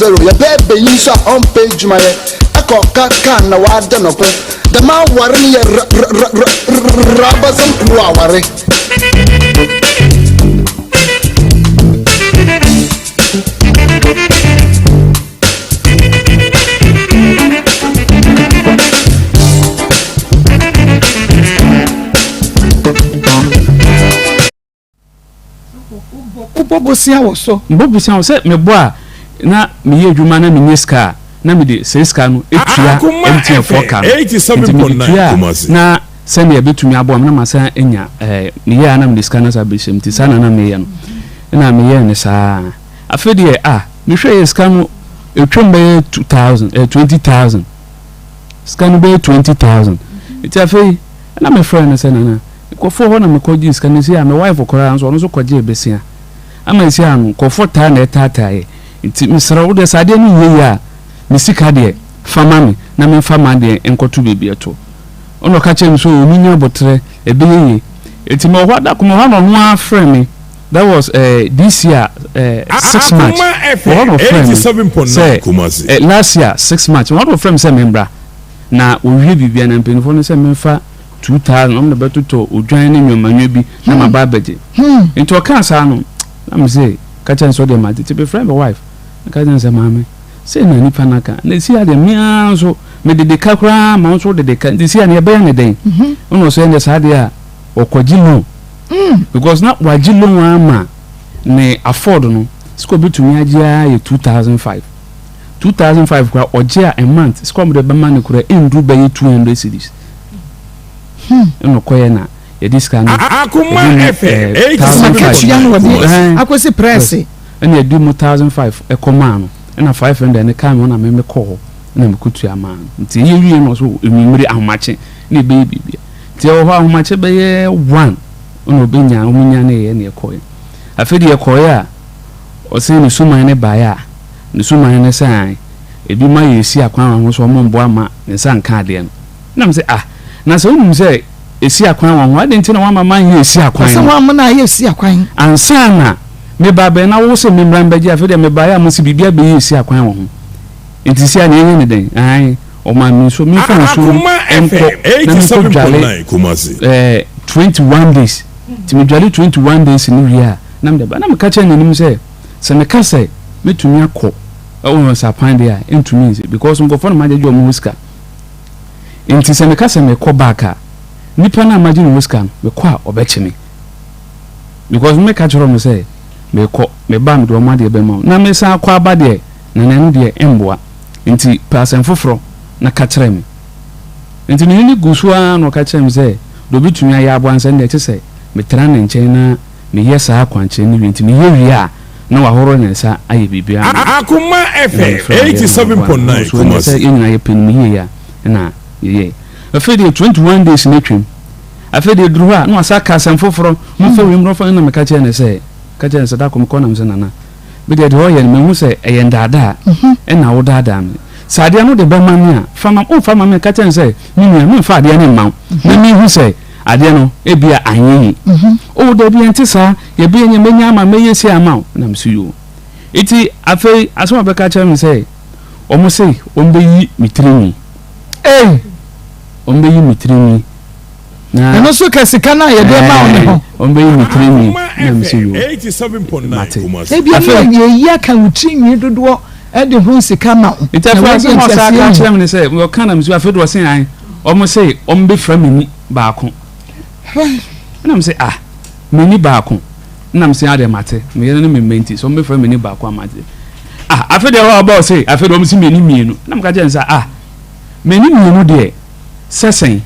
0. Yɛpɛ banyin so a ɔmmpɛ edwuma yɛ, kɔ ka kaa na ɔada no ko. Dɛm awar no yɛ ra-ra-ra-ra-rabasɛm kuw aware. Wobɔ bosea wɔ so. Mebɔ bosea wɔ sɛ mebɔ a na meyɛ adwuma na menya sika a na mede saa sika no tua MTN foɔ ka no nti mede tua a na sɛnea ɛbɛtumi aboa me na masan anya ɛɛ meyɛ a na mede sika no asan abɛhyɛ mu nti saa na na meyɛ no ɛna meyɛɛ no saa afei deɛ ah mehwɛ yɛ sika no ɛtwam bɛyɛ 2000 ɛɛ 20,000 sika no bɛyɛ 20,000 nti afei ɛna mefrɛ no sɛ nana Nkurɔfoɔ hɔ na mekɔ gyee sika no, seesei a me wife koraa nso ɔno nso kɔgyee besia ama seesei a no nkurɔfoɔ taa na ɛtaataa yɛ nti mesrɛ wo deɛ sɛ adeɛ no nyɛ yie a me sika deɛ fa ma me na memfa m'adeɛ nkɔto baabi ɛto. Ɛna ɔka kyerɛɛ me sɛ oo menya aboterɛ ɛbɛyɛ yie nti mewɔ hɔ da koro mewɔ hɔ a na ɔno ara frɛ me that was eh, this year eh, 6 March wɔ hɔ na ɔfrɛ me sɛ eh, last year 6 March wɔ hɔ na ɔfrɛ me sɛ membra na ɔwie biribiara na mpanimfoɔ no sɛ memfa 2000 ɔmo na bɛtotɔ odwan ne nneɛma bi na ma ba abɛgye nti ɔkaa saa no na me se ka kyerɛ no sɛ ɔdeɛ mate nti mefrɛ me wife na ka kyerɛ no sɛ maame sei na nipa no aka na esi adeɛ me ara nso mede de ka koraa ma wo nso wode de ka nti si adeɛ ɛbɛyɛ ne dɛn ɛna ɔsɛ ɛnɛ saa adeɛ a ɔkɔgye loan because na wagye loan ama ne afford no sika obetumi agye ara yɛ 2005 2005 koraa ɔgye a a month sika ɔmo de bɛma no koraa ɛnduru bɛyɛ 200 cedis. Ɛna ɔkɔyɛ na yɛde sika no Akoma yɛde mu FM ɛɛ 1005 Akatua no wɔde ɛɛ akɔsi prɛse. ɛna yɛde mu 1005 ɛkɔ maa no ɛna 500 no kaa me hɔ na me mekɔ hɔ ɛna mekɔtua maa no nti ɛyɛ wie no ɔso enwummere ahomakye na ɛbɛyɛ biribi nti ɛwɔ hɔ ahomakye bɛyɛ one ɛna ɔbɛnya ɔmo nya ne yɛ na ɛkɔɛ afei deɛ ɛkɔɛ a ɔsɛ ne suman ne baeɛ a ne suman ne sɛ an ebi ma yɛsi akwan wɔ ho so ɔmo mboa ma ne nsa nka adeɛ no. Ɛna mese, Ah, na sɛ wonim sɛ ɛsi akwan wɔ ho a, adɛn nti na woamma manyɛ ɛsi akwan Ɔsɛ no? woamma no ayɛ ɛsi akwan. Ansa na meba abɛn na wo se memmra mbɛgye, afei deɛ mebaeɛ a mose biribi abɛyɛ ɛsi akwan wɔ ho. Nti seesei a nea ɛnyɛ ne dɛn? Aane, ɔmaa me nsuo, memfa nsuo no Akoma nkɔ FM na menkɔdwale 87.9 Kumasi. eh, 21 days. Nti medwale 21 days no wie a, na mede aba. Na meka kyerɛɛ n'anim sɛ, sɛ meka sɛ mɛtumi akɔ wɔ nsapan deɛ a, ɛntumi nsi because nkurɔfoɔ na magyegye wɔn hɔ sika. Nti sɛ meka sɛ mekɔ back a, nipa no a magye ne hɔ sika no, mekɔ a ɔbɛkye me. Because meka kyerɛ wɔn sɛ mekɔ, meba a mede wɔn adeɛ bɛma wo. Na mesan akɔ aba deɛ, Nana ɛno deɛ ɛmmoa. Nti pɛ asɛm foforɔ na ka kyerɛ me. Nti me ne no gu so ara na ɔka kyerɛɛ me sɛ deɛ ɔbɛtumi ayɛ aboa no sɛ ɛndeɛ kyesɛ metra ne nkyɛn na meyɛ saa akwankyerɛ no wie. Nti meyɛ wie a na wahoro ne nsa ayɛ biribiara ama me. Akoma Ɛna FM mefrɛɛ no yɛɛ no aboa no. 87.9 Ɔno nso ɛnyɛ sɛ Kumasi. yɛn nyinaa yɛpɛ no mu yie a ɛna yɛyɛe. Afei deɛ 21 days no atwam. Afei deɛ ɛduru hɔ a na wasan aka asɛm foforɔ, momfa wei mmra, momfa ɛna meka kyerɛɛ no sɛ, ka kyerɛɛ no sɛ da koro mekɔɔ na mesɛ Nana, me deɛ deɛ ɔyɛ no mahu sɛ ɛyɛ ndaadaa ɛna wodaadaa me. Sɛ adeɛ no wode bɛma me a, fa ma me, womfa ma me a, ka kyerɛ no sɛ me nua memfa adeɛ no mma wo na menhu sɛ adeɛ no ebia anyɛ yie. Oh dabi ɛnte saa, yɛbɛyɛ nyɛ mɛnya ama mɛyɛ sei ama wo. Ɛna mese yoo. Enti afei asɛm a ɔbɛka akyerɛ me sɛ wɔn se wɔn bɛyi me tirinwi. Ei! Wɔn bɛyi me tirinwi. Na ɛno nso ka sika no a yɛde ma wo no ho. Wɔn bɛyi me tirinwi Akoma na me se FM yoo. 87.9 Mate. Kumasi. Ebia ne Afei. yɛyi aka wo tirinwi dodoɔ de ho sika ma wo. Nti Na afei wei asɛm deɛ a ɔsan nteaseɛ ka nni kyerɛ mu. me ne sɛ ɔka na me se afei de ɔse an wɔn se wɔn bɛfira m'ani baako. Ɛna me se ah m'ani baako. Nna mese adeɛ mate, me yere ne me mma nti, sɛ wɔbɛfrɛ me ni baako a mate. Ah, afei deɛ hɔ ɔba ɔse, afei deɛ wɔn se mmienu mmienu. Nna meka kyerɛ no sɛ, ah, mmienu mmienu deɛ, sɛ sɛn?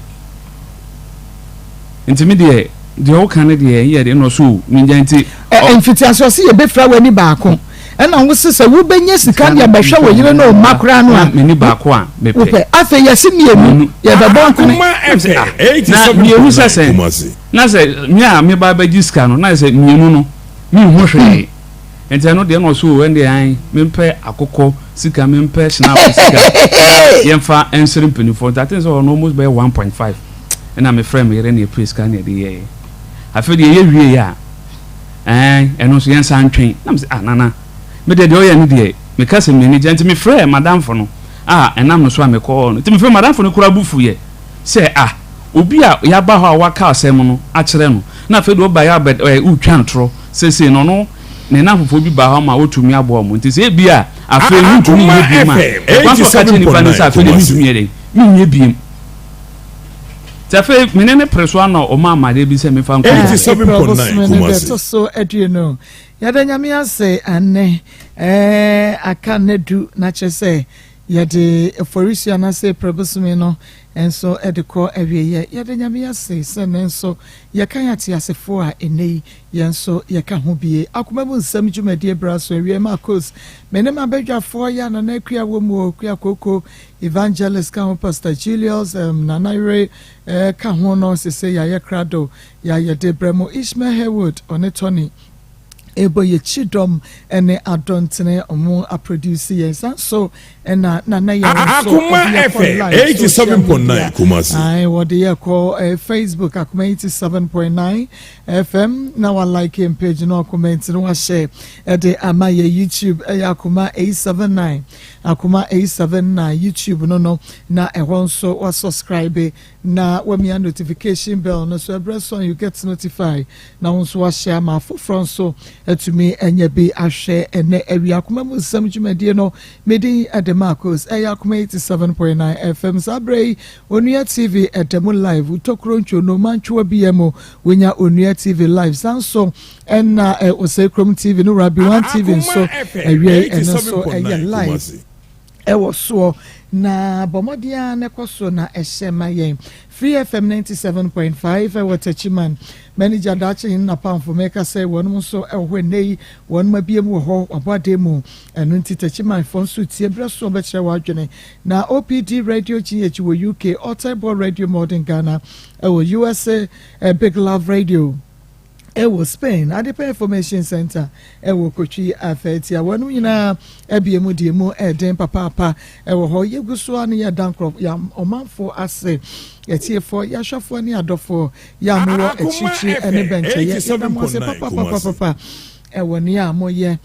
Nti me deɛ, deɛ woka no deɛ, yɛ deɛ, ɛna ɔse o, mengya nti. Ɛ, mfitiase ɔse yɛbɛfira w'ani baako, ɛna wose sɛ wobɛnya sika de abɛhwɛ wo yere ne wo mma koraa no a, M'ani baako a mepɛ. wopɛ. Afei yɛse mmienu, yɛbɛbɔ nkone. Akoma Ɛna mese, FM ah, na mmienu sɛ 87.9 sɛn? Kumasi. Na sɛ me a meba abɛgye sika no, na ayɛ sɛ mmienu no, menhu hwee. Nti ɛno deɛ na ɔse o, ɛndeɛ ae, mempɛ akokɔ sika, mempɛ schnapp sika, na yɛmfa nsere mpanimfoɔ. Nti I think sɛ ɔno almost bɛyɛ 1.5 ɛna mefrɛɛ me yere na yɛpɛɛ sika na yɛde yɛeɛ. Afei deɛ yɛyɛ wieeɛ a, ɛɛ, ɛno nso yɛnsan ntwɛn. Na mese, ah, Nana, me deɛ deɛ ɔyɛ no deɛ, Meka sɛ m'ani gye nti mefrɛɛ m'adamfo no a ɛnam no so a mekɔɔ hɔ no. Nti mefrɛɛ m'adamfo no koraa bo fuiɛ sɛ ah obi a yɛaba hɔ a waka asɛm no akyerɛ no na afei deɛ ɔbaeɛ abɛ ɛ wotwa ntorɔ seesei no ɔno ne nnamfofoɔ bi baa hɔ ma wɔtumi aboa wɔn nti sɛ ebia afei mentumi Akoma nyɛ biom a FM ɛkwan so ɔka kyerɛ nipa no 87.9 sɛ afei deɛ Kumasi. mentumi nyɛ dɛn menyɛ biom. Nti afei me ne no pere so ara na ɔmaa me adeɛ bi sɛ memfa nkɔ dware. April 87.9 bosome no da Kumasi. ɛtɔ so 20. Yɛda Nyame ase anɛ ɛɛ aka nna du na kyerɛ sɛ yɛde Oforisuo anaasɛ April bosome no nso de kɔ awieɛ. Yɛda Nyame ase sɛ nnɛ nso yɛka yɛn ateasefoɔ a ɛnnɛ yi yɛn nso yɛka ho bie. Akoma mu nsɛm dwumadie bra so awie Marcos me ne m'abadwafoɔ yɛ a Nana Akua wɔ mu o, Akua Koko, Evangelist ka ho, Pastor Julius, um, Nana Yere eh, ka ho no sese yɛayɛ krado yɛayɛ de brɛ mo Ishmael Haywood ɔne Tony ɛbɔ yɛ kyidɔm ne adɔntene ɔmo aproduce yɛn san so ɛna Nana Yaw nso Akoma ɔde yɛ kɔ FM live social 87.9 media Kumasi. ae wɔde yɛ kɔ eh, Facebook Akoma 87.9 FM na wa like yɛn page na wa comment na wa share ɛde ama yɛ YouTube ɛyɛ Akoma 879 Akoma 879 YouTube no no na ɛhɔ nso wa subscribe na wamia notification bell no so ɛbrɛ so you get notified na wo nso wahyɛ ama afoforɔ nso atumi anya bi ahwɛ. Ɛnɛ awia Akoma mu nsɛm dwumadie no, medin ɛde Marcos, ɛyɛ Akoma 87.9 FM. Saa berɛ yi Onua TV ɛda mu live, wotɔkuro ntwono mantwoa bia mu wonya Onua TV live, saa nso ɛna Osei Kurom TV no Rabi 1 TV Akoma nso FM awia yi ɛno nso ɛyɛ 87.9 live Kumasi. ɛwɔ soɔ na bɔ mmɔden ara na ɛkɔ so na ɛhyɛ ma yɛn. Free FM 97.5 ɛwɔ Techiman, manager Daakye Hene Napamfo mɛka sɛ wɔnom nso ɛwɔ hɔ ɛnnɛ yi, wɔnom abie mu wɔ hɔ wabɔ adeɛ mu, ɛno nti Techimanfoɔ nso tie berɛ so bɛkyerɛ w'adwene. Na OPD Radio GH wɔ UK, Ɔtɛbɔ Radio Modern Ghana ɛwɔ USA, Big Love Radio ɛwɔ Spain, Adepa Information Center ɛwɔ Kotwi Afɛɛtia, wɔnom nyinaa abie mu deɛ mu ɛden papaapa ɛwɔ hɔ. Yɛgu so a ne yɛda nkorɔ yɛ ɔmanfoɔ ase, yɛtiefoɔ, yɛahwɛfoɔ ne adɔfoɔ yɛ a mowɔ Akoma akyirikyiri ɛne FM bɛnkyɛyɛ, yɛda mo ase 87.9 Kumasi. papapapapa ɛwɔ nea a moyɛ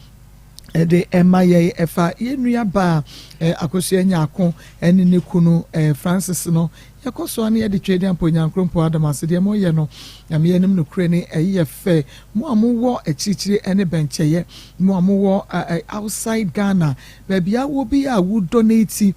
ɛde ɛma yɛ ɛfa yɛn nua baa ɛ Akosua Nyaako ɛne ne kunu ɛ Francis no. Yɛkɔ so a ne yɛde twɛ de ampa Onyankorompɔ adam ase deɛ moyɛ no. Nyame anim nokorɛ ni, ɛyi yɛ fɛ. Mo a mowɔ akyirikyiri ɛne bɛnkyɛyɛ, mo a mowɔ ɛ outside Ghana, baabi a wɔ bi a wo donate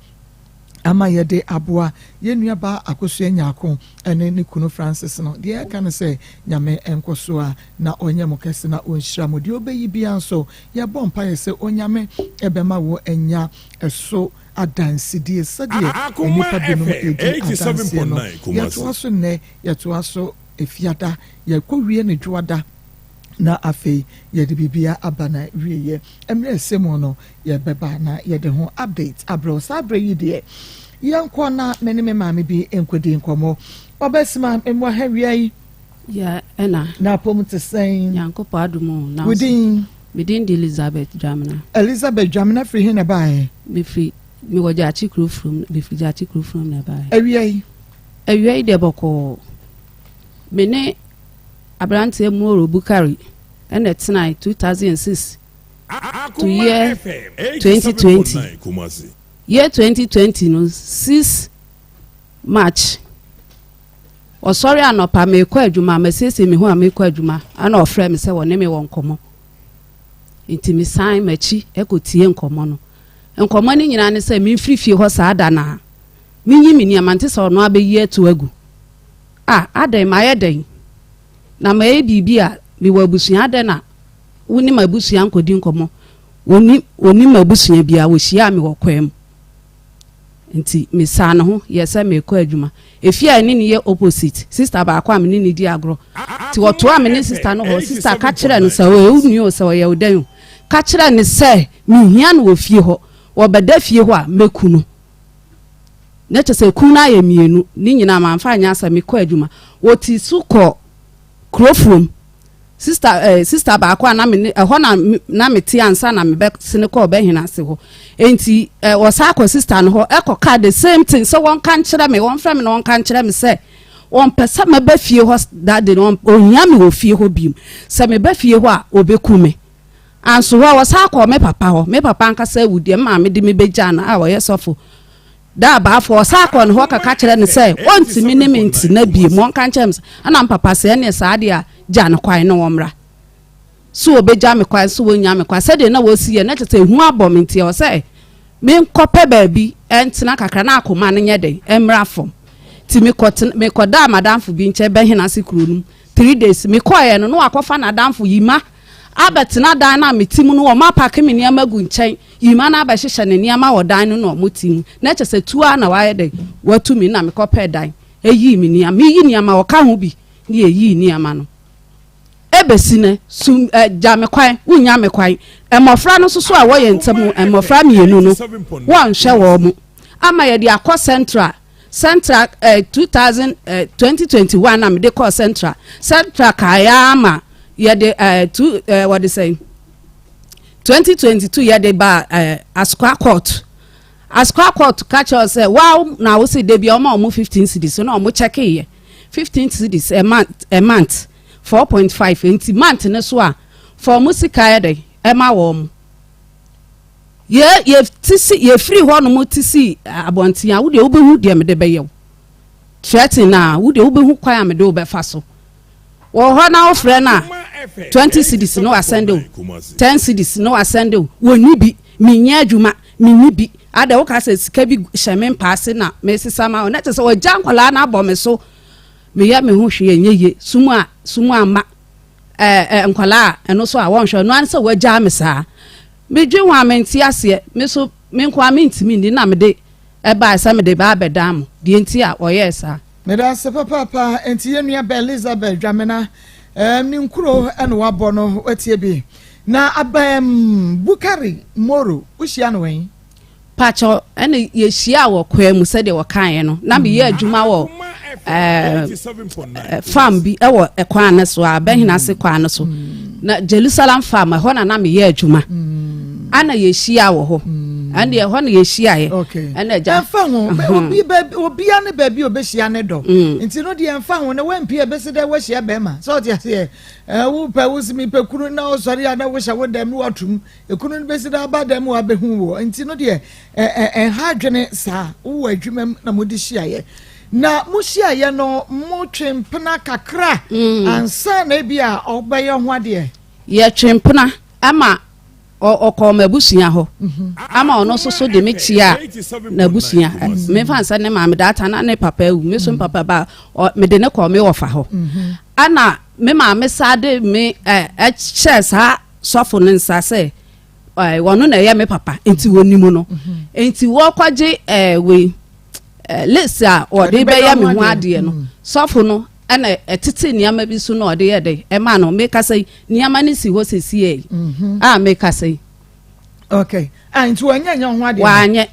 ama yɛde aboa yɛn nua baa Akosua Nyaako ɛne ne kunu Francis no, deɛ ɛka no sɛ Nyame nkɔ so a na ɔnyɛ mo kɛse na ɔnhyira mo. Deɛ ɔbɛyi bia nso yɛbɔ mpaeɛ sɛ Onyame ɛbɛma wo anya ɛso adansedie sɛdeɛ Akoma nnipa binom FM ɛdi adanseɛ no. 87.9 Kumasi. Yɛtoa so nnɛ, yɛtoa so Efiada, yɛkɔ wie ne Dwoada na afei yɛde biribia aba na wieyɛ mmerɛ ɛsɛ mu no yɛbɛba na yɛde ho update abrɛw. Saa berɛ yi deɛ yɛnkɔ na me ne me maame bi nkɔdi nkɔmmɔ. Ɔbɛsima mmoa ha wia yi. Ya ɛna. Na apom te sɛn? Nyankopɔn adom o. Na wo din? Me din de Elizabeth Dwamena. Elizabeth Dwamena firi he na ɛbaeɛ? Mefiri mewɔ Gyaakye kuro furom, mefiri Gyaakye kuro furom na ɛbaeɛ. Awia yi? Awia yi deɛ bɔkɔɔ. Me ne aberanteɛ Moro Bukari ɛna ɛtenae 2006 to Akoma year FM 2020. 87.9 Kumasi. Year 2020 no 6 March ɔsɔre anɔpa meekɔ adwuma, masiesie me ho a meekɔ adwuma, ana ɔfrɛ me sɛ wɔne me wɔ nkɔmmɔ, nti mesan m'akyi ɛkɔtie nkɔmmɔ no. Nkɔmmɔ no nyinaa ne sɛ memfiri fie hɔ saa da naa menyi me nneɛma nte sɛ ɔno abɛyi ato agu a adɛn mayɛ dɛn na mayɛ biribi a mewɔ abusua adɛn na wo ne m'abusua nkɔdi nkɔmmɔ. Wɔni wɔnim m'abusua biara, wɔhyiaa me wɔ kwan mu nti mesaa ne ho yɛ sɛ merekɔ adwuma. Efie a ɛne ne yɛ opposite, sister baako a me ne ne di agorɔ nti wɔtoa me ne sister no hɔ. Sister ka kyerɛ no sɛ ɔyɛ wo nua o, sɛ ɔyɛ wo dɛn o, ka kyerɛ ne sɛ mehia no wɔ fie hɔ, wɔbɛda fie hɔ a mɛku no. Na kyerɛ sɛ ku no ayɛ mmienu ne nyinaa mamfa anyɛ asɛ mekɔ adwuma. Wɔti so kɔ kurofuom sister sister baako a na me ne ɛhɔ na na mete ansa na mebɛsene kɔ ɔbɛhene ase hɔ. Enti wɔsa akɔ sister no hɔ ɛkɔ ka the same thing sɛ wɔnka nkyerɛ me, wɔmfrɛ me na wɔnka nkyerɛ me sɛ wɔmpɛ sɛ mɛba fie hɔ that day no, ohia me wɔ fie hɔ biom, sɛ meba fie hɔ a ɔbɛku me. Anso hɔ a, wɔsan kɔɔ me papa hɔ. Me papa ankasa awu deɛ, me maame de me bɛgyaa no a ɔyɛ sɔfo. Da abaafoɔ, ɔsan kɔɔ ne hɔ kɔka kyerɛɛ no sɛ ɔntumi ne me ntena bio, ɔnka nkyerɛ me sɛ, ɛna me papa sɛ ɛneɛ saa deɛ a, gya no kwan na ɔmmra. So wɔbɛgya me kwan, so wɔnnya me kwan, sɛdeɛ na wɔsi yɛ no, na kyerɛ sɛ ehu abɔ me nti ɛwɔ sɛ menkɔpɛ baabi ntena kakra na akoma no nyɛ dɛn, ɛmmra fam. Nti mekɔtena, mekɔdaa m'adamfo bi nkyɛn Bɛhenase kuro no mu, three days. Mekɔeɛ no, na wakɔfa n'adamfo Yima abɛtena dan no a mete mu no, wɔapake me nneɛma agu nkyɛn, Yima no abɛhyehyɛ ne nneɛma wɔ dan no na wɔte mu. Na kyerɛ sɛ tuo ara na wayɛ dɛn, watu me na mekɔpɛɛ dan, ɛyii me nneɛma, meyi nneɛma, ɔka ho bi ne yɛyii nneɛma no. Ɛbɛsi nnɛ, sum ɛ, gya me kwan, wonnya me kwan. Mmɔfra no nso so a ɛwɔ yɛn ntam, mmɔfra mmienu no, wɔnhwɛ wɔn. Ama yɛde akɔ Central, Central eh, 2000, eh, 2021 na mede kɔɔ Central. Central kaeɛ ara ma yɛde eh, two, eh, wɔde sɛn? 2022 yɛde ba eh, Asokwa court. Asokwa court ka kyerɛ sɛ wow na wo se da bi ɔma ɔmo 15 cedis na ɔmo kyɛkeeɛ. 15 cedis a month, a month 4.5 nti month ne so a fa ɔmo sika yɛ dɛ ɛma wɔn. Yɛ yɛ ti si yɛfiri hɔ nom ti si abɔnten a wo deɛ wobɛhu deɛ mede bɛyɛ wo. Threaten na wo deɛ wobɛhu kwan a mede wo bɛfa so. Wɔ hɔ na wofrɛ no a 20 cedis na wasɛnde wo, 10 cedis na wasɛnde wo, wɔnni bi, menyɛ adwuma, menni bi. Adɛ woka sɛ sika bi hyɛ me mpa ase na mesesa ma wo na kyerɛ sɛ wɔgya nkwadaa no abɔ me so. Meyɛ me ho hwee ɛnyɛ yie, sum a sum amma ɛɛ nkwadaa a ɛno so a wɔnhwɛ ɛno ara sɛ wɔagyaa me saa. Medwen ho a mente aseɛ, me so me nko ara mentumi nni na mede ɛbaeɛ sɛ mede ba abɛdan mo, deɛ nti a wɔyɛɛ saa. Meda ase papaapa, enti yɛn nua baa Elizabeth Dwamena ɛɛm ne nkuro ɛna wabɔ no watie bi. Na abɛɛm Bukari Moro wohyia no wɛn? Pakyɛ ɛna yɛhyiaa wɔ kwaa mu sɛdeɛ wɔkaeɛ no na meyɛ adwuma wɔ ɛɛ farm bi ɛwɔ ɛkwan no so a bɛhena ase kwan no so na Jerusalem farm ɛhɔ na na meyɛ adwuma ana yɛhyiaa wɔ hɔ ɛne ɛhɔ na yɛhyiaeɛ ɛna agya ɛmfa ho obi baabi obia ne baabi obehyia ne dɔ nti no deɛ ɛmfa ho na wampie ebesi dɛ wahyia bɛrima sɛ ɔte aseɛ ɛwo pɛ wo si mi pɛ kunu na ɔsɔre a na wohyɛ wo dɛm na watum Ekunu no bɛsi dɛ aba dɛm wabɛhu woɔ nti no deɛ ɛnha adwene saa. Wowɔ adwuma mu na mode hyiaeɛ. Na mohyiaeɛ no motwe mpena kakra mm. ansa na ebi a ɔbɛyɛ ho adeɛ. Yɛtwe mpena ama ɔkɔɔ m'abusua hɔ mhm. ama ɔno nso so de me kyia n'abusua mefa nsɛ ne maame daata na ne papa awu me so mm. papa ba mede ne kɔɔ me wɔfa hɔ mhm. ana me maame saa de me ɛhyɛ saa sɔfo no nsa sɛ ɔno na ɛyɛ me papa nti wɔnim no nti wɔkɔgye ɛɛ wei list a wɔde bɛyɛ me ho adeɛ no mm. sɔfo no ɛna ɛtete nneɛma bi so na ɔde yɛ dɛ ɛma no mekasa yi nneɛma no si hɔ sɛsi yi mhm. a mekasa yi. okay ah nti wɔnyɛ nyɛ ho adeɛ. wɔanyɛ.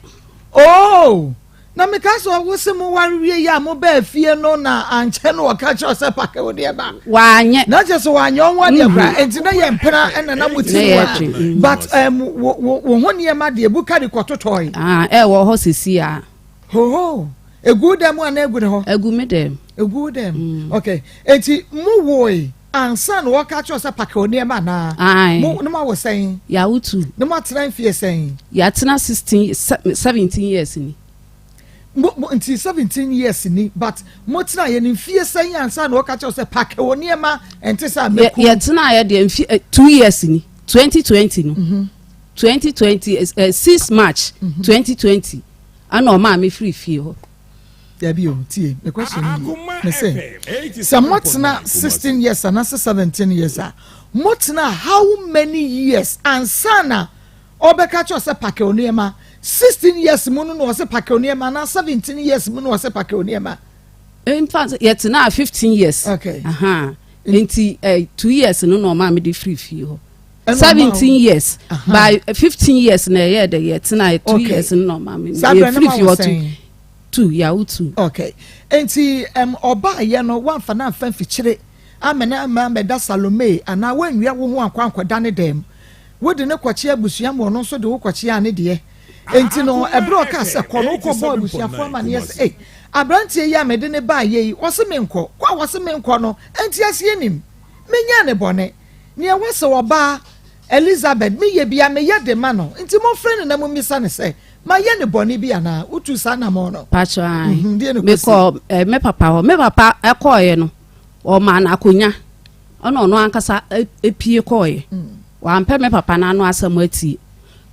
oh. Na meka sɛ ɔwo se mo ware wie yi a mo baa fie no na ankyɛ no ɔka kyerɛ sɛ pake wo deɛ ba. Wanyɛ. Na kyerɛ sɛ wanyɛ ɔho adeɛ koraa mm-hmm. nti na yɛ mpena ɛna na mo ti mu a mm. but um, wo wo ho nneɛma deɛ bukari kɔtotɔe. Ah, ɛwɔ hɔ sisi a. Hoho egu dɛm ana egu ne hɔ. Egu mi dɛm. Egu dɛm. Mm. Okay eti mo woe ansa na wɔka kyerɛ sɛ pake wo nneɛma anaa. Ae. Mo ne mo awo sɛn. Yɛawo tu. Ne mo atena mfie sɛn. Yɛatena 16 17 years ni. Mo mo nti 17 years ni but mo tena yɛ ne mfie sɛn ansa na wɔka kyerɛ sɛ pake wo nneɛma ɛnte sɛ amɛku. Yɛtena yɛ deɛ mfie 2 years ni 2020 no. 2020 mm -hmm. uh, 6 March mm -hmm. 2020 ɛna ɔmaa me firi fie hɔ. Dabi o, tie, me question ni ye. Me se, sɛ motena 16 years anaasɛ 17 years a, motena how many years ansa na ɔbɛka kyerɛ sɛ pake wo nneɛma? 16 years mu no na ɔsɛ pake wo nneɛma anaa 17 years mu na ɔsɛ pake wo nneɛma? In fact, yɛtenaa 15 years. Okay. Aha. Nti, eh, 2 years no na ɔmaa me de firi fie hɔ. 17 years. By 15 years na ɛyɛ dɛ yɛtenaa 2 years no na ɔmaa me. Yɛfiri fie hɔ to. Tu, yawo tu. Okay. Enti um, ɔbaayɛ no woamfa no amfa mfikyire amene amma ammɛda Salome anaa woanwia wo ho ankɔ ankɔda ne dan mu. Wode no kɔkyea abusua ma ɔno nso de wo kɔkyeaa ne deɛ. Enti no, ɛberɛ a ɔkaa sɛ kɔ no, wokɔbɔɔ abusuafoɔ amanneɛ sɛ, Ei, aberanteɛ yi a mede no baeɛ yi, ɔse menkɔ. Kɔ a ɔse menkɔ no, nteaseɛ nnim. Menyɛɛ no bɔne. Nea ɛwɔ sɛ ɔbaa. Elizabeth, meyɛ bi a meyɛ de ma no, nti momfrɛ no na mommisa no sɛ, mayɛ no bɔne bi anaa? Wotuu saa anammɔn no? Pakyɛ ae. Mhm, deɛ na ɛkɔsi? Mekɔɔ eh, me papa hɔ. Me papa kɔɔeɛ no, ɔmaa no akonnwa, ɛna ɔno ankasa pue kɔɔeɛ. Wampɛ me papa no ano asɛm atie.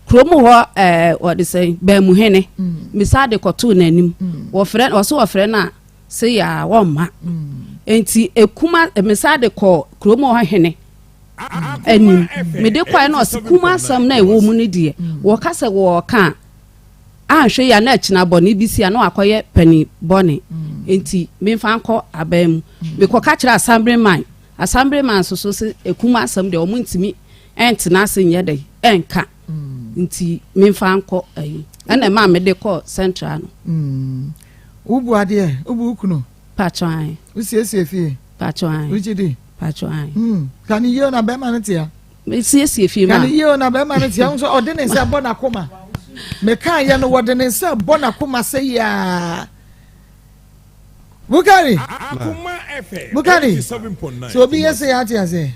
Kurom hɔ eh, wɔde sɛn, Baamuhene, mesan de kɔtoo n'anim. Wɔfrɛ, ɔse wɔfrɛ no a, se yɛ a wɔmma. Enti ekuma, mesan de kɔɔ kurom hɔ hene anim. Mede kɔɛ na ɔse kum asɛm na ɛwɔ mu no deɛ, wɔka sɛ wɔɔka a, anhwɛ yi a na akyina bɔne bi si a na wakɔyɛ panin bɔne. Enti memfa nkɔ aban mu. Mekɔka kyerɛ assemblyman, assemblyman nso so se ekum asɛm deɛ wɔn ntumi ɛntena ase nyɛ dɛ ɛnka. Nti memfa nkɔ ayi. Ɛna ɛmaa mede kɔɔ central no. Wobu adeɛ? Wobu wo kunu? Pakyɛ ae. Wosiesie fie? Pakyɛ ae. Wogye di? Pakyɛ ae. Ka ne yie na bɛrima no tea. Mesiesie fie ma. Ka ne yie na bɛrima no tea. Nso ɔde ne nsa bɔ n'akoma. Meka yɛ no wɔde ne nsa bɔ n'akoma sɛ yaa. Bukari. Bukari. Sɛ obi yɛ sɛ yɛ ate aseɛ.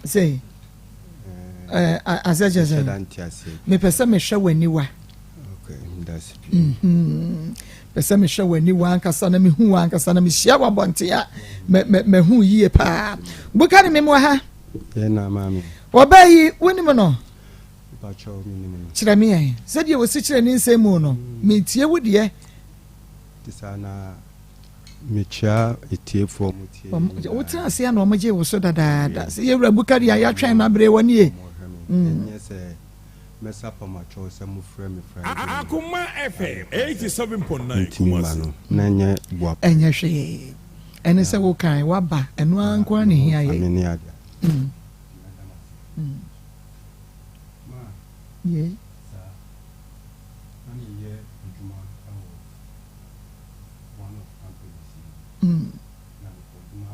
Sɛ ɛɛ asɛ kyerɛ sɛ mepɛ sɛ mehwɛ w'aniwa. Pɛ sɛ mehwɛ w'aniwa ankasa na mehu w'ankasa na mehyia w'abɔnten a mahu yie paa. Bukari mem wɔ ha. Ɔbaa yi wonim no? Kyerɛ me ɛ sɛdeɛ wɔsi kyerɛ ne nsɛm mu no metie wo deɛ. Mekyia atiefoɔ mo tie me nyinaa. Wotena ase a na wɔn gye wo so dadaada. Sɛ yɛwura Bukari a yɛatwɛn no abere wɔ nie. Ɛnyɛ sɛ mɛsa pam akyɛw sɛ mofrɛ me Friday no. Akoma FM 87.9 Ntumi mma Kumasi. no na ɛnyɛ boapa. Ɛnyɛ hwee. Ɛne sɛ wokan waba ɛno ara nko ara na ɛhia yɛn. Ame ne ade. Yei. Saa. Na meyɛ adwuma wɔ one of companies bi mu. Na mekɔ adwuma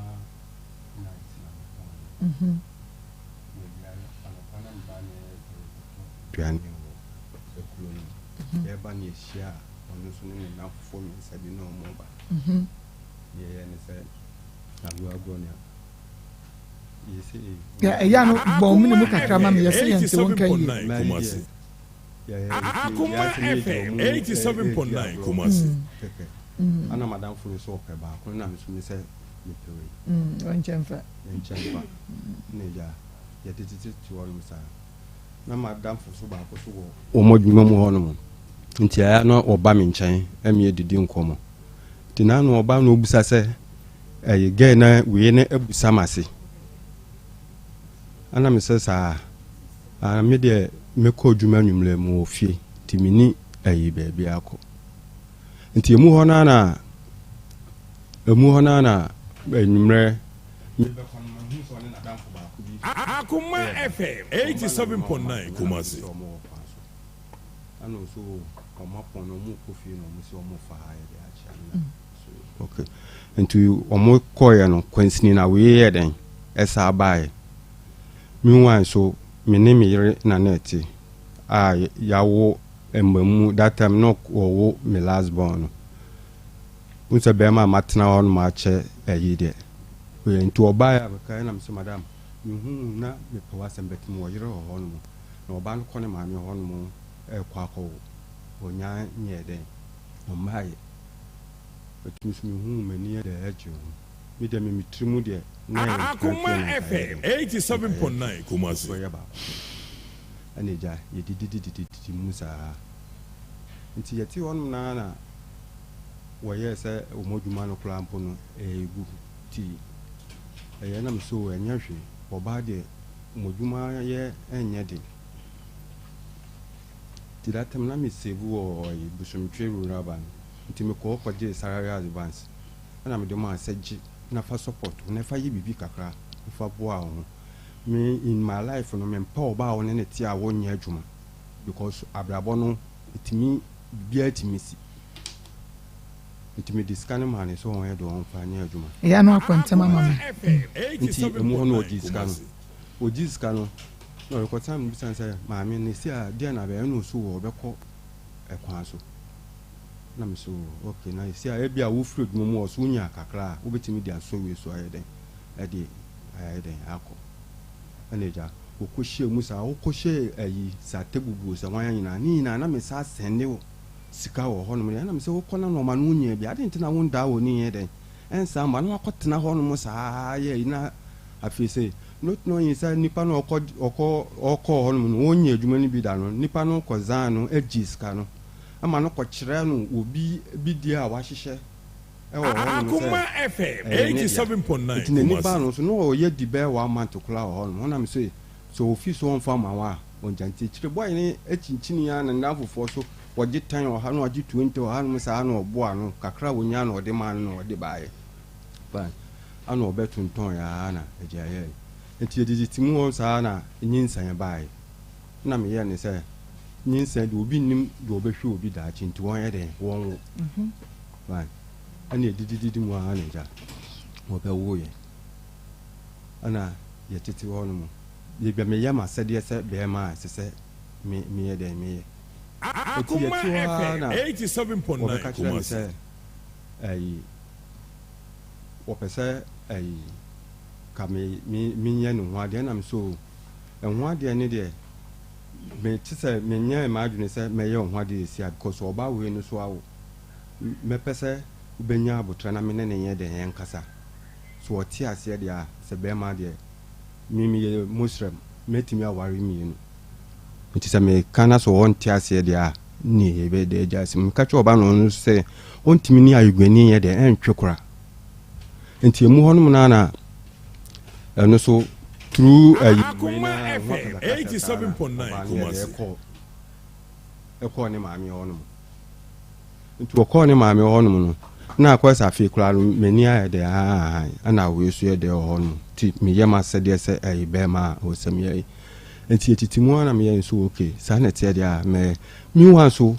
night na mepɔn yɛ. Na awia anɔpa na meba na yɛkɔtɔ aduane wɔ akuro no mu. Yɛreba na yɛhyia ɔno nso ne ne nnamfofoɔ mmiɛnsa bi na wɔreba. Deɛ yɛyɛ ne sɛ agorɔ agorɔ ne yɛsɛ ee. Ɛyɛ ano bɔ mene mu kakra ma me yɛsɛ yɛnte wo nka yie. Kumasi. Akoma FM 87.9 Kumasi. Kɛkɛ. Ana madamfo no sɛ ɔpɛ baako na me nso me sɛ mepɛ wei. Ɔnkyɛ mfa. Nkyɛ mfa. Na agya yɛde tete te hɔnom saa. Na madamfo so baako so wɔ wɔn adwuma mu hɔnom. Nti ɛyɛ na ɔba me nkyɛn ɛmi yɛdidi nkɔmmɔ. Nti na na ɔba na ɔbusa sɛ ɛyɛ gɛɛ na wei na abusa m'ase. Ana me sɛ saa. Ah me deɛ mɛkɔ adwuma anwummerɛ mewɔ fie nti menni ayi baabi akɔ. Nti emu hɔ no ara na emu hɔ no ara na anwummerɛ mebɛkɔ no mahu sɛ ɔne n'adamfo baako bi Akoma reba. FM Ɔmo ba na mema ɔmo 87.9 akonnwa na Kumasi. mehu sɛ ɔmo wɔ kwan so. Ɛna ɔse oo ɔmo apɔn no ɔmo rekɔ fie na ɔmo se ɔmo refa ha yɛde akyea me na so okay. Nti ɔmo kɔeɛ no kwansini na wei yɛɛ dɛn ɛsaa baeɛ. Meanwhile nso me ne me yere na na ɛte a yɛawo mma mu that time na wɔwo me last born no. Wohu sɛ bɛrima a matena hɔ nom akyɛ ayi deɛ. Ɔyɛ nti ɔbaeɛ a mekaeɛ na mese madam mehu wo na mepɛ w'asɛm but mewɔ yere wɔ hɔ nom na ɔbaa no kɔ ne maame hɔ nom ɛrekɔ akɔwo ɔnya nyɛɛ dɛn ɔmmaeɛ but me nso mehu wo m'ani yɛ gye ho. Me deɛ me me tiri mu deɛ na yɛ nka Akoma fie na nka yɛ FM dɛn nka yɛ 87.9 Kumasi. nkurɔfoɔ yɛ baako pɛ ɛna agya yɛ didididididi mu saa nti yɛte hɔ nom naa na wɔyɛɛ sɛ wɔn adwuma no koraa mpo no ɛɛgu nti ɛyɛ na me so ɛnyɛ hwee ɔbaa deɛ wɔn adwuma yɛ ɛnyɛ den nti that time na me save wɔ ɔyi Bosomtwe rural bank nti mekɔɔ kɔgyee salary advance na mede maa sɛ gye na fa support wo na fa yɛ biribi kakra fa boa wo ho. Me in my life no mempɛ ɔbaa a wo ne no te a wonyɛ adwuma because abrabɔ no ɛtumi biribiara tumi si. Nti mede sika no maa no sɛ ɔnyɛ deɛ ɔmfa nyɛ adwuma. Ɛyɛ ano akɔ ntɛm ama Akoma me. FM Nti ɛmu hɔ no 87.9 ɔgyee sika no. Kumasi. Ɔgyee sika no na ɔrekɔtena mebisa no sɛ maame na ɛsi a deɛn na abɛyɛ ɛna ɔse ɔbɛkɔ ɛkwan so. Na me so ok na sɛsi a ebia wo firi adwuma mu ɔso wonya kakra a wobɛtumi de asɔ wei so ayɛ dɛn ɛde ayɛ dɛn akɔ ɛna agya. Wɔkɔhyɛɛ mu saa, wɔkɔhyɛɛ ayi saa tebubuo sɛ hwan nyinaa, ne nyinaa na mesan sɛnde wo sika wɔ hɔnom deɛ, ɛna mesɛ wokɔ na nnoɔma no wonyaa bi, adɛn nti na wondaa w'ani nyɛ dɛn ɛnsan mma na wakɔtena hɔnom saa yɛ ayi na afei sɛ not knowing sɛ nipa no ɔkɔ ɔkɔ ɔkɔɔ hɔnom no wɔnyɛ adwuma no bi da no, nipa no kɔzaa no gyee sika no ma no kɔkyerɛ no obi bi deɛ a wahyehyɛ wɔ hɔnom sɛ Akoma FM ɛyɛ ne dea. 87.9 Nti n'ani baa Kumasi. no so na ɔyɛ di bɛyɛ one month koraa wɔ hɔnom. Hɔ na mese sɛ ofi so ɔmfa mma wo a ɔngya. Nti akyire boy no kyinkyinii ara ne nnamfofoɔ so wɔgye ten wɔ ha na wɔgye 20 wɔ hanom saa na ɔboa ano kakra a ɔnyaa na ɔde maa no na ɔde baeɛ. Fine. Ana ɔbɛtontɔn ara na agya yɛe. Nti yɛdidi te mu hɔ saa na nyinsɛn baeɛ. Nna meyɛɛ no sɛ nyinsɛn deɛ obi nnim deɛ ɔbɛhwɛ obi daakye nti wɔnyɛ dɛn wɔnwo. Fine. Ɛna yɛdidididi mu ara na agya wɔbɛwoo yɛn. Ɛna yɛtete hɔ nom. Baabi a meyɛ m'asɛdeɛ sɛ bɛrima a ɛsɛ sɛ me meyɛ dɛn meyɛ. Nti Akoma yɛte hɔ ara FM na 87.9 wɔbɛka kyerɛ me Kumasi. sɛ ɛyi wɔpɛ sɛ ɛyi ka me me menyɛ ne ho adeɛ ɛna me so ɛho adeɛ ne deɛ mete sɛ menyɛɛ m'adwene sɛ mɛyɛ wo ho adeɛ seesei a because ɔbaa wei no so awo. Mɛpɛ sɛ wobɛnya aboterɛ na me ne no nyɛ dɛn yɛnkasa. Sɛ ɔte aseɛ deɛ a, sɛ bɛrima deɛ, me meyɛ Muslim, mɛtumi aware mmienu. Nti sɛ meka na sɛ ɔnte aseɛ deɛ a, ne yɛbɛyɛ dɛ agya asɛm. Meka kyerɛ ɔbaa no ɔno nso sɛ ɔntumi ne ayeguani nyɛ dɛn ɛntwe kora. Nti emu hɔnom no ara na ɛno so through ayi wei Akoma no ara ho FM akasakasa saa na 87.9 ɔbaa no yɛ dɛ Kumasi. ɛkɔɔ ɛkɔɔ ne maame hɔ nom. Nti ɔkɔɔ ne maame hɔ nom no, na akɔyɛ sɛ afei koraa no m'ani ayɛ dɛ ahan ɛna wei so yɛ dɛ wɔ hɔ nom. Nti meyɛ m'asɛdeɛ sɛ ɛyɛ bɛrima a ɔwɔ sɛ meyɛ yi. Nti yɛtete mu ara na meyɛ nso okay saa na ɛteɛ deɛ a mɛyɛ. Meanwhile nso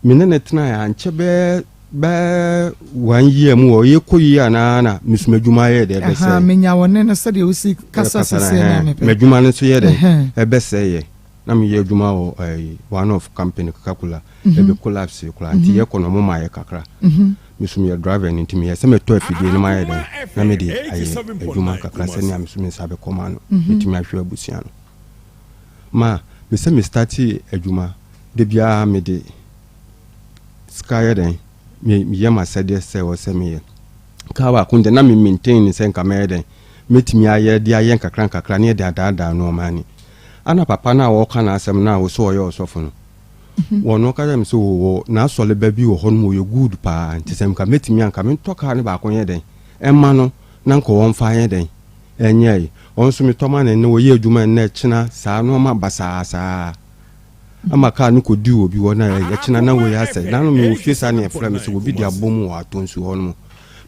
me ne no tenaeɛ ankyɛ bɛyɛ bɛyɛ one year mu hɔ yɛkɔ yie anaa na meso m'adwuma yɛɛ dɛ Aha, ɛbɛsɛe. menya wo ne no sɛdeɛ wosi kasa Kasa no sesei no a ɛhɛn mepɛ. m'adwuma no nso yɛ dɛ Ɛhɛn. ɛbɛsɛeɛ. Na meyɛ adwuma wɔ ɛyi one of company Coca Cola ɛbɛ collapse koraa nti yɛkɔ no ɔmo ma yɛ kakra me so meyɛ driver no nti meyɛ sɛ mɛtɔ afidie no mayɛ dɛn na mede ayɛ adwuma kakra sɛnea me so me nsa bɛkɔ ma no mɛtumi ahwɛ abusua no ma me sɛ me starte adwuma da biara mede sika yɛ dɛn meyɛ m'asɛdeɛ sɛ ɛwɔ sɛ meyɛ kaa baako deɛ na me maintain sɛ nka mɛyɛ dɛn mɛtumi ayɛ de ayɛ nkakra nkakra ne yɛde adaadaa nnoɔma ani Ana papa no a wɔreka n'asɛm no a ɔsɛ ɔyɛ ɔsɔfo no, wɔn ɔka kyerɛ me sɛ ɔwɔ n'asɔre ba bi wɔ hɔ nom ɔyɛ good paa nti sɛ nka mɛtumi a nka mentɔ kaa no baako nyɛ dɛn ɛma no na nka wɔmfa nyɛ dɛn ɛnyɛ ayi. Ɔno nso metɔ ma no ɛnnɛ ɔyɛ adwuma ɛnnɛ ɛkyena saa nnoɔma basaa saa ama kaa no kɔdii obi hɔ na ɛkyena na wei asɛe. Na no mewɔ fie saa ne ɛfrɛ me sɛ obi de abom wɔ atɔ nsuo hɔ nom.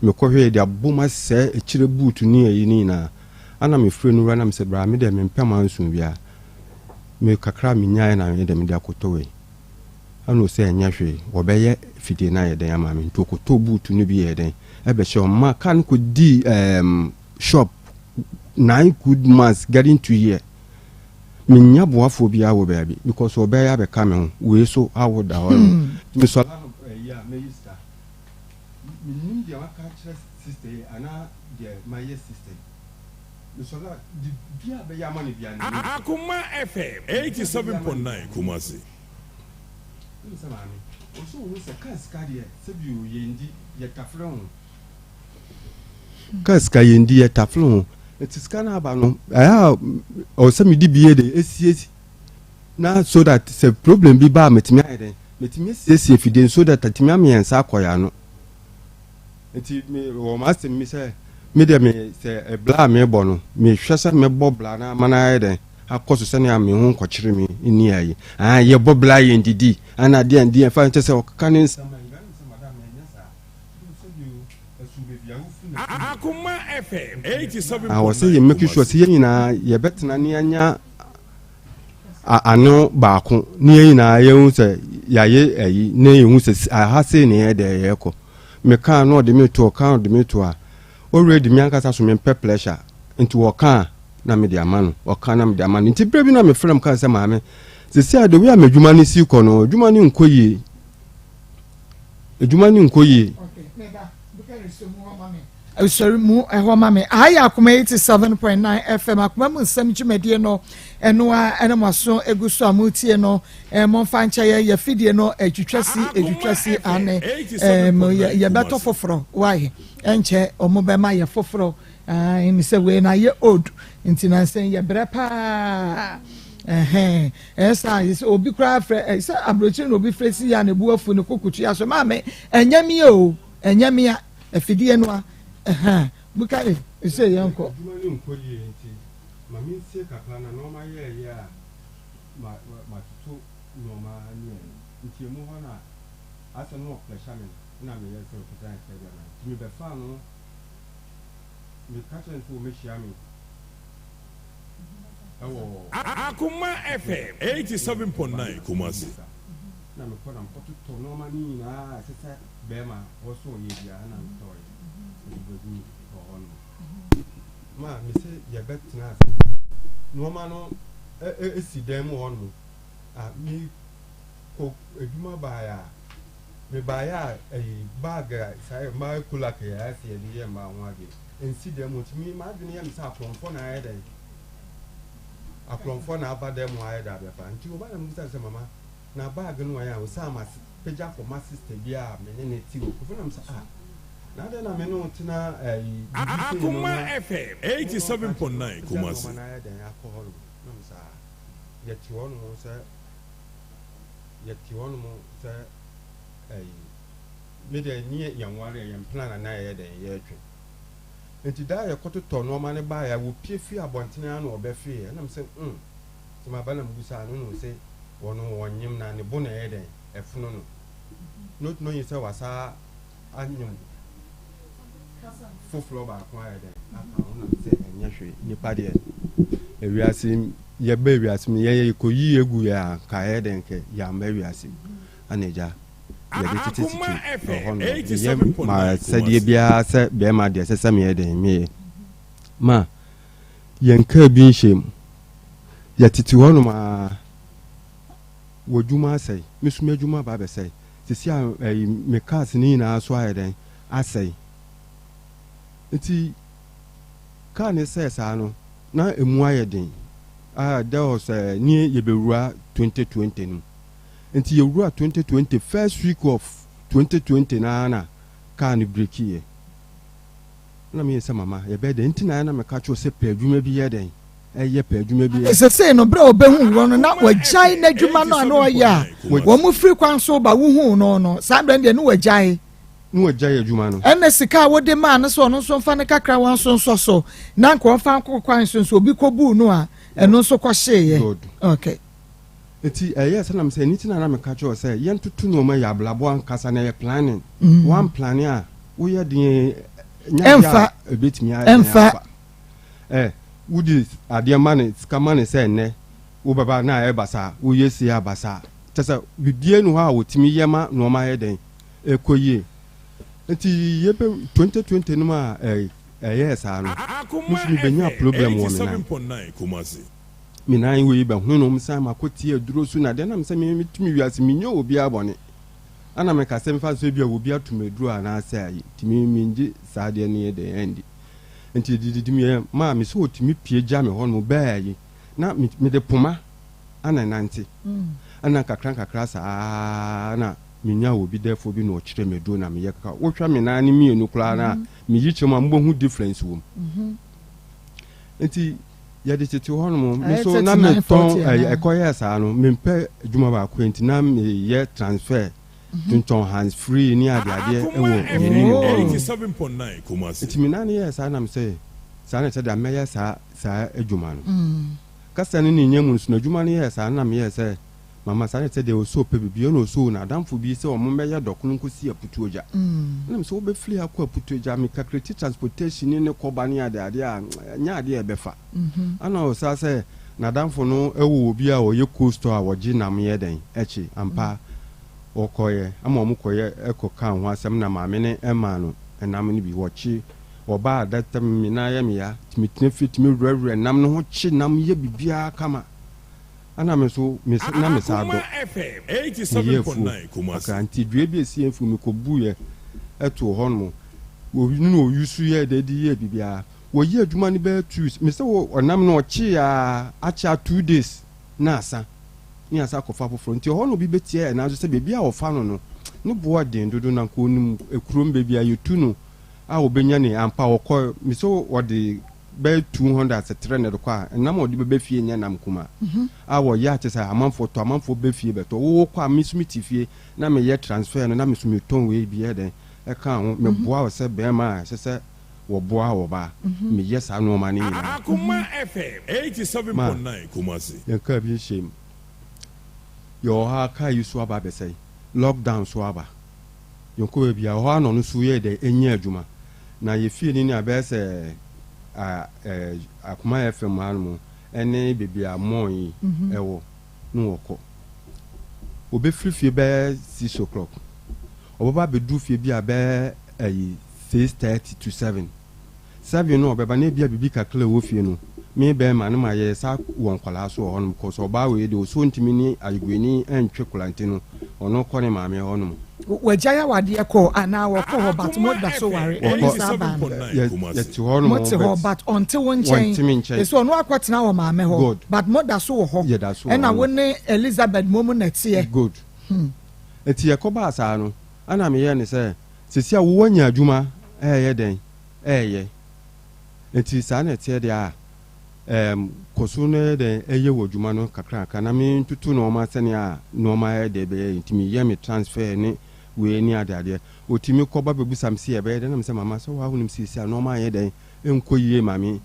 Mekɔhwɛ yɛde abom asɛe akyire boot ne ayi ne nyinaa. Ana me frɛ no wura na me sɛ bra me deɛ me mpɛ manso bia me kakra a me nyaeɛ na me deɛ me de akɔtɔ wei ɛna ɔsɛ ɛnyɛ hwee wɔbɛyɛ fidie no ayɛ dɛn ama me nti ɔkɔtɔ boot no bi yɛ dɛn ɛbɛhyɛ ɔma car no kɔdii um, shop nine good months getting to year menya boafoɔ biara wɔ baabi because ɔbɛyɛ abɛka me ho wei so awo da hɔ no nti mesɔla no ɛyi a mɛyi sika Mennim deɛ maka akyerɛ sister yi anaa deɛ mayɛ sister yi. Mesɔre a, biribiara a bɛyɛ ama no biara n'ani nsɔ. Akoma FM 87.9 Kumasi. Wonim sɛ maame, ɔwɔ sɛ ɔhu sɛ kaa sika deɛ sɛbi o yɛndi, yɛtafere ho. Kaa sika yɛndi, yɛtafere ho. Nti sika no aba no, ɛyɛ a ɔwɔ sɛ mede bi yɛ dɛ, ɛsiesie na so that sɛ problem bi ba a metumi ayɛ dɛn metumi asiesie afidie no so that atumi ama yɛn nsa akɔ yɛn ano nti me wɔ m'asɛm mi sɛ me deɛ me sɛ ɛbla a mebɔ no mehwɛ sɛ mɛbɔ bla no ama no ayɛ dɛn akɔ so sɛnea me ho nkɔkyere me nni ayi ah yɛbɔ bla yɛn didi ana deɛ deɛ fa nkyɛ sɛ ɔkeka ne nsɛm a ɛnyɛ sɛ madam ɛnyɛ saa Akoma FM Ah, wɔ sɛ yɛ 87.9 make sure sɛ Kumasi. yɛn nyinaa yɛbɛtena ne anya ano baako ne yɛn nyinaa yɛhu sɛ yɛayɛ ayi na yɛhu sɛ aha sei ne yɛ deɛ yɛrekɔ mekaa na ɔde me to ɔka ɔde me to a already me ankasa so mempɛ pressure nti wɔka a na mede ama no ɔka na mede ama no nti berɛ bi na mefrɛ m kaa sɛ maame sɛsi a the way a m'adwuma no si kɔ no adwuma no nkɔ yie adwuma no nkɔ yie. Okay, meba. Bukari so mu hɔ ma me. Sɔre mu ɛhɔ ma me. Aha yɛ Akoma 87.9 FM, Akoma mu nsɛm dwumadie no, ɛno a ɛna mo aso egu so a motie no. Ɛɛ momfa nkyɛ yɛ, yɛ fidie no ɛtwitwa si, ɛtwitwa si, ane ɛɛ mo yɛ yɛbɛtɔ foforɔ, why ɛnkyɛ ɔmo bɛma yɛ foforɔ. Ae me sɛ wei na ayɛ old nti na nsɛn yɛ brɛ paa. Ɛhɛn ɛyɛ saa yɛ sɛ obi koraa frɛ ɛ sɛ aburokyire na obi frɛ si yɛ a na ebu afu ne koko tua so maame ɛnyɛ mi o ɛnyɛ mi a afidie no a ɛhɛn bukari ɛsɛ yɛn kɔ. Adwuma no nkɔ yie nti ma mensie kakra na nnoɔma yɛɛyɛ a ma matoto nnoɔma ne ayi nti emu hɔ na asɛ na ɔpressure me na meyɛ sɛ ɔkita ne sɛ deɛ ma nti mebɛfaa no Meka kyerɛɛ no sɛ wɔmmɛhyia me wɔ. Akoma FM 87.9 Kumasi. Na mekɔ na mekɔtotɔ nnoɔma no nyinaa a ɛsɛ sɛ bɛrima wɔ sɛ ɔyɛ biara na metɔeɛ mede bɛguu wɔ hɔ nom. Ma mese yɛbɛtena ase nnoɔma no si dan mu hɔ nom a mekɔ adwuma baeɛ a Mebaeɛ a ɛyi bag a saa mmaa kulak yɛ ayɛ sɛ yɛde yɛ mmaa ho adeɛ nsi dan mu nti me m'adwene yɛ me sɛ akorɔmfoɔ na ayɛ dɛn akorɔmfoɔ na aba dan mu ayɛ dɛ abɛfa nti ɔba na mebisa sɛ mama na bag no wɔyɛ a ɔsɛ ama pagya kɔma sister bi a me ne ne te wɔ kofi na me sɛ ah na adɛn na me ne wo tena ɛyi biribi sei no Akoma na FM wo na 87.9 ɔka Kumasi. nneɛma no ayɛ dɛn akɔ hɔ nom na me sɛ ah yɛte hɔ nom sɛ yɛte hɔ nom sɛ ɛyi me deɛ ne yɛn ware yɛn plan na na yɛyɛ dɛn yɛretwe nti da a yɛkɔtotɔ nneɛma no baeɛ a wɔpie firi abɔntene ano ɔbɛfeeɛ ɛnam sɛ mm sɛ maba na mbusaa no no sɛ wɔn wɔnyem na ne bo na ɛyɛ dɛn ɛfono no not knowing sɛ wasa anyem foforɔ baako ayɛ dɛn aka ho nam sɛ ɛnyɛ hwee nipa deɛ ewiase yɛba ewiase mu yɛyɛ yɛkɔyi egu yɛ a nka ɛyɛ dɛn kɛ yɛamba ewiase mu ana agya yɛde tete Akoma tete wɔ FM hɔ no meyɛ 87.9 m'asɛdeɛ Kumasi. biara sɛ bɛrima deɛ ɛsɛ sɛ meyɛ dɛn meyɛ ma yɛn kaa bi nhyɛ mu yɛtete hɔ nom a w'adwuma asɛe me so m'adwuma aba abɛsɛe sisi a ɛyi me cars ne nyinaa so ayɛ dɛn asɛe nti car ne sɛɛ saa no na emu ayɛ den ah there was eh, ne yɛbɛwura 2020 no nti yɛwura 2020 first week of 2020 naa na car no breakiiɛ na meyɛ sɛ mama yɛbɛyɛ dɛn nti na na meka kyerɛ sɛ pɛ adwuma bi yɛ dɛn ɛyɛ pɛ adwuma bi yɛ. Sesei no, berɛ a ɔbɛhuu wɔn no, na wagyae n'adwuma no a na ɔyɛ a wɔn firi kwan so ba wohuu no no, saa berɛ no deɛ na wagyae. Na wagyae adwuma no. Ɛnna sika a wode maa no sɛ ɔno nso mfa ne kakra wɔn nso nsɔ so, na anka ɔmfa nkɔ kwan so nso, obi kɔbuu no a, ɛno nso kɔhyeeɛ. Good. Okay. Nti ɛyɛɛ sɛ na mesɛ ɛno nti na na meka kyerɛ wo sɛ yɛntoto nneɛma yɛ abrabɔ ankasa na yɛ planning. Woan plane a woyɛ deɛ nyɛ adeɛ Ɛmfa. a ɛbɛtumi ayɛ dɛn Ɛmfa. afa. Ɛ wode adeɛ ma no sika ma no sɛ nnɛ wobɛba na ayɛ basaa woyɛ sei a basaa kyɛ sɛ biribiara ni hɔ a wɔtumi yɛ ma nneɛma yɛ dɛn ɛkɔ yie. Nti yɛbɛ 2020 no mu a ɛ ɛyɛɛ saa no me Akoma nso mebɛnyaa FM problem wɔ me nan. 87.9 Kumasi. Me nan wei bɛhono nom san makɔ tie aduro so na deɛ nam sɛ me metumi wiase menyɛ obiara bɔne ana meka sɛ mfa sɛ bi a obi ato me aduro anaasɛ ayi nti me mengye saa deɛ no yɛ dɛn ɛndi nti dididi me maa me sɛ ɔtumi pie gya me hɔ nom bɛɛ ayi na mede poma ana nante ana nkakra nkakra saa na menya obi dɛfoɔ bi na ɔkyerɛ me aduro na meyɛ kaka wohwɛ me nan ne mmienu koraa na meyi kyerɛ mu a mobɛhu difference wɔ mu nti yɛde tete hɔ nom me so na metɔn ɛkɔyɛɛ saa no mempɛ adwuma baako nti na meyɛ transfer mhm. tontɔn hands free ne adeadeɛ ɛwɔ yɛnim hɔ nti me nan yɛɛ saa nam sɛ saa na sɛ deɛ mɛyɛ saa saa adwuma no mm. kasa no ne nya mu nso na adwuma no yɛɛ saa na meyɛɛ sɛ Mama saa na ɛsɛ deɛ ɔsɛ ɔpɛ biribi ɛna ɔsɛ o n'adamfo bi sɛ ɔmo mmɛyɛ dɔkono nkɔsi aputuogya ɛna mesɛ wobɛfiri ha kɔ aputuogya me calculate transportation ne ne kɔba ne ade adeɛ a ɛnyɛ adeɛ a ɛbɛfa ɛna ɔsa sɛ n'adamfo no ɛwɔ obi a ɔyɛ cold store a wɔgye nam yɛ dɛn ɛkye ampa ɔkɔyɛ ama ɔmo kɔyɛ ɛkɔ kaa ho asɛm na maame no ɛmaa no ɛnam no bi wɔkye wɔbaa that time me nan yɛ me ya tumi tena fie tumi werɛwerɛ nam no ho kye nam yɛ biribiara kama Ɛna me nso me na me saa dɔ. Meyɛɛ afuo kakra nti dua bi a ɛsi yɛn afuo mekɔbuiɛ too hɔ nom. Ɔno na ɔyusu yɛɛ dɛ de yɛɛ biribiara. Wɔyɛ adwuma no bɛyɛ 2 weeks. Mesɛ wɔ ɔnam no ɔkyee a akyɛ a 2 days na asa ne asa akɔfa foforɔ. Nti ɛhɔ na obi bɛtia yɛ nanso sɛ baabi a ɔfa no no ne boɔ den dodo na nka ɔnim kurom baabi a yɛtu no a ɔbɛnya ne ampa. Ɔkɔ mesɛ ɔde bɛyɛ 200 sɛ 300 kɔ a, ɛnam a ɔde bɛbɛ fie nyɛ nam kuma a wɔyɛ akyɛ sɛ amanfoɔ tɔ, amanfoɔ bɛ fie bɛtɔ. Wowɔ kɔ a, me so mete fie na meyɛ transfer no na me so metɔn wei bi yɛ dɛn ɛka ho meboa wo sɛ bɛrima a ɛsɛ sɛ wɔboa wɔ ba meyɛ saa nneɛma no nyinaa. Akoma FM 87.9 Kumasi. Yɛn kaa bi nhyɛ mu, yɛwɔ hɔ a kaa yi so aba abɛsɛe, lockdown so aba, yɛnkɔ baabi a ɛhɔ a na ɔno nso yɛ dɛ ɛnyɛ adwuma na yɛfie no ni a bɛyɛ sɛ Akoma FM ha nom ɛne baabi a mall yi ɛwɔ ne wɔkɔ. Wɔbɛfiri fie bɛyɛ 6 o'clock, ɔbɛba abɛduru fie bi a bɛyɛ ɛyi 6:30 to 7 no ɔbɛba na ebia biribi kakra a ɛwɔ fie no me bɛrima no ma yɛ sa wɔ nkwadaa so wɔ hɔnom kɔ so. Ɔbaa wei de ɔso ntumi ne ayiguani ɛntwe kola nti no ɔno kɔ ne maame hɔnom. Wagyae awadeɛ kɔ anaa wɔkɔ hɔ, but mo da so ware ɔne saa baa no? Yɛte hɔ nom. Mo te hɔ but ɔnte wo nkyɛn. Wɔnte me nkyɛn. Ɛsɛ ɔno akɔtena wɔ maame hɔ. Good. But mo da so wɔ hɔ. Yɛda so wɔ ɛna hɔ. Wo ne Elizabeth mo mu na ɛteɛ. Good. Nti yɛkɔbaa saa no ɛna meyɛ ne sɛ sisi a wowɔ nya adwuma ɛyɛ dɛn ɛyɛ nti saa na ɛteɛ deɛ a kɔ so no yɛ dɛn ɛyɛ wɔ adwuma no kakrakra na mentoto nneɛma sɛnea nneɛma yɛ dɛ bɛyɛ. Nti meyɛ me transfer ne wei ne adeadeɛ. Ɔtumi kɔba bɛbusa me sɛ yɛbɛyɛ dɛn na mesɛ mama sɛ woahonom siesie a nneɛma anyɛ dɛn nkɔ yie ma me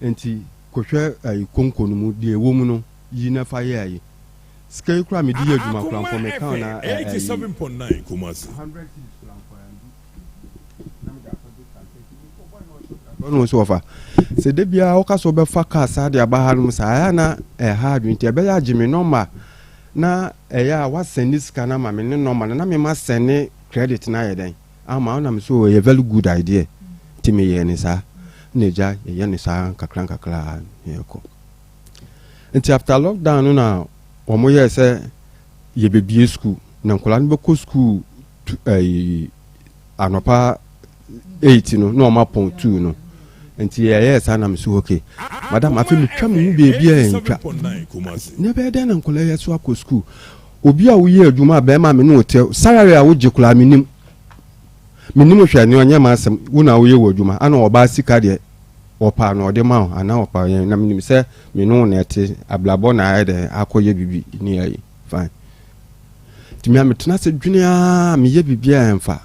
nti kɔhwɛ ayi konko no mu deɛ ɛwɔ mu no yi na fa yɛ ayi sika yi koraa mede yɛ adwuma koraa Akoma nkɔ meka na FM 87.9 Kumasi. 100 cedis koraa nkɔ ɛndu na mede akɔgye transfer. Nti mekɔbɔ na ɔhyɛ ɔno nso wɔfa sɛ da biara woka sɛ wobɛfa kaa saa de aba ha nom saa ɛyɛ a na ɛha adwene nti ɛbɛyɛ agye me number na ɛyɛ a woasɛne sika no ama me ne number no na mema sɛne credit no ayɛ dɛn ama wo na me so ɛyɛ very good idea. Nti meyɛɛ ne saa na agya yɛyɛ ne saa nkakra nkakra na yɛkɔ. Nti after lockdown no na wɔn yɛɛ sɛ yɛbɛbie school na nkwadaa no bɛkɔ school ɛyi anɔpa 8 no na wɔn apɔn 2 no. Nti yɛyɛɛ saa na me so okay madam, afei metwa me ho beebi a ɛntwa 87.9 Kumasi. Na ɛbɛyɛ dɛn na nkwadaa yɛ so akɔ school? Obi a woyɛ adwuma a bɛrima me ne wo te salary a wogye koraa menim menim hwɛ ne ɔnyɛ ma asɛm. Wo na woyɛ wɔ adwuma ana ɔbaa sika deɛ ɔpa na ɔde ma wo anaa ɔpa yɛn na menim sɛ me ne wo na ɛte abrabɔ na ayɛ dɛn akɔyɛ bibi ne ayi fine. Nti me a metena ase dwene a meyɛ biribi a ɛmfa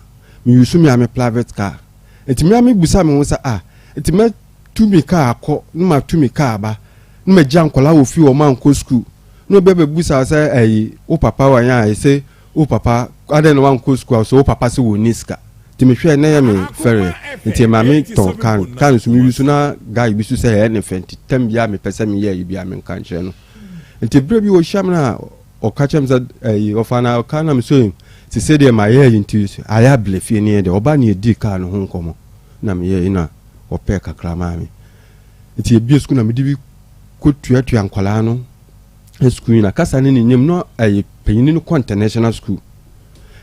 meyusu me a me private car. Nti me a mebusa me ho sɛ, ah, nti mɛtu mi car akɔ na matu mi car aba na magya nkɔla wɔ fie wɔn ankɔ school na obi abɛbusa sɛ ɛyi wo papa wɔ yɛn a ɛsɛ wo papa adɛn na wankɔ school a sɛ wo papa sɛ wɔ ni sika. Nti mehwɛ na ɛyɛ me fɛrɛ nti maame tɔn car car nso mi yusu na guy bi so sɛ ɛyɛ ne fɛ. Nti tɛm bi a mepɛ sɛ meyɛ yi bi a menka nkyerɛ no. Nti berɛ bi wɔhyia me na ɔka kyerɛ me sɛ ɛyi ɔfa na ɔka na me so sese deɛ ma yɛ yi nti ayɛ abele fie ne yɛ deɛ ɔba ne yɛdi car no ho nkɔmmɔ na meyɛ yi na ɔpɛ kakra maa me. Nti ebie sukuu na mede bi kɔtuatua nkwadaa no sukuu yi na kasa ne ne nyam na ɛyɛ panyin no kɔ international school.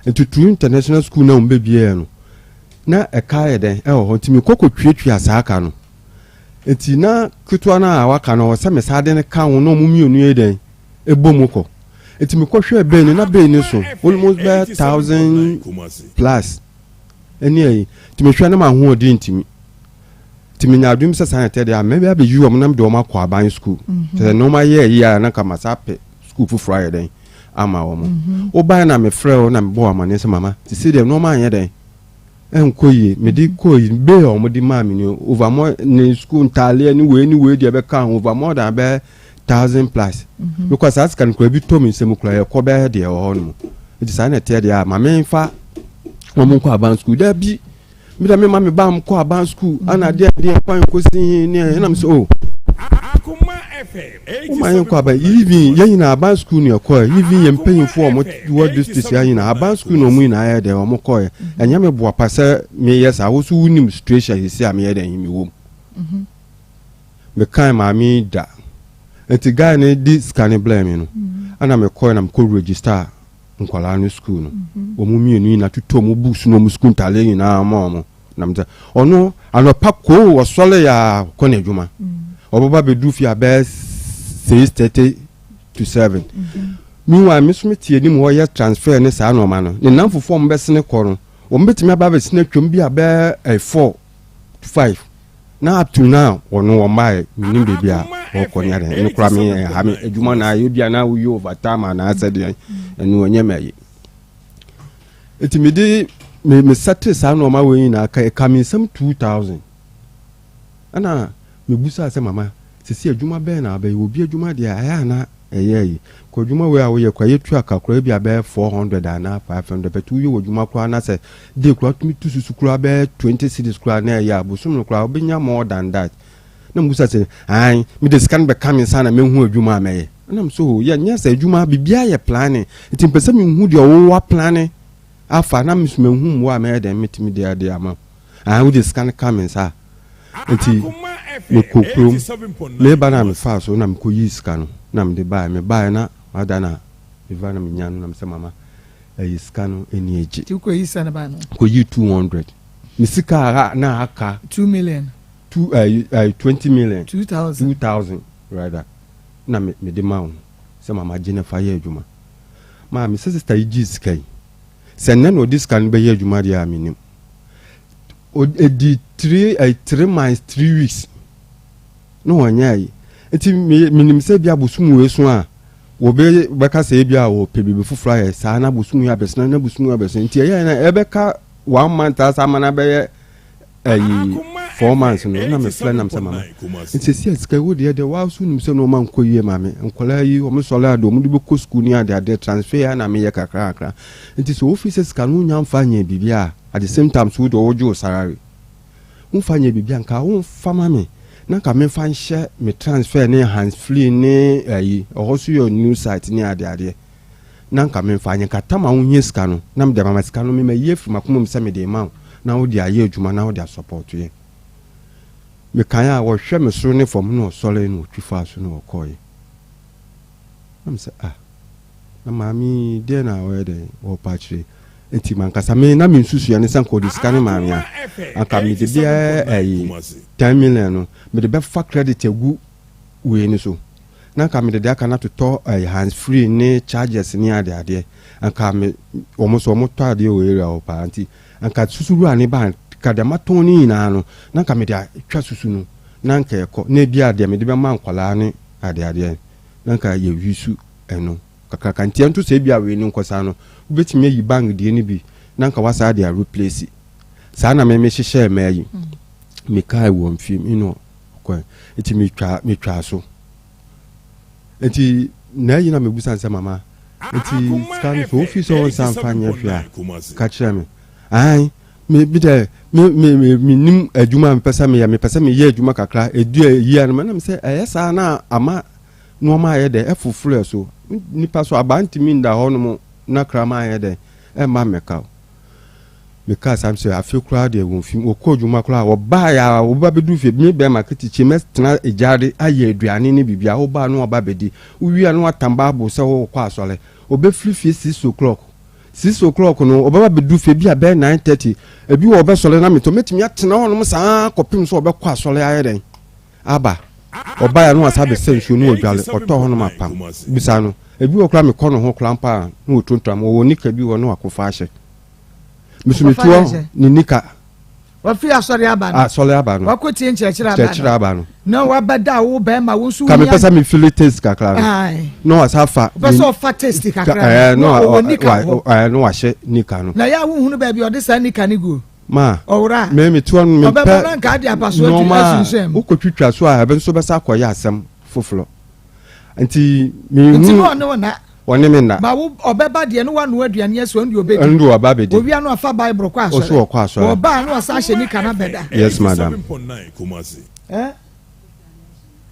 Nti tu international school na wɔn bɛbie no na ɛka yɛ dɛn ɛwɔ hɔ. Nti mekɔ kɔtuatua saa ka no. Nti na ketewa no a waka no ɔsɛ me saa de no ka ho na ɔmo mmienu yɛ dɛn ɛbɔ mu kɔ. Nti mekɔhwɛ bɛn no na bɛn no so almost bɛyɛ 1,000 plus ɛne ayi. Nti mehwɛ na ma ahoɔden ntumi nti menya adwene sɛ saa yɛtɛ deɛ a mɛbɛ abɛyi wɔn na mede wɔn akɔ aban school sɛ nneɛma yɛ yi a na nka ma saa pɛ school foforɔ ayɛ dɛn ama wɔn. Wobaeɛ na mefrɛ wo na mebɔ wɔn amaneɛ sɛ mama te sɛ deɛ nneɛma anyɛ dɛn ɛnkɔ yie. Mede kɔ yi bee a wɔde maa me no over more ne school ntaaleɛ ne wei ne wei deɛ bɛka ho over more than bɛyɛ 1,000 plus because saa sika no kora bi tɔ me nsam kora yɛkɔ bɛyɛ deɛ ɛwɔ hɔ nom. Nti saa na ɛteɛ deɛ a ma memfa wɔn nkɔ aban school da bi mi dɛ mi ma mi ba kɔ aban school ana adeɛ adeɛ kwan kɔsi hin ne ɛnam sɛ o woma yɛn kɔ aban. Even yɛn nyinaa aban school ne ɛkɔɛ, even yɛn mpanyinfoɔ a wɔn wɔ district yɛn nyinaa aban school na wɔn nyinaa yɛ dɛ wɔn kɔɛ. Ɛnyɛ mi boa pa sɛ meyɛ saa. Woso wunim situation sisi a meyɛ dɛ mi wɔ mu mekan maame da. Nti guy ne di sika ne blɛ mi no ɛna mekɔɛ na mekɔ register nkwadaa no school no. Wɔn mmienu nyinaa tutu wɔn books na wɔn school ntaade nyinaa ma wɔn. Na mesɛ ɔno anɔpa koo ɔsɔre a kɔ n'adwuma. Ɔbɛba bɛduru fie a bɛyɛ 6:30 to 7. Meanwhile me nso mete anim hɔ yɛ transfer ne saa nneɛma no. Ne nnamfofoɔ a wɔbɛsene kɔ no, wɔbɛtumi aba abɛsene atwam bi a bɛyɛ 4 to 5. Na up to now ɔno ɔmmaeɛ, mennim baabi a ɔkɔ ne adeɛ. Ɛno koraa me ɛha me adwuma na ayɛ bi a na woyɛ overtime anaasɛ deɛ ɛno ɛnyɛ me ayi. Nti mede me me settle saa nneɛma wei nyinaa ka ɛka me nsam 2000. Ɛna mebusaa sɛ mama sisi adwuma bɛn na abɛyɛ obi adwuma deɛ ayɛ a na ɛyɛ ayi kɔ adwuma wei a woyɛ koraa yɛtua ka koraa bi a bɛyɛ 400 anaa 500 but woyɛ wɔ adwuma koraa na sɛ de koraa tumi tu susu koraa bɛyɛ 20 cedis koraa na ɛyɛ a bosom no koraa wobɛnya more than that. Na mebusa sɛ ae mede sika no bɛka me nsa na mɛhu adwuma a mɛyɛ. Ɛna me so yɛ nyɛ sɛ adwuma biribiara yɛ planning nti mpɛ sɛ mehu deɛ wowɔ planning afa na me so mahu mmoa a mɛyɛ dɛn mɛtumi de ade ama wo. Ae wode sika no ka me nsa a nti mekɔ kurom meba na mefaa so na mekɔyii sika no na mede baeɛ. Mebaeɛ na mada na meva na menya no na mesɛ mama ɛyɛ sika no ɛni agye. Nti wokɔyi sɛn bae no? Kɔyii 200 me sika a na aka 2 million. Two ɛɛ ɛɛ 20 million. 2000. 2000 rather na me mede ma wo sɛ mama gye na fa yɛ adwuma. Maame sɛ sister yi gyee sika yi sɛ nnɛ na ɔde sika no bɛyɛ adwuma deɛ a mennim. Ɛdi three ɛɛ 3 months 3 weeks na wɔnyɛ ayi nti me menim sɛ bi abosom wei so a wɔbɛ bɛka sɛ ebi a wɔpɛ biribi foforɔ ayɛ saa na abosom yi abɛsena na abosom yi abɛsena nti ɛyɛ na ɛbɛka one month asa ama na bɛyɛ ɛyi 4 months no na mefrɛ nam sɛ mama nti sɛ sika wo deɛ deɛ waa so nim sɛ nneɛma nkɔ yie maame nkɔlaa yi wɔn sɔre ade wɔn de bɛkɔ sukuu ne ade ade transfer ya na meyɛ kakra kakra nti sɛ wofi sɛ sika no wonya mfa nyɛ biribi a at the same time so wode wɔgye wo salary womfa nyɛ biribi a nka womfa ma me na nka memfa nhyɛ me transfer ne hands free ne ayi ɛhɔ so yɛ new site ne ade adeɛ na nka memfa nyɛ nka tam a wohia sika no na mede ama sika no mema yi afiri makoma mu sɛ mede ma wo na wode ayɛ adwuma na wode asupport yɛ. Mekae a wɔhwɛ me soro ne fam na ɔsɔre na ɔtwi faa so na ɔkɔɔeɛ na mesɛ ah na maame yi deɛ na ɔyɛ dɛn ɔrepa akyire nti mankasa me na me nsusua ne sɛ nka ɔde sika ne maame a anka mede bɛyɛ ɛyi 10 million no mede bɛfa credit agu wei no so na nka mede de aka no atotɔ ɛyɛ hands free ne chargers ne ade adeɛ anka me wɔn so wɔn tɔ adeɛ wɔ area hɔ paa nti anka susu wura ne ba ka deɛ matɔn ne nyinaa no na nka mede atwa susu no na nka ɛkɔ na ebi a deɛ mede bɛma nkwadaa ne ade adeɛ na nka yɛwi su ɛno kakraka nti ɛnto sɛ ebi a wei no nkɔsa no wobɛtumi ayi bank deɛ no bi na nka wasa de a replace saa na mɛmɛ hyehyɛ mmaa yi mekae wɔ mfie mi no kwan nti metwa so nti na ayi na mebusa nsɛ mama nti sika no so wofi sɛ wɔnsa mfa nyɛ hwee a ka kyerɛ me. Ae me bi dɛ me me me menim adwuma a mepɛ sɛ meyɛ mepɛ sɛ meyɛ adwuma kakra edu a eyi anum ɛnam sɛ ɛyɛ saa na ama nneɛma ayɛ dɛ ɛfoforo so nipa so aba ntumi nda hɔ nom na kraman ayɛ dɛ ɛmma mmɛka o. Mekaa saa sɛ afei koraa deɛ wɔn fi wɔkɔ adwuma koraa wɔbaa yɛ a wɔba bɛdu fie me bɛrima ketekye mɛtena egyaade ayɛ aduane ne biribi a wɔbaa no wɔba bɛdi wowia no watam baabo sɛ wɔkɔ asɔre wɔbɛfiri fie 6 o'clock. 6 o'clock no ɔbɛba bɛdu fie bi a bɛyɛ 9:30 ebi wɔ ɔbɛsɔre na metɔ mɛtumi atena hɔnom saa kɔpem sɛ ɔbɛkɔ asɔre ayɛ dɛn aba. Ɔbaa yɛ no wasa abɛsɛ nsuo no wɔdwale ɔtɔ hɔnom apam bisa no ebi wɔ koraa mekɔ no ho koraa mpa a na wɔtontom wɔwɔ nika bi wɔ no wakɔfa ahyɛ mesometuɔ ne nika. Wafi asɔre aba no. Asɔre aba no. Wakɔ tie nkyerɛkyerɛ aba no. Nkyerɛkyerɛ aba no. Na wabɛda wo bɛrima wo nso. Ka mepɛ sɛ mefeel taste kakra no. Na wasa fa. Wopɛ sɛ ɔfa taste kakra no. Na ɔwɔ nika hɔ. Ɛɛ na wahyɛ nika no. Na yɛ a wohunu baabi ɔde saa nika no gu. Ma. Ɔwura. Me me toɔ no mepɛ. Ɔbɛba na nka ade apa so asunsuan mu. Wokɔtwitwa so a ɛbɛ nso bɛsa akɔyɛ asɛm foforɔ. Nti mehu. Nti na ɔne wo na. Ɔne me na. Ba wo ɔbɛba deɛ no wanoa aduane asi ɔno deɛ ɔbɛdi. Ɛno deɛ ɔba bɛdi. Owia no afa Bible kɔ asɔre. Ɔso ɔkɔ asɔre. Ɔbaa no ɔsan hyɛ nika na bɛda. Yes madam. Ɛ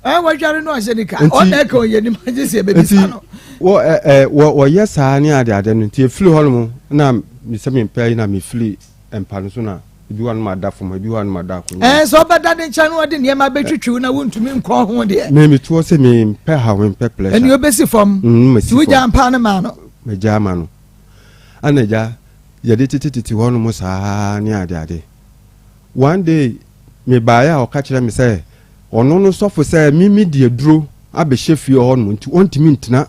ɛ wɔdware no ahyɛ nika. Ɔna ɛka ɔyɛ nim agye sɛ ɛbɛbisa no. Wɔ ɛ ɛ wɔ wɔyɛ saa ne ade ade no nti efiri hɔ nom na mesɛ mempɛ yi na mefiri mpa no so na ebi hɔ nom ada fam ebi hɔ nom ada akonnwa. Ɛɛ sɛ ɔbɛda ne nkyɛn no ɔde nneɛma bɛtwitwiw na wontumi nkɔ ho deɛ. Me me toɔ sɛ mempɛ ha mempɛ pleasure. Ɛni obesi fam. Mesi fam. Wogya mpa no ma no. Megya ama no. Ana gya yɛde tetetete hɔ nom saa ne ade ade. One day mebaeɛ a ɔka kyerɛ me sɛ ɔno no sɔfo sɛ me me de aduro abɛhyɛ fie hɔ nom nti ɔntumi ntena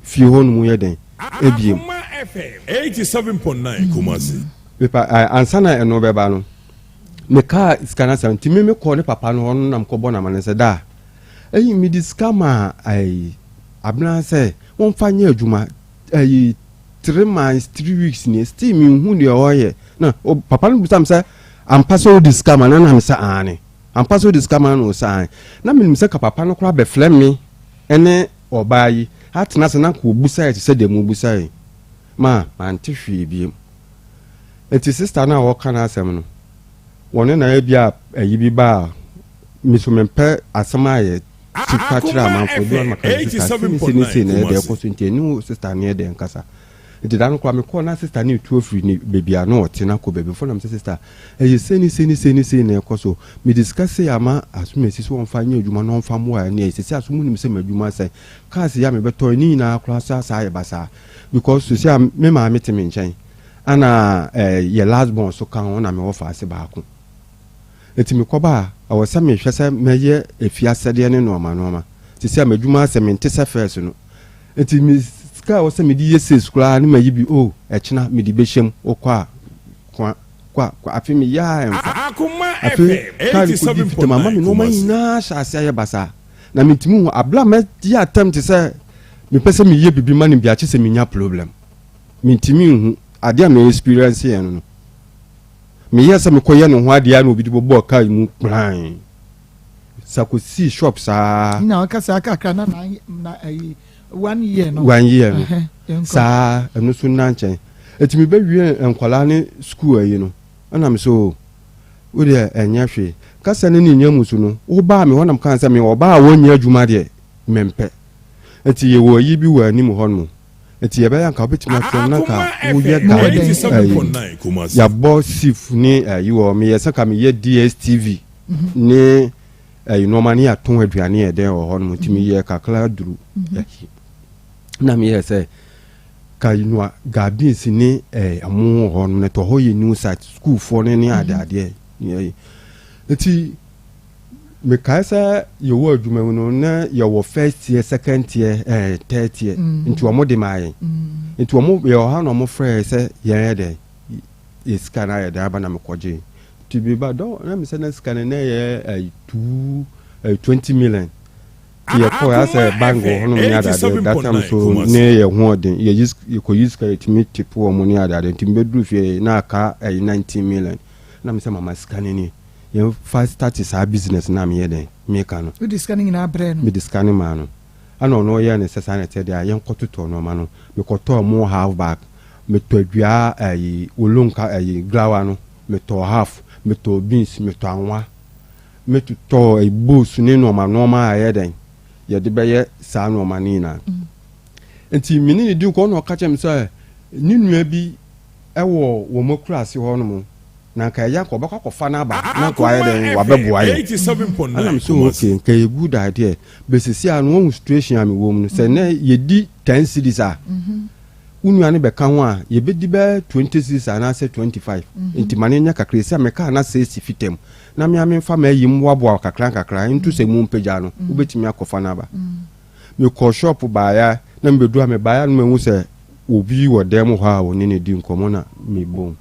fie hɔ nom yɛ dɛn ebiem. Akoma FM 87.9 Kumasi. Mepa ansa na ɛno bɛba no mekaa sika no asɛm nti me mekɔɔ ne papa no hɔ no na mekɔbɔ no amane sɛ daa ɛyi mede sika maa ɛyi abena sɛ wɔmfa nyɛ adwuma ɛyi 3 months 3 weeks nie, still menhu deɛ ɔyɛ. Na papa no bisa me sɛ ampa sɛ wode sika ma no? Na me sɛ aane. Ampa sɛ wode sika ma no? Sɛ aane. Na menim sɛ ka papa no koraa bɛfrɛ me ɛne ɔbaa yi atena sɛ na nka ɔbusaeɛ te sɛ deɛ mubusaeɛ ma mante hwee biem. Nti sister no a wɔka no asɛm no, wɔne na ebi a ɛyi bi ba a me so mempɛ asɛm a yɛ ti ka kyerɛ amanfoɔ bi wɔn maka sister sini sini sini na ɛyɛ deɛ ɛkɔ so. Nti ɛne wo sister ne yɛ deɛ nkasa. Nti da no koraa mekɔɔ na sister ne etu afiri ne beebi a na ɔte na kɔ baabi fo na mesɛ, "Sister, ɛyɛ seni seni seni seni na ɛkɔ so. Mede sika sei ama asomasi so wɔmfa nyɛ adwuma na ɔmfa mmoa ɛne ɛyɛ sisi aso mu nim sɛ m'adwuma sɛ cars yi a mebɛtɔ ne nyinaa koraa saa saa yɛ basaa because sisi a me maame te me nkyɛn ana yɛ last born so ka ho na mewɔ faase baako. Nti mekɔba a ɛwɔ sɛ mehwɛ sɛ mɛyɛ efi asɛdeɛ ne nneɛma nneɛma sisi a m'adwuma asɛ mente sɛ first no. Nti me sika a ɛwɔ sɛ mede yɛ sales koraa ne ma yi bi o ɛkyena mede bɛhyɛ mu wokɔ a kwa kwa kwa. Afe meyɛ a ɛmfa. Afe kaa no kɔdi fitam ama me nneɛma nyinaa hyɛ ase ayɛ basaa na mentumi hu abla mɛyɛ atɛm te sɛ mepɛ sɛ meyɛ biribi ma no bi akye sɛ menya problem. Mentumi nhu adeɛ a me experience yɛ no. Meyɛ sɛ mekɔyɛ ne ho adeɛ a na obi de bɔbɔɔ kaa mu kpran sa kɔsii shop saa. Na ɔka sɛ akakra na ayi one year no. One year no saa ɛno so nna nkyɛn. Ɛti mebɛwie nkwadaa ne school ayi no ɛna me so wodeɛ ɛnyɛ hwee kasa ne ne nya mu so no wobaa me hɔ nam kaa sɛ me ɔbaa a wɔnyɛ adwuma deɛ mempɛ. Nti yɛwɔ ayi bi wɔ anim hɔ nom nti yɛbɛyɛ anka wobɛtumi atwerɛ na nka woyɛ guide ayi yɛabɔ sif ne ayi wɔ meyɛ sɛ ka meyɛ DSTV ne ayi nneɛma ne yɛatɔn aduane yɛ dɛn wɔ hɔ nom. Nti meyɛ kakra duru ayi na meyɛ sɛ ka noa gabins ne ɛmo wɔ hɔ nom na tɔ hɔ yɛ new site schoolfoɔ ne adeadeɛ ne nti mekae sɛ yɛwɔ adwuma mu no na yɛwɔ first year, second year, third year. Nti wɔn de maa yɛn nti wɔn yɛwɔ ha na wɔn frɛ sɛ yɛn yɛ dɛ yɛ sika na yɛ dɛ aba na mekɔgye. Nti bi ba dɔn na mi sɛ na sika no na yɛ two 20 million. Nti yɛkɔ yɛ asɛ bank wɔ hɔnom ne adeade. That time so ne yɛ ho ɔden yɛyi yɛkɔ yi sika yɛtumi tip wɔn ne adeade. Nti mbɛduru fie na aka 19 million na mi sɛ mama sika no nie yɛmfa start saa business na meyɛ dɛn meka no. Wode sika no nyinaa brɛ no? Mede sika no maa no ɛna ɔno ɔyɛ ne sɛ saa na ɛteɛ deɛ a yɛnkɔtotɔ nneɛma no. Mekɔtɔɔ mo half bag, metɔ adua ɛyi olonka ɛyi grawa no, metɔ half, metɔ beans, metɔ anwa, metotɔ ɛyi bowls ne nneɛma nneɛma a ɛyɛ dɛn yɛde bɛyɛ saa nneɛma no nyinaa. Nti me ne ne di nkɔ na ɔka kyerɛ me sɛ ne nua bi ɛwɔ wɔn akuraase hɔ nom na nka ɛyɛ nka ɔbɛkɔ akɔfa n'aba na nka wayɛ dɛn wabɛboa yɛ. Ɛna sɛ okay, nka yɛ good idea. Bɛsisi a no wɔn situation a mewɔ mu no sɛ nɛ yɛdi 10 cedis a wo nua no bɛka ho a yɛbɛdi bɛɛ 20 cedis anaasɛ 25. Nti ma ne nyɛ kakra sɛ meka na sɛ esi fitam na mea memfa ma ayi mmoaboa kakra nkakra nto sɛ mu mpagya no wobɛtumi akɔfa n'aba. Mekɔ shop baeɛ na mebɛdu a mebaeɛ no mahu sɛ obi wɔ dan mu hɔ a ɔne ne di nkɔmmɔ na mebom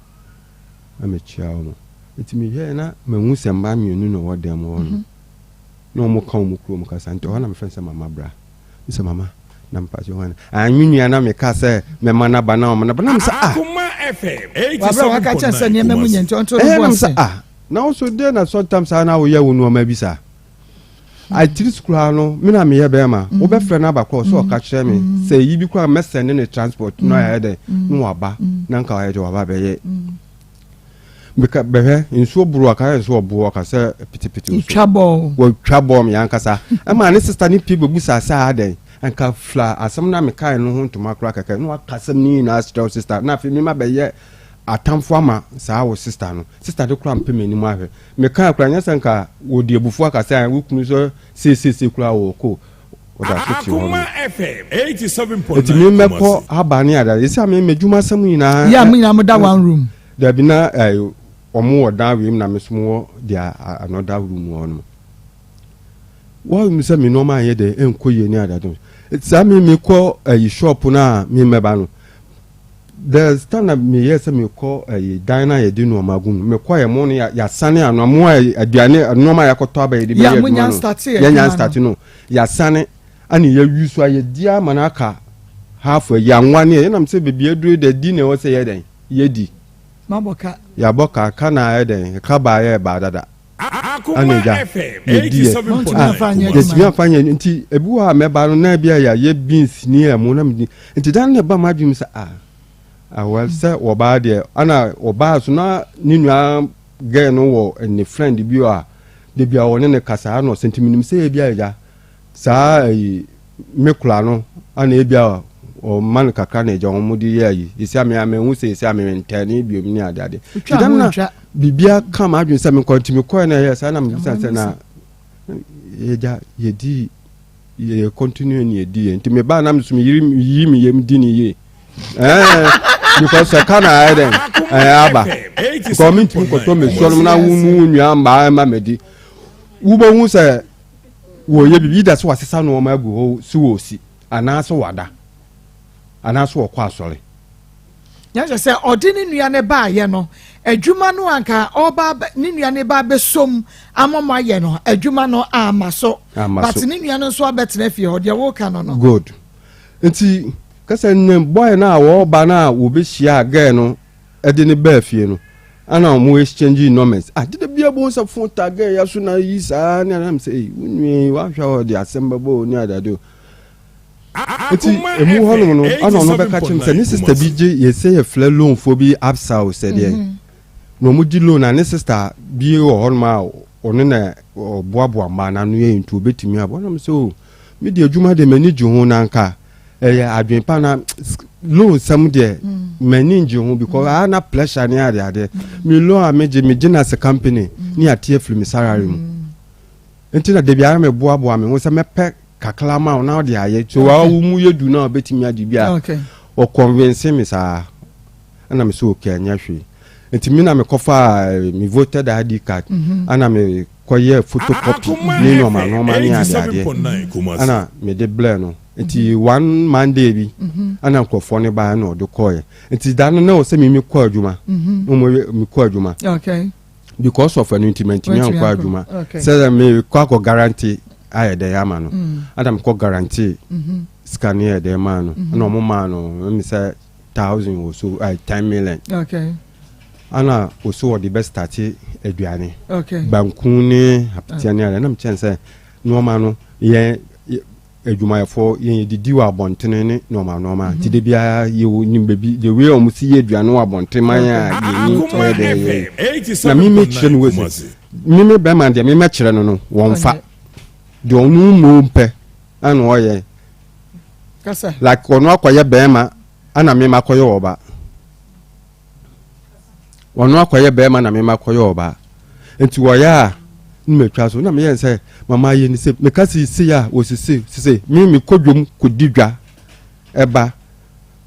na mekyia wɔn. Nti mehwɛɛ na mahu sɛ mmaa mmienu na ɔwɔ dan mu hɔ no na wɔn ka wɔn kurom kasa. Nti ɔhɔ na mefrɛ sɛ mama bra sɛ mama na mpakyɛ hɔ na me nua na meka sɛ mɛma naba na ɔma naba na mesɛ ah. Wabra waka kyerɛ sɛ nneɛma mu nyɛ nti ɔnto no bo ase. Sɛ ah, na wo so deɛ na sometimes saa na woyɛ wo nneɛma bi saa atiri koraa no me na meyɛ bɛrima wobɛfrɛ no aba korɔ sɛ ɔka kyerɛ me sɛ yi bi koraa mɛsɛne ne transport na ayɛ dɛ na waba na nka wayɛ dɛ waba bɛyɛ bɛka bɛhwɛ nsuo boro aka yɛ nsuo ɔbo ɔka sɛ pitipiti so twa bɔɔl. Wɔtwa bɔɔl mi ankasa ɛma ne sister ne pie bɛbu sa sɛ adɛn nka fila asɛm na mekae no ho ntoma koraa kɛkɛ na waka asɛm no nyinaa kyerɛ wo sister na afei mema bɛyɛ atamfo ama saa wo sister no. Sister de koraa mpɛ m'anim ahwɛ mekae koraa nyɛ sɛ nka wɔde abufuo aka sɛ wo kunu sɛ seesiesie koraa wɔ ko ɔda so te hɔ no. Nti me mɛkɔ aba ne ada ɛsɛ a me mɛdwuma asɛm nyinaa. Yɛ a mo nyinaa mo da one room? Dabi na. Wɔn wɔ dan wei mu na me nso mowɔ deɛ another room hɔ nom. Wɔn sɛ me nneɛma anyɛ dɛ ɛnkɔ yie ne adeade. Saa me mekɔ ɛyi shop no a me mmɛba no. The time na meyɛ sɛ mekɔ ɛyi dan no a yɛde nneɛma gu mu. Mekɔ yɛ mo no yɛasane ano mo a aduane nneɛma a yɛakɔtɔ aba yɛde bɛyɛ adwuma no. Yɛnya start no. Yɛasane ɛne yɛwi so a yɛdi ama no aka half ayi anwa ne yɛnam sɛ baabi aduro dɛ di na ɛwɔ sɛ yɛ dɛn yɛdi. Mabɔ ka. Yɛabɔ ka, ka na ayɛ dɛn, ka baa yɛ baa dada. Ɛna agya, yɛdi yɛ. Ah, yɛtumi amfa nyɛ nti ebi wɔ a mɛba no na ebi a yɛayɛ beans ne ɛmo na medi. Nti da no na ɛba m'adwene mu sɛ ah, ah well sɛ wɔbaa deɛ, ɛna wɔbaa so na ne nua girl no wɔ ne friend bi a da bi a ɔne ne kasa ɛna ɔsɛ nti menim sɛ ebi a agya Saa ayi me kora no ana ebi a ɔma no kakra na agya wɔn de yɛ ayi esi ame ame ho sɛ esi ame ntɛne biom ne ade ade ti dɛm na biribi aka ma adwene sɛ mekɔ nti mekɔɛ na ɛyɛ saa na mebisa sɛ na yɛgya yɛdi yɛ continue ne yɛdi yɛ nti mebaa na meso meyiri yi me yam di ne yie ɛɛ because ɛka na ayɛ dɛn ɛɛ aba because mentumi kɔtɔ mesuo nom na wo mu nua mmaa ɛma madi wobɛhu sɛ wɔyɛ biribi either sɛ wasesa nneɛma agu hɔ si wɔ si anaasɛ wada anaasɛ wɔkɔ asɔre. Na kyerɛ sɛ ɔde ne nua no baayɛ no adwuma no anka ɔba ne nua no ba abɛsom ama mo ayɛ no adwuma no ama so but ne nua no nso abɛtena fie hɔ deɛ woka no no. Good nti kɛsɛ ne boy no a wɔba no a wɔbɛhyia girl no de no baa fie no ana ɔmo exchange numbers ah deda bia bo sɛ phone ta girl ya so na yi saa ne anam sɛ ei wo nua yi wahwɛ a ɔde asɛm bɛbɔ o ne adade o nti emu hɔnom no ana ɔno bɛka kyerɛ me sɛ ne sister bi gye yɛsɛ yɛfrɛ loan foɔ bi absa o sɛ deɛ mhm. na ɔmo gye loan a ne sister bi wɔ hɔnom a ɔno na ɔboaboa mmaa n'ano yɛ nti obetumi aboa nam sɛ o me deɛ adwuma deɛ m'ani gye ho na nka ɛyɛ adwene pa na loan sɛm deɛ m'ani ngye ho because ah na pressure ne ade adeɛ me loan a megye megye na sɛ company ne ate afiri me salary mu nti na dabi ara meboaboa me ho sɛ mɛpɛ kakra ma wo na ɔde ayɛ so wa wo mu yɛ du na ɔbɛtumi agye bi a ɔconvince me saa ɛna me sɛ okay ɛnyɛ hwee nti me na mekɔfa eh, me voted id card ɛna me kɔyɛ photocopy ne nneɛma nneɛma ne ade adeɛ ɛna mede blɛ no nti one monday bi ɛna nkurɔfoɔ no baeɛ na ɔde kɔɔɛ nti da no na wɔ sɛ mimi kɔ adwuma na mekɔ adwuma because of ɛno nti mantumi ankɔ adwuma sɛ mekɔ akɔ guarantee ayɛ dɛn ama no ɛna mekɔ guarantee sika no yɛ dɛn maa no ɛna ɔmo maa no ɛmi sɛ thousand wɔ so ay 10 million ɛna ɔso wɔde bɛ start aduane banku ne apeteɛ ne adeɛ ɛna mekyɛn sɛ nneɛma no yɛn adwumayɛfoɔ yɛn yɛdidi wɔ abɔntene ne nneɛma nneɛma nti de biara yɛwɔ nim baabi the way wɔn si yɛ aduane wɔ abɔntene man a yɛni ɛyɛ dɛ yɛ na mimi kyerɛ no wɔ sɛ mimi bɛrima deɛ mimi kyerɛ no no wɔn fa deɛ ɔno mu mpɛ ɛna ɔyɛ like ɔno akɔyɛ bɛrima ɛna mimi akɔyɛ ɔba ɔno akɔyɛ bɛrima na mimi akɔyɛ ɔba nti wɔyɛ a ne matwa so na meyɛ sɛ mama yɛ ne sɛ meka sisi a wɔsisi sisi me mekɔ dwom kɔdi dwa ɛba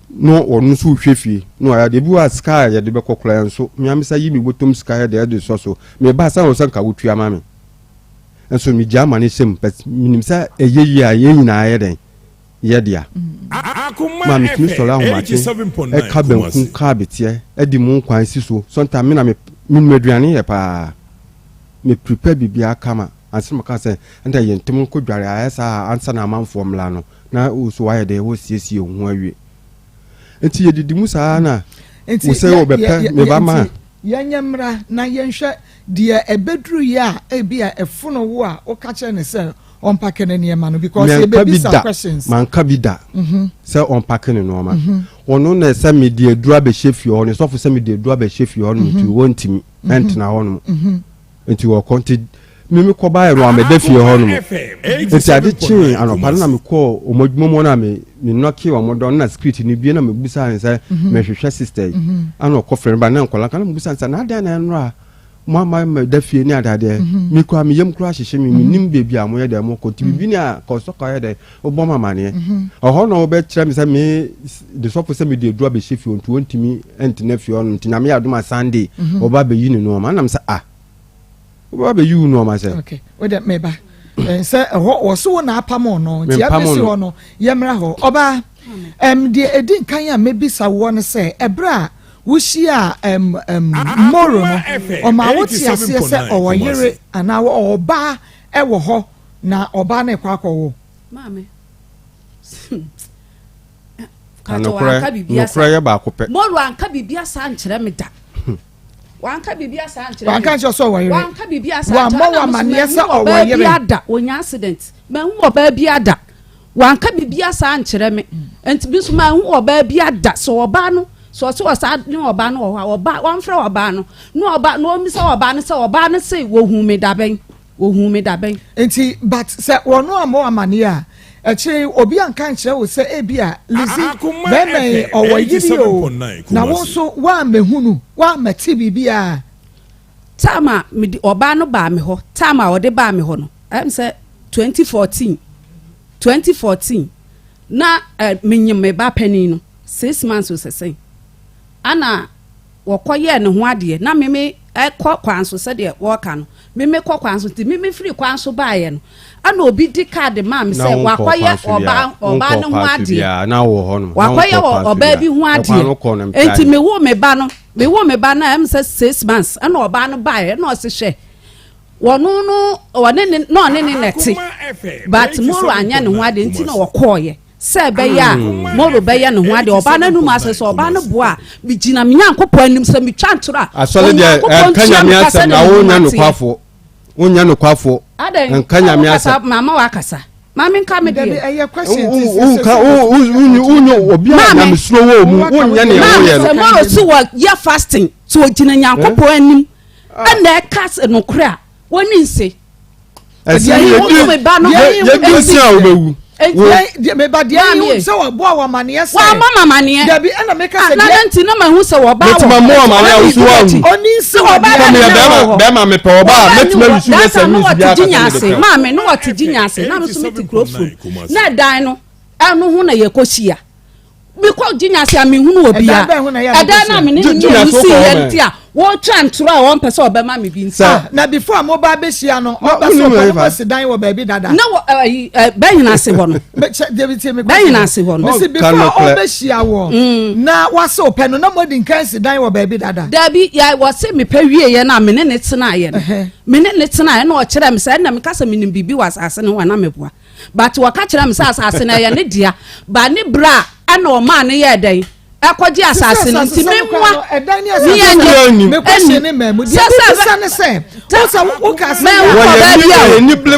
na ɔno nso hwɛ fie na ɔyɛ adeɛ bi wɔ a sika a yɛde bɛkɔ koraa nso mmea mesa yi me bɔtɔm sika yɛ deɛ ɛde sɔ so meba sɛ wɔ sɛ nka wotua ma me nso megya ama ne hyɛm but menim sɛ ɛyɛ yie a yɛn nyinaa yɛ dɛn yɛ dea ma metumi sɔre ahomakye ɛka banku ka abeteɛ ɛde mu nkwan si so sometimes me na me menim aduane yɛ paa me prepare biribiara kama ansa na maka sɛ ɛnna yɛn ntɛm nkɔ dware ayɛ saa ansa na amanfoɔ mmla no na wo so wayɛ dɛ wɔsiesie wo ho awie nti yɛdidi mu saa na wo sɛ wɔbɛpɛ me ba ma yɛnyɛ mmra na yɛnhwɛ deɛ ɛbɛduru yi a ebi a ɛfono wo a woka kyerɛ ne sɛ ɔmpack ne nneɛma no because yɛbɛbisa questions. Manka bi da sɛ ɔmpack ne nneɛma. Ɔno na sɛ mede aduru abɛhyɛ fie hɔ no sɔfo sɛ mede aduru abɛhyɛ fie hɔ no nti wɔntumi ɛntena hɔ nom nti wɔkɔ nti mímí kɔ baayɛ no amɛda fie hɔ nom nti ade kyee anɔpa no na mekɔɔ ɔmo adwuma mu na me me nɔke ɔmo dɔ na security no bie na mebusa ne sɛ mehwehwɛ sister yi ana ɔkɔ frɛ no ba na nkɔla ka na mebusa ne sɛ na adan na ɛnora. Mo ama ma da fie ne adadeɛ. Mhm. Me kura me yam kura ahyehye me, menim baabi a moyɛ dɛ mokɔ. Nti biribi ni a kɔsɔkɔ ayɛ dɛ wobɔ me amaneɛ. Ɛhɔ na wɔbɛkyerɛ me sɛ me de sɔfo sɛ mede aduru abɛhyɛ fie hɔ nti wɔntumi ntena fie hɔ nom. Nti Nyame yɛ adom a Sunday wɔba abɛyi ne nnoɔma. Ɛna me sɛ ah, wobɛba abɛyi wo nnoɔma sɛ? Okay, wo dɛ meba. Sɛ ɛhɔ wɔ so wo na apam no nti Mempam yɛbɛsi no. hɔ no yɛmmra hɔ. Ɔbaa, ɛm deɛ ɛdi nkan a mɛbisa woɔ no sɛ ɛberɛ a wohyiaa ɛm ɛm Moro no, ɔmaa wo te aseɛ sɛ ɔwɔ yere anaa ɔwɔ ɔbaa ɛwɔ hɔ na ɔbaa no rekɔ akɔwo? Maame, Na kakyɛ nokorɛ, wanka biribi asa. nokorɛ yɛ baako pɛ. Moro anka biribi asa ankyerɛ me da. Wanka biribi asa ankyerɛ me. Wanka nkyerɛ sɛ ɔwɔ yere. Wanka biribi asa Wammɔ ankyerɛ. wo Ɛna me nso amanneɛ sɛ manhu ɔwɔ ɔbaa yere. bi ada. Ɔnya accident. Manhu ɔbaa bi ada. Wanka biribi asa ankyerɛ me. Nti me nso manhu ɔbaa bi ada. Sɛ ɔbaa no, sɛ ɔse ɔsaa ne ɔbaa no wɔ hɔ a, ɔbaa, wɔmfrɛ ɔbaa no. Na ɔbaa, na ɔmmisa ɔbaa no sɛ ɔbaa no se wɔhuu me dabɛn. Wɔhuu me dabɛn. Nti but sɛ wɔno ammɔ wo amaneɛ a, akyire yi obi anka ankyerɛ wo sɛ ebia Lizzy bɛrima yi ɔwɔ yere o, na wo nso woammɛhunu, woammɛte biribiara. Time a mede ɔbaa no baa me hɔ, time a ɔde baa me hɔ no, ɛyɛ me sɛ 2014, 2014, na eh, menyim me ba panin no, six months o sɛ sɛn, ana wɔkɔyɛɛ ne ho adeɛ, na meme ɛkɔ kwan so sɛdeɛ wɔka no, meme kɔ kwan so, nti meme firi kwan so baeɛ no, ana obi di kaade maa me Na sɛ wonkɔɔ wakɔyɛ kwan so ɔbaa biara. ɔbaa Wonkɔɔ no ho kwan so adeɛ. biara. Na wowɔ hɔ nom. Na Wakɔyɛ wonkɔɔ wɔ kwan so ɔbaa biara. bi ho Ɛkwan adeɛ. no kɔɔ no Nti mpɛn. mewoo me ba no, mewoo me ba no a ɛm sɛ six months ɛna ɔbaa no baeɛ ɛna ɔse hwɛ wɔno no ɔne ne na ɔne ne na ɛte but Moro anyɛ ne ho adeɛ nti na ɔkɔɔyɛ sɛ ɛbɛyɛ a Hmm. Moro bɛyɛ ne ho adeɛ ɔbaa no anum asɛ sɛ ɔbaa no boa a megyina me Nyankopɔn anim sɛ metwa ntorɔ a Asɔre deɛ Onyankopɔn ɛnka ntua Nyame me ka asɛm sɛdeɛ na me wonyɛ nnwuma teɛ. nokwafoɔ. Wonyɛ nokwafoɔ. Adɛn Nka sɛ Nyame wokasa asɛm. mama wakasa ma menka me Dabi deɛ. ɛyɛ question ti sɛ Wonka sɛ wonyɛ obi a Maame. nyamesuro wɔ mu wonyɛ nea Maame woyɛ sɛ no. Moro si wɔ yɛ fasting sɛ ɔgyina Nyankopɔn anim ɛna ɛka sɛ nokorɛ a wɔni nse. Ɛsɛ Deɛ yɛdi wo me ba no yɛdi nse a wobɛwu. Deɛ meba deɛ yi sɛ wɔbɔ wɔ amaneɛ sɛ. Wɔabɔ ma amaneɛ. Dabi ɛna meka sɛ Na deɛ. nti na mahu sɛ wɔba wɔ. Mɛtuma mu amaneɛ a wosu wɔn. Oni nse wɔ deɛ. Sɛ meyɛ bɛrima bɛrima mepɛ ɔba a mɛtuma wisu yɛ sɛ mi nsu bi akasa mi de pɛ. Maame no wɔte gyinya ase na nso mete kuro fam na ɛdan no ɛno ho na yɛkɔ hyia. mekɔ gyinya ase a menhunu obiara ɛdan no a mene ne mmienu sii yɛ nti a wɔtwa ntorɔ a wɔmpɛ sɛ ɔbɛma me bi nti. Ah, na before a moba abɛhyia no ɔba sɛ ɔpɛ no moasi dan wɔ baabi dada. Na wɔ ɛyi ɛ bɛnyina ase hɔ no. Bɛnyina ase hɔ no. Mesi before ɔbɛhyia wɔ mm. na wase ɔpɛ no na moadi nkan si dan wɔ baabi dada. Dabi yɛ wɔse mepɛ wie yɛ na mene ne tenaeɛ no mene ne tenaeɛ na ɔkyerɛ me sɛ ɛna meka sɛ menim biribi wɔ asase no ho a na meboa. But wɔka kyerɛ me sɛ asase no ɛyɛ ne dea but ne bra ɛna ɔmaa no yɛɛ dɛn ɛkɔgye asase no nti me mmoa ne yɛnyɛ ɛni sɛ sɛ mɛhu ɔbaa bi a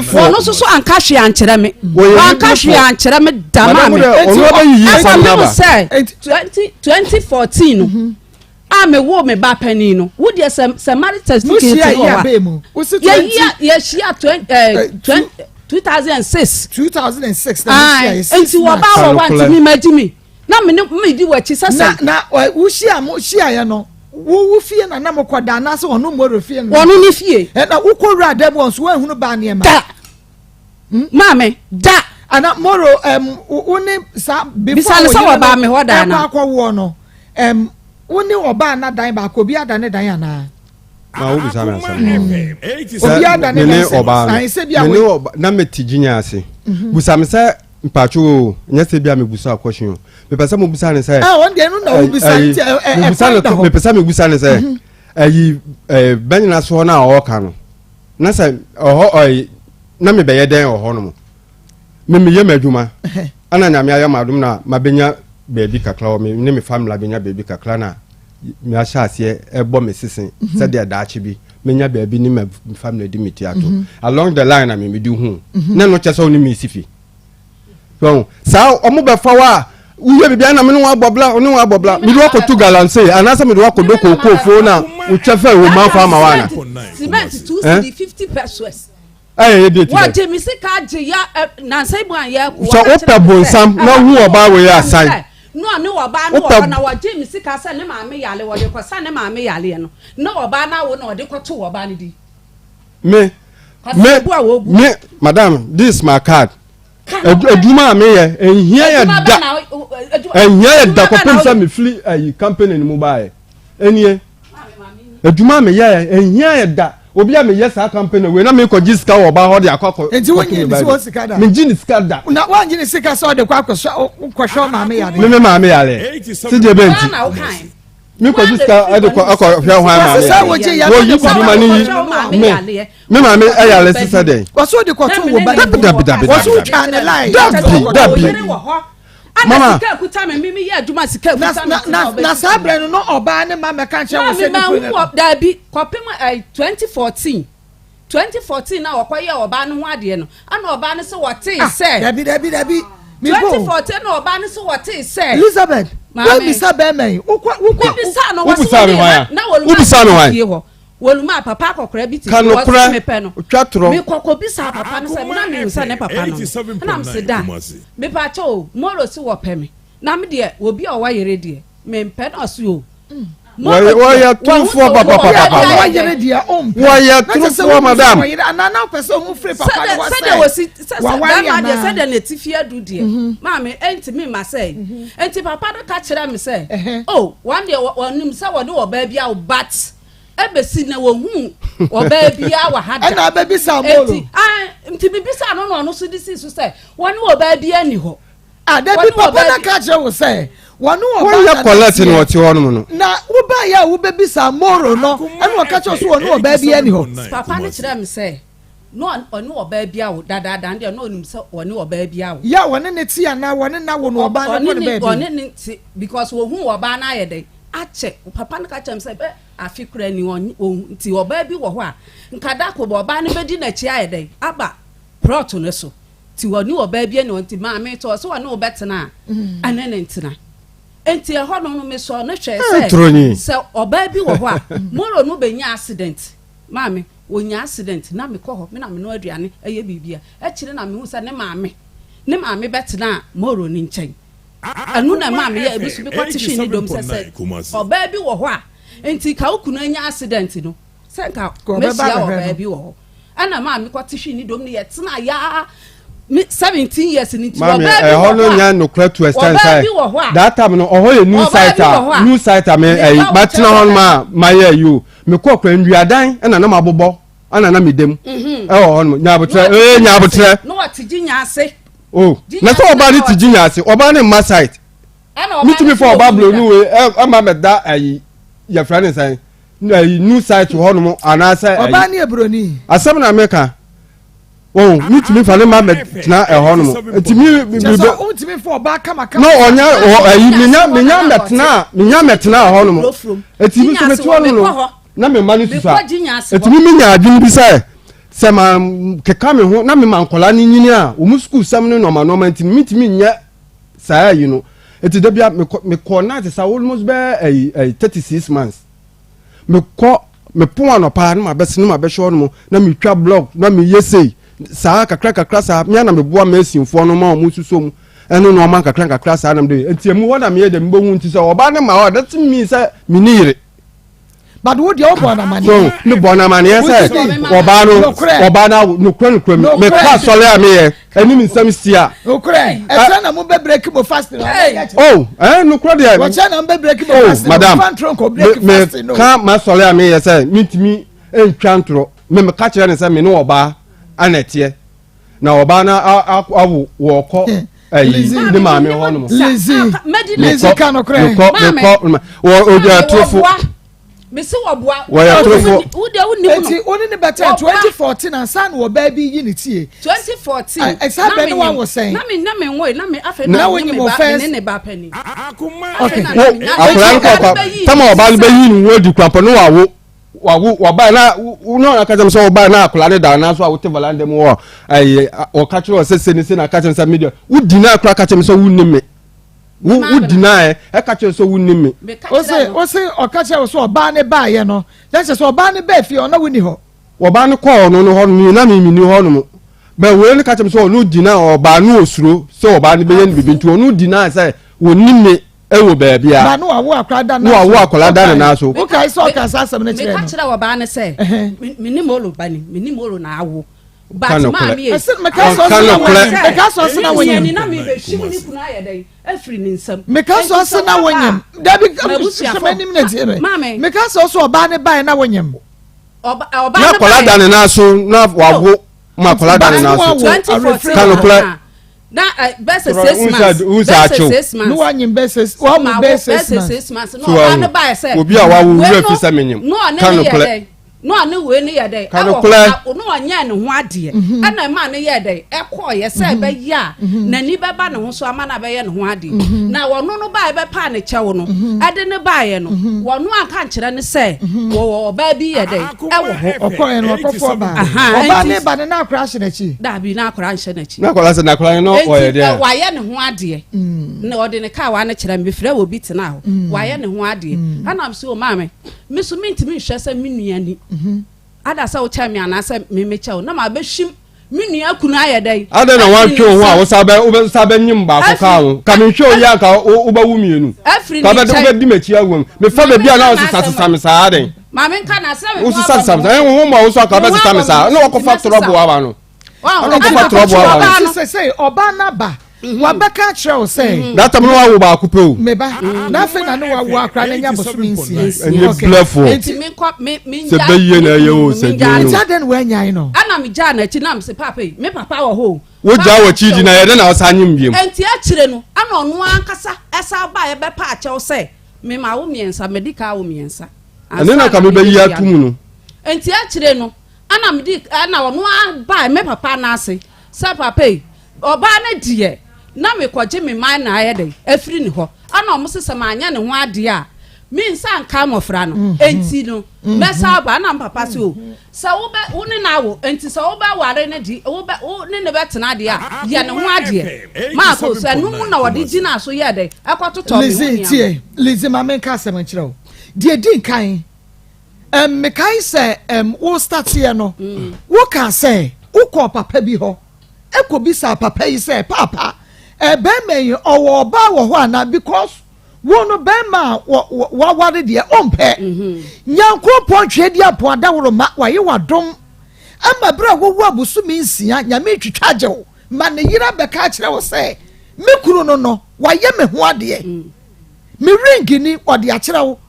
wɔno nso so anka hwee ankyerɛ me wanka hwee ankyerɛ me da maa me ɛfa me mu sɛ 2014 no a me woo me ba panin no wo deɛ sɛ sɛ marriage certificate wɔ hɔ a yɛyia yɛhyia 2006 2006 na mo hyia nti wɔ ba wɔ hɔ nti mi ma gyi mi na mi ne mi di wɔ akyi sɛ sɛ. Na na wo hyia mo hyia yɛ no wo wo fie na na mo kɔ da anaasɛ ɔno moro fie no. Ɔno ne fie. Ɛna wokɔ wura dɛm wɔn so wɔn ehunu ba nneɛma. Da. Hmm? Maame, da. Ana Moro, um, wo ne saa before wo yere no ɛkɔ akɔwoɔ no, um, wo ne ɔbaa na dan baako, obi ada ne dan anaa? Ma wo bisa me asɛm no. Obi ada ne dan sɛ, ɔbaa no, sɛ bi a me ne ɔba, na me te gyinya ase. Mhm. Busa me sɛ mpatwo o, nyɛ sɛ bi a me busa akɔhye o. Mepɛ sɛ mo busa ne sɛ. Ah, wɔn deɛ no na wo bisa nti ɛ ɛ ɛkwan da hɔ. Mepɛ sɛ me busa ne sɛ, mhm. ɛyi ɛɛ bɛnyina soɔ no a ɔɔka no. Na sɛ ɔhɔ ɔyi na mebɛyɛ dɛn wɔ hɔ nom me meyɛ m'adwuma ɛna nyame ayɛ m'adom na mabɛnya baabi kakra wɔ me ne me family abɛnya baabi kakra na meahyɛ aseɛ ɛbɔ me sese mhm. sɛdeɛ daakye bi menya baabi ne me family de me ti ato mhm. along the line na me mede hu mhm. na no kyɛ sɛ wo ne mesi fi so saa ɔmo bɛfa wo a woyɛ biribi ana me ne wɔn abɔ bla ne wɔn abɔ bla mede wakɔtu galamsey anaasɛ mede wakɔdɔ kookoofo na wotwa fɛ wo manfo ama wo ana cement two cedi 50 pesos ɛyɛ yɛ date wɔgye me sika gye ya nansa mu a yɛ sɛ wopɛ bonsam na hu ɔbaa wei asan. Na ɔne ɔbaa no wɔ hɔ na wɔgyee me sika sɛ ne maame yare wɔde kɔsa ne maame yareɛ no na ɔbaa no awo na ɔde kɔtoo ɔbaa no din. Me me me madam this is my card. Adwuma a meyɛ nhia yɛ da nhia yɛ da kɔpem sɛ mefiri ayi company no mu baeɛ ɛnie adwuma a meyɛ nhia yɛ da obi a meyɛ saa company wei na mekɔ gye sika wɔ ɔbaa hɔ de akɔ akɔ nti wonye ne sika sika da megye ne sika da na wangye ne sika sɛ ɔde kɔ akɔsɔ kɔhwɛ maame yare me me maame yare sɛ deɛ bɛnti mekɔ gye sika de kɔ akɔ hwɛ hwan maame yare wɔyi kuduma ne yi me me maame ɛyare sisɛ dɛn wɔso de kɔto wo ba dabi dabi dabi wɔso twa ne line dabi dabi mama sika kuta me me yɛ adwuma sika kuta me na na saa brɛ no no ɔbaa ne ma mɛka nkyɛn wɔ sɛ ne kunu no dabi kɔpem 2014 2014 na ɔkɔyɛ ɔbaa no ho adeɛ no ɛna ɔbaa no sɛ wɔtee ah, sɛ dabi dabi dabi 2014 na ɔbaa no sɛ wɔtee sɛ Elizabeth wobisa bɛrima yi wokɔ wokɔ wobisa no wɔsɛ wɔne na wɔluma fie hɔ Wɔluma papa akɔkora bi te Ka bi wɔse nokorɛ, mepɛ no. twa torɔ. Mekɔ kɔ bisaa papa no sɛ na menim sɛ ne papa no no ɛna mese da mepakyɛ o Moro se wɔpɛ me na me deɛ obi a ɔwɔ yere deɛ mempɛ na ɔse o Moro Wɔyɛ deɛ wɔyɛ wɔhu sɛ torofoɔ obi wɔ papapapapa. yere Ɔwɔ ayɛ yere dɛn deɛ ɔmpɛ. Wɔyɛ Na kyerɛ sɛ torofoɔ wohu sɛ madam. ɔwɔ yere anaa na wopɛ sɛ ohu firi papa sɛdeɛ no hɔ sɛdeɛ sɛ wɔsi sɛ sɛ waware bɛrima deɛ anaa. sɛdeɛ n'atifi adu deɛ maame ɛntumi mma sɛ nti papa no ka kyerɛ me sɛ Ɛhɛ. o wɔn deɛ wɔ- wɔnim sɛ wɔde ɔbaa bi awo but Ebesi nnɛ wonhuu ɔbaa biara wɔ ha da. Ɛna abɛbisa Molo. Enti, ah, nti mebisa no na ɔno nso de sii so sɛ, wɔne ɔbaa biara nni hɔ. Ah, dabi, Wɔne papa ɔbaa no bi. ka kyerɛ wo sɛ wɔne ɔbaa Wɔnyɛ na collect na nanteɛ. ɔte hɔnom no. Na wobaeɛ a wobɛbisa Moro no, ɛna ɔka kyerɛ wo sɛ wɔne ɔbaa biara nni hɔ. Papa no kyerɛɛ me sɛ, na ɔne ɔbaa bi awo dadaada no deɛ, na ɔnim sɛ wɔne ɔbaa bi awo. Yɛ a wɔne no te anaa wɔne no awo no ɔbaa no kɔ ne baabi? Ɔne no te because wɔhuu ɔbaa no ayɛ dɛn? Akyɛ. Papa no ka kyerɛɛ me sɛ, bɛ Afe koraa ni, ɔnhu nti ɔbaa bi wɔ hɔ a, nka da koro ɔbaa no bɛdi n'akyi ayɛ dɛn aba plot no so. Nti ɔne ɔbaa bi ani hɔ nti maame sɛ ɔsɛ ɔne wo bɛtena a, ɛne ne ntena. Nti ɛhɔ no no mesɔɔ no hwɛɛ sɛ sɛ ɔbaa bi wɔ hɔ a, Moro no bɛnya accident. Maame, ɔnya accident na mekɔ hɔ, me na menoa aduane, ɛyɛ biribia. Akyire na mehu sɛ ne maame, ne maame bɛtenaa Moro no nkyɛn. Ɛno na ɛmaa meyɛɛ me so mekɔte hwee ne dɔm sɛ sɛ ɔbaa bi wɔ hɔ a nti ka wo kunu anya accident no sɛ nka mɛhyia ɔbaa bi wɔ hɔ ɛna maa mekɔte hwee ne dɔm no yɛtena yaa me 17 years ni nti ɔbaa bi wɔ hɔ a ɛhɔ no nya nokorɛ to extent sɛ that time no ɔhɔ yɛ new site a new site a me ɛyi matena hɔ no ma mayɛ yi o mekɔ kora nnuadan ɛna na mabobɔ ɛna na medam ɛwɔ hɔ no nyabotrɛ ee nyabotrɛ na wɔte gye nyaase Oh, na sɛ ɔbaa no te gyinya ase, ɔbaa no mma site. Metumi fa ɔbaa buroni wei ɛma mɛda ayi yɛfrɛ ne sɛn ayi new site hɔ nom anaasɛ ayi. Ɔbaa ne yɛ buroni. Asɛm na meka. Wɔn metumi fa ne ma mɛtena ɛhɔ nom. Nti mi mi mi bɛ. Ɔntumi fa ɔbaa kama kama. Na ɔnya ayi menya menya mɛtena menya mɛtena ɛhɔ nom. Eti mi nso mete hɔ nom no na me mma no susua. Eti mi mi nya adwene bi sɛ. Sɛ makeka me ho na mema nkwadaa no nyini a, wɔn sukuusɛm ne nneɛma nneɛma nti no, mentumi nyɛ saa ayi no. Eti da bia mekɔ mekɔ night sa almost bɛyɛ ayi ayi 36 months. Mekɔ mepon anɔpa na mabɛse na mabɛhyɛ hɔ nom na metwa blog na meyɛ sei saa kakra kakra saa mea na meboa masonfoɔ no ma wɔn suso mu ɛne nneɛma kakra kakra saa na mede nti emu hɔ na meyɛ dɛ mebɛhu nti sɛ ɔbaa ne ma hɔ a that means sɛ menni yere. But wo deɛ wobɔ no amaneɛ. So me bɔ no amaneɛ sɛ ɔbaa no ɔbaa no awo nokorɛ nokorɛ mu mekɔ asɔre a meyɛ ɛne me nsɛm si a. Nokorɛ ɛkyɛ na mo bɛ break mo fast no. Oh ɛn nokorɛ deɛ. Wɔkyɛ na mo bɛ break mo fast no. Madam Fa ntoro nkɔ break fast no. Me ka m'asɔre a meyɛ sɛ mentumi ntwa ntorɔ me meka kyerɛ ne sɛ me ne ɔbaa ana ɛteɛ. Na ɔbaa no awo wɔkɔ ayi ne maame hɔ nom. Lizzy Lizzy ka no korɛ. Mekɔ mekɔ wɔ odi atorofo. Mesi wɔ boa. Wɔyɛ atorofo. Eti wo ne ne bɛtɛ 2014 ansa na ɔbaa bi yi ne tie. 2014. Ɛsa bɛ ne wa wɔ sɛn. Na mi na mi nwoe na mi afei na mi ne ba mi ne ne ba panyin. Okay. Akwadaa no kɔ kɔ tama ɔbaa no bɛ yi ne ho adi kurampɔ ne wawo. wawo wabae na na ɔka kyerɛ sɛ ɔbae na akwadaa no da anaasɛ a wote valanda mu hɔ ɛyɛ ɔka kyerɛ sɛ sɛ ne sɛ na aka kyerɛ sɛ media wo deny koraa ka kyerɛ me sɛ wo nim me wo wo deny ɛka kyerɛ sɛ wo nim me. Ose ose ɔka kyerɛ wo sɛ ɔbaa ne baayɛ no na kyerɛ sɛ ɔbaa ne baa fie ɔna wo ni hɔ. Ɔbaa no kɔɔ ɔno no hɔ no na me ni hɔ nom bɛ wei no ka kyerɛ me sɛ ɔno deny ɔbaa no osuro sɛ ɔbaa no bɛyɛ no biribi nti ɔno deny sɛ wɔnim me. Ɛwɔ baabi a. Ba no wawo akwadaa da ne wawo akwadaa da ne nan so. Wokae sɛ ɔka saa asɛm no kyerɛ no. Meka kyerɛ ɔbaa no sɛ me ne Molo ba ni me ne Molo na awo. But Ɔka maame nokorɛ. ye. Ɛsɛ meka sɛ Ɔka ɔse na nokorɛ. wonyim. Meka sɛ ɔse na wonyim. Ni na me bɛ hwim ne kunu ayɛ dɛn afiri ne nsam. Meka sɛ ɔse na wonyim. Dabi hwɛ m'anim na tie me. Maame. Meka sɛ ɔse ɔbaa ne bae na wonyim. Ɔbaa Na ne akwadaa da bae. ne nan so na wawo ma akwadaa da ne nan so. 2014 Ka nokorɛ. na eh, bɛsɛ Toro, six who months said- who said bɛsɛ akyew? six months Ne wanyim bɛ six wawo Ma bɛ wo- six bɛsɛ months. six months na So ɔbaa no wahu. baeɛ sɛ Obi a wawo wei wura no- fi sɛ menyim. na ɔne Ka ne yɛ nokorɛ. dɛn na ɔne wei ne yɛ dɛn Ka ɛwɔ hɔ nokorɛ. na na ɔnyɛɛ ne ho adeɛ ɛna ɛmaa ne yɛ dɛn ɛkɔɔyɛ sɛ ɛbɛyɛ a n'ani bɛba ne ho so ama no abɛyɛ ne ho adeɛ na wɔno no baeɛ bɛpaa ne kyɛw no ɛde ne baeɛ no wɔno anka nkyerɛ ne sɛ wɔwɔ ɔbaa bi yɛ dɛn ɛwɔ hɔ Ɔkɔɛ no ɔkɔfo ɔbaa. Aha, Ɔbaa enti- ne ba no na akora ahyɛ n'akyi. daabi na akwaraa nhyɛ n'akyi Na akwadaa sɛ na akwadaa no ɔyɛ Enti deɛ. wayɛ ne ho adeɛ na ɔde ne kaa wa no kyerɛ me mefrɛ wɔ bi tena hɔ wayɛ ne ho adeɛ ɛna m sɛ o maame me so mentumi nhwɛ sɛ me nua ni ada sɛ wokyɛ me anaasɛ me mekyɛ wo na mabɛhwim me nua kunu ayɛ dɛn Adɛn na afiri wantwe ne wo ho a nsam wosa bɛ wobɛsa bɛnyim baako kaa ho ka menhwɛ wo yi anka wo- wobɛwo mmienu afiri ka ne wobɛde nkyɛn wobɛdi m'akyi awu mefa Maame baabi a na nka wosesa n'asɛm sesa me saa adɛn maame nka na asɛm wosesa sesa me saa ɛho ho ma wo so anka wobɛsesa me saa na wakɔfa torɔbo aba no Ɛna ɔkɔfa torɔbo aba no. Nti sɛ sɛ ɔbaa n'aba wabɛka akyerɛ wo sɛ. That time no wawo baako pɛ o Meba na afei na ne wawo akora na nya bosome nsia. ɛnyɛ Okay. blɛfoɔ Nti menkɔ me me Sɛ bɛyie na ɛyɛ o, sɛ deɛ nti adɛn na wanyae no? ɛna megyaa n'akyi na mese papa yi me papa wɔ hɔ o wogyaa w'akyi di na yɛdɛ na wosa nyem biom Enti akyire no ɛna ɔno ankasa ɛsan baeɛ bɛpa akyɛw sɛ mema wo mmiɛnsa madi ka wo mmiɛnsa ɛne na ka mebɛyi ato mu no Enti akyire no ɛna medi ɛna ɔno abae me papa n'ase sɛ papa yi ɔbaa no deɛ na mekɔgye me man na ayɛ dɛn afiri ne hɔ ɛna ɔmo sɛ sɛ maanyɛ ne ho adeɛ a me nsa nka mmɔfra no enti no mɛsa aba ɛna me papa sɛ o sɛ wobɛ wo ne no awo enti sɛ wobɛware no de wobɛ wo ne ne bɛtena deɛ a yɛ ne ho adeɛ maako sɛ ɛno mu na ɔde gyina so yɛ dɛn ɛkɔtotɔ me ho Lizzie nneɛma tie Lizzie ma menka asɛm nkyerɛ wo deɛ di nkan um, mekae sɛ um, wo starteɛ no woka sɛ wokɔɔ papa bi hɔ ɛkɔbisaa papa yi sɛ papa eh, bɛrima yi ɔwɔ ɔbaa wɔ hɔ anaa because wo no bɛrima a wɔ- wɔ- waware deɛ ɔmpɛ nyankoropɔn twe di apo adaworo ma wayɛ wadom ama berɛ a wowu abosome nsia nyame twitwa agye wo ma ne yere abɛka akyerɛ wo sɛ me kunu no no wayɛ me ho adeɛ me ring ni ɔde akyerɛ wo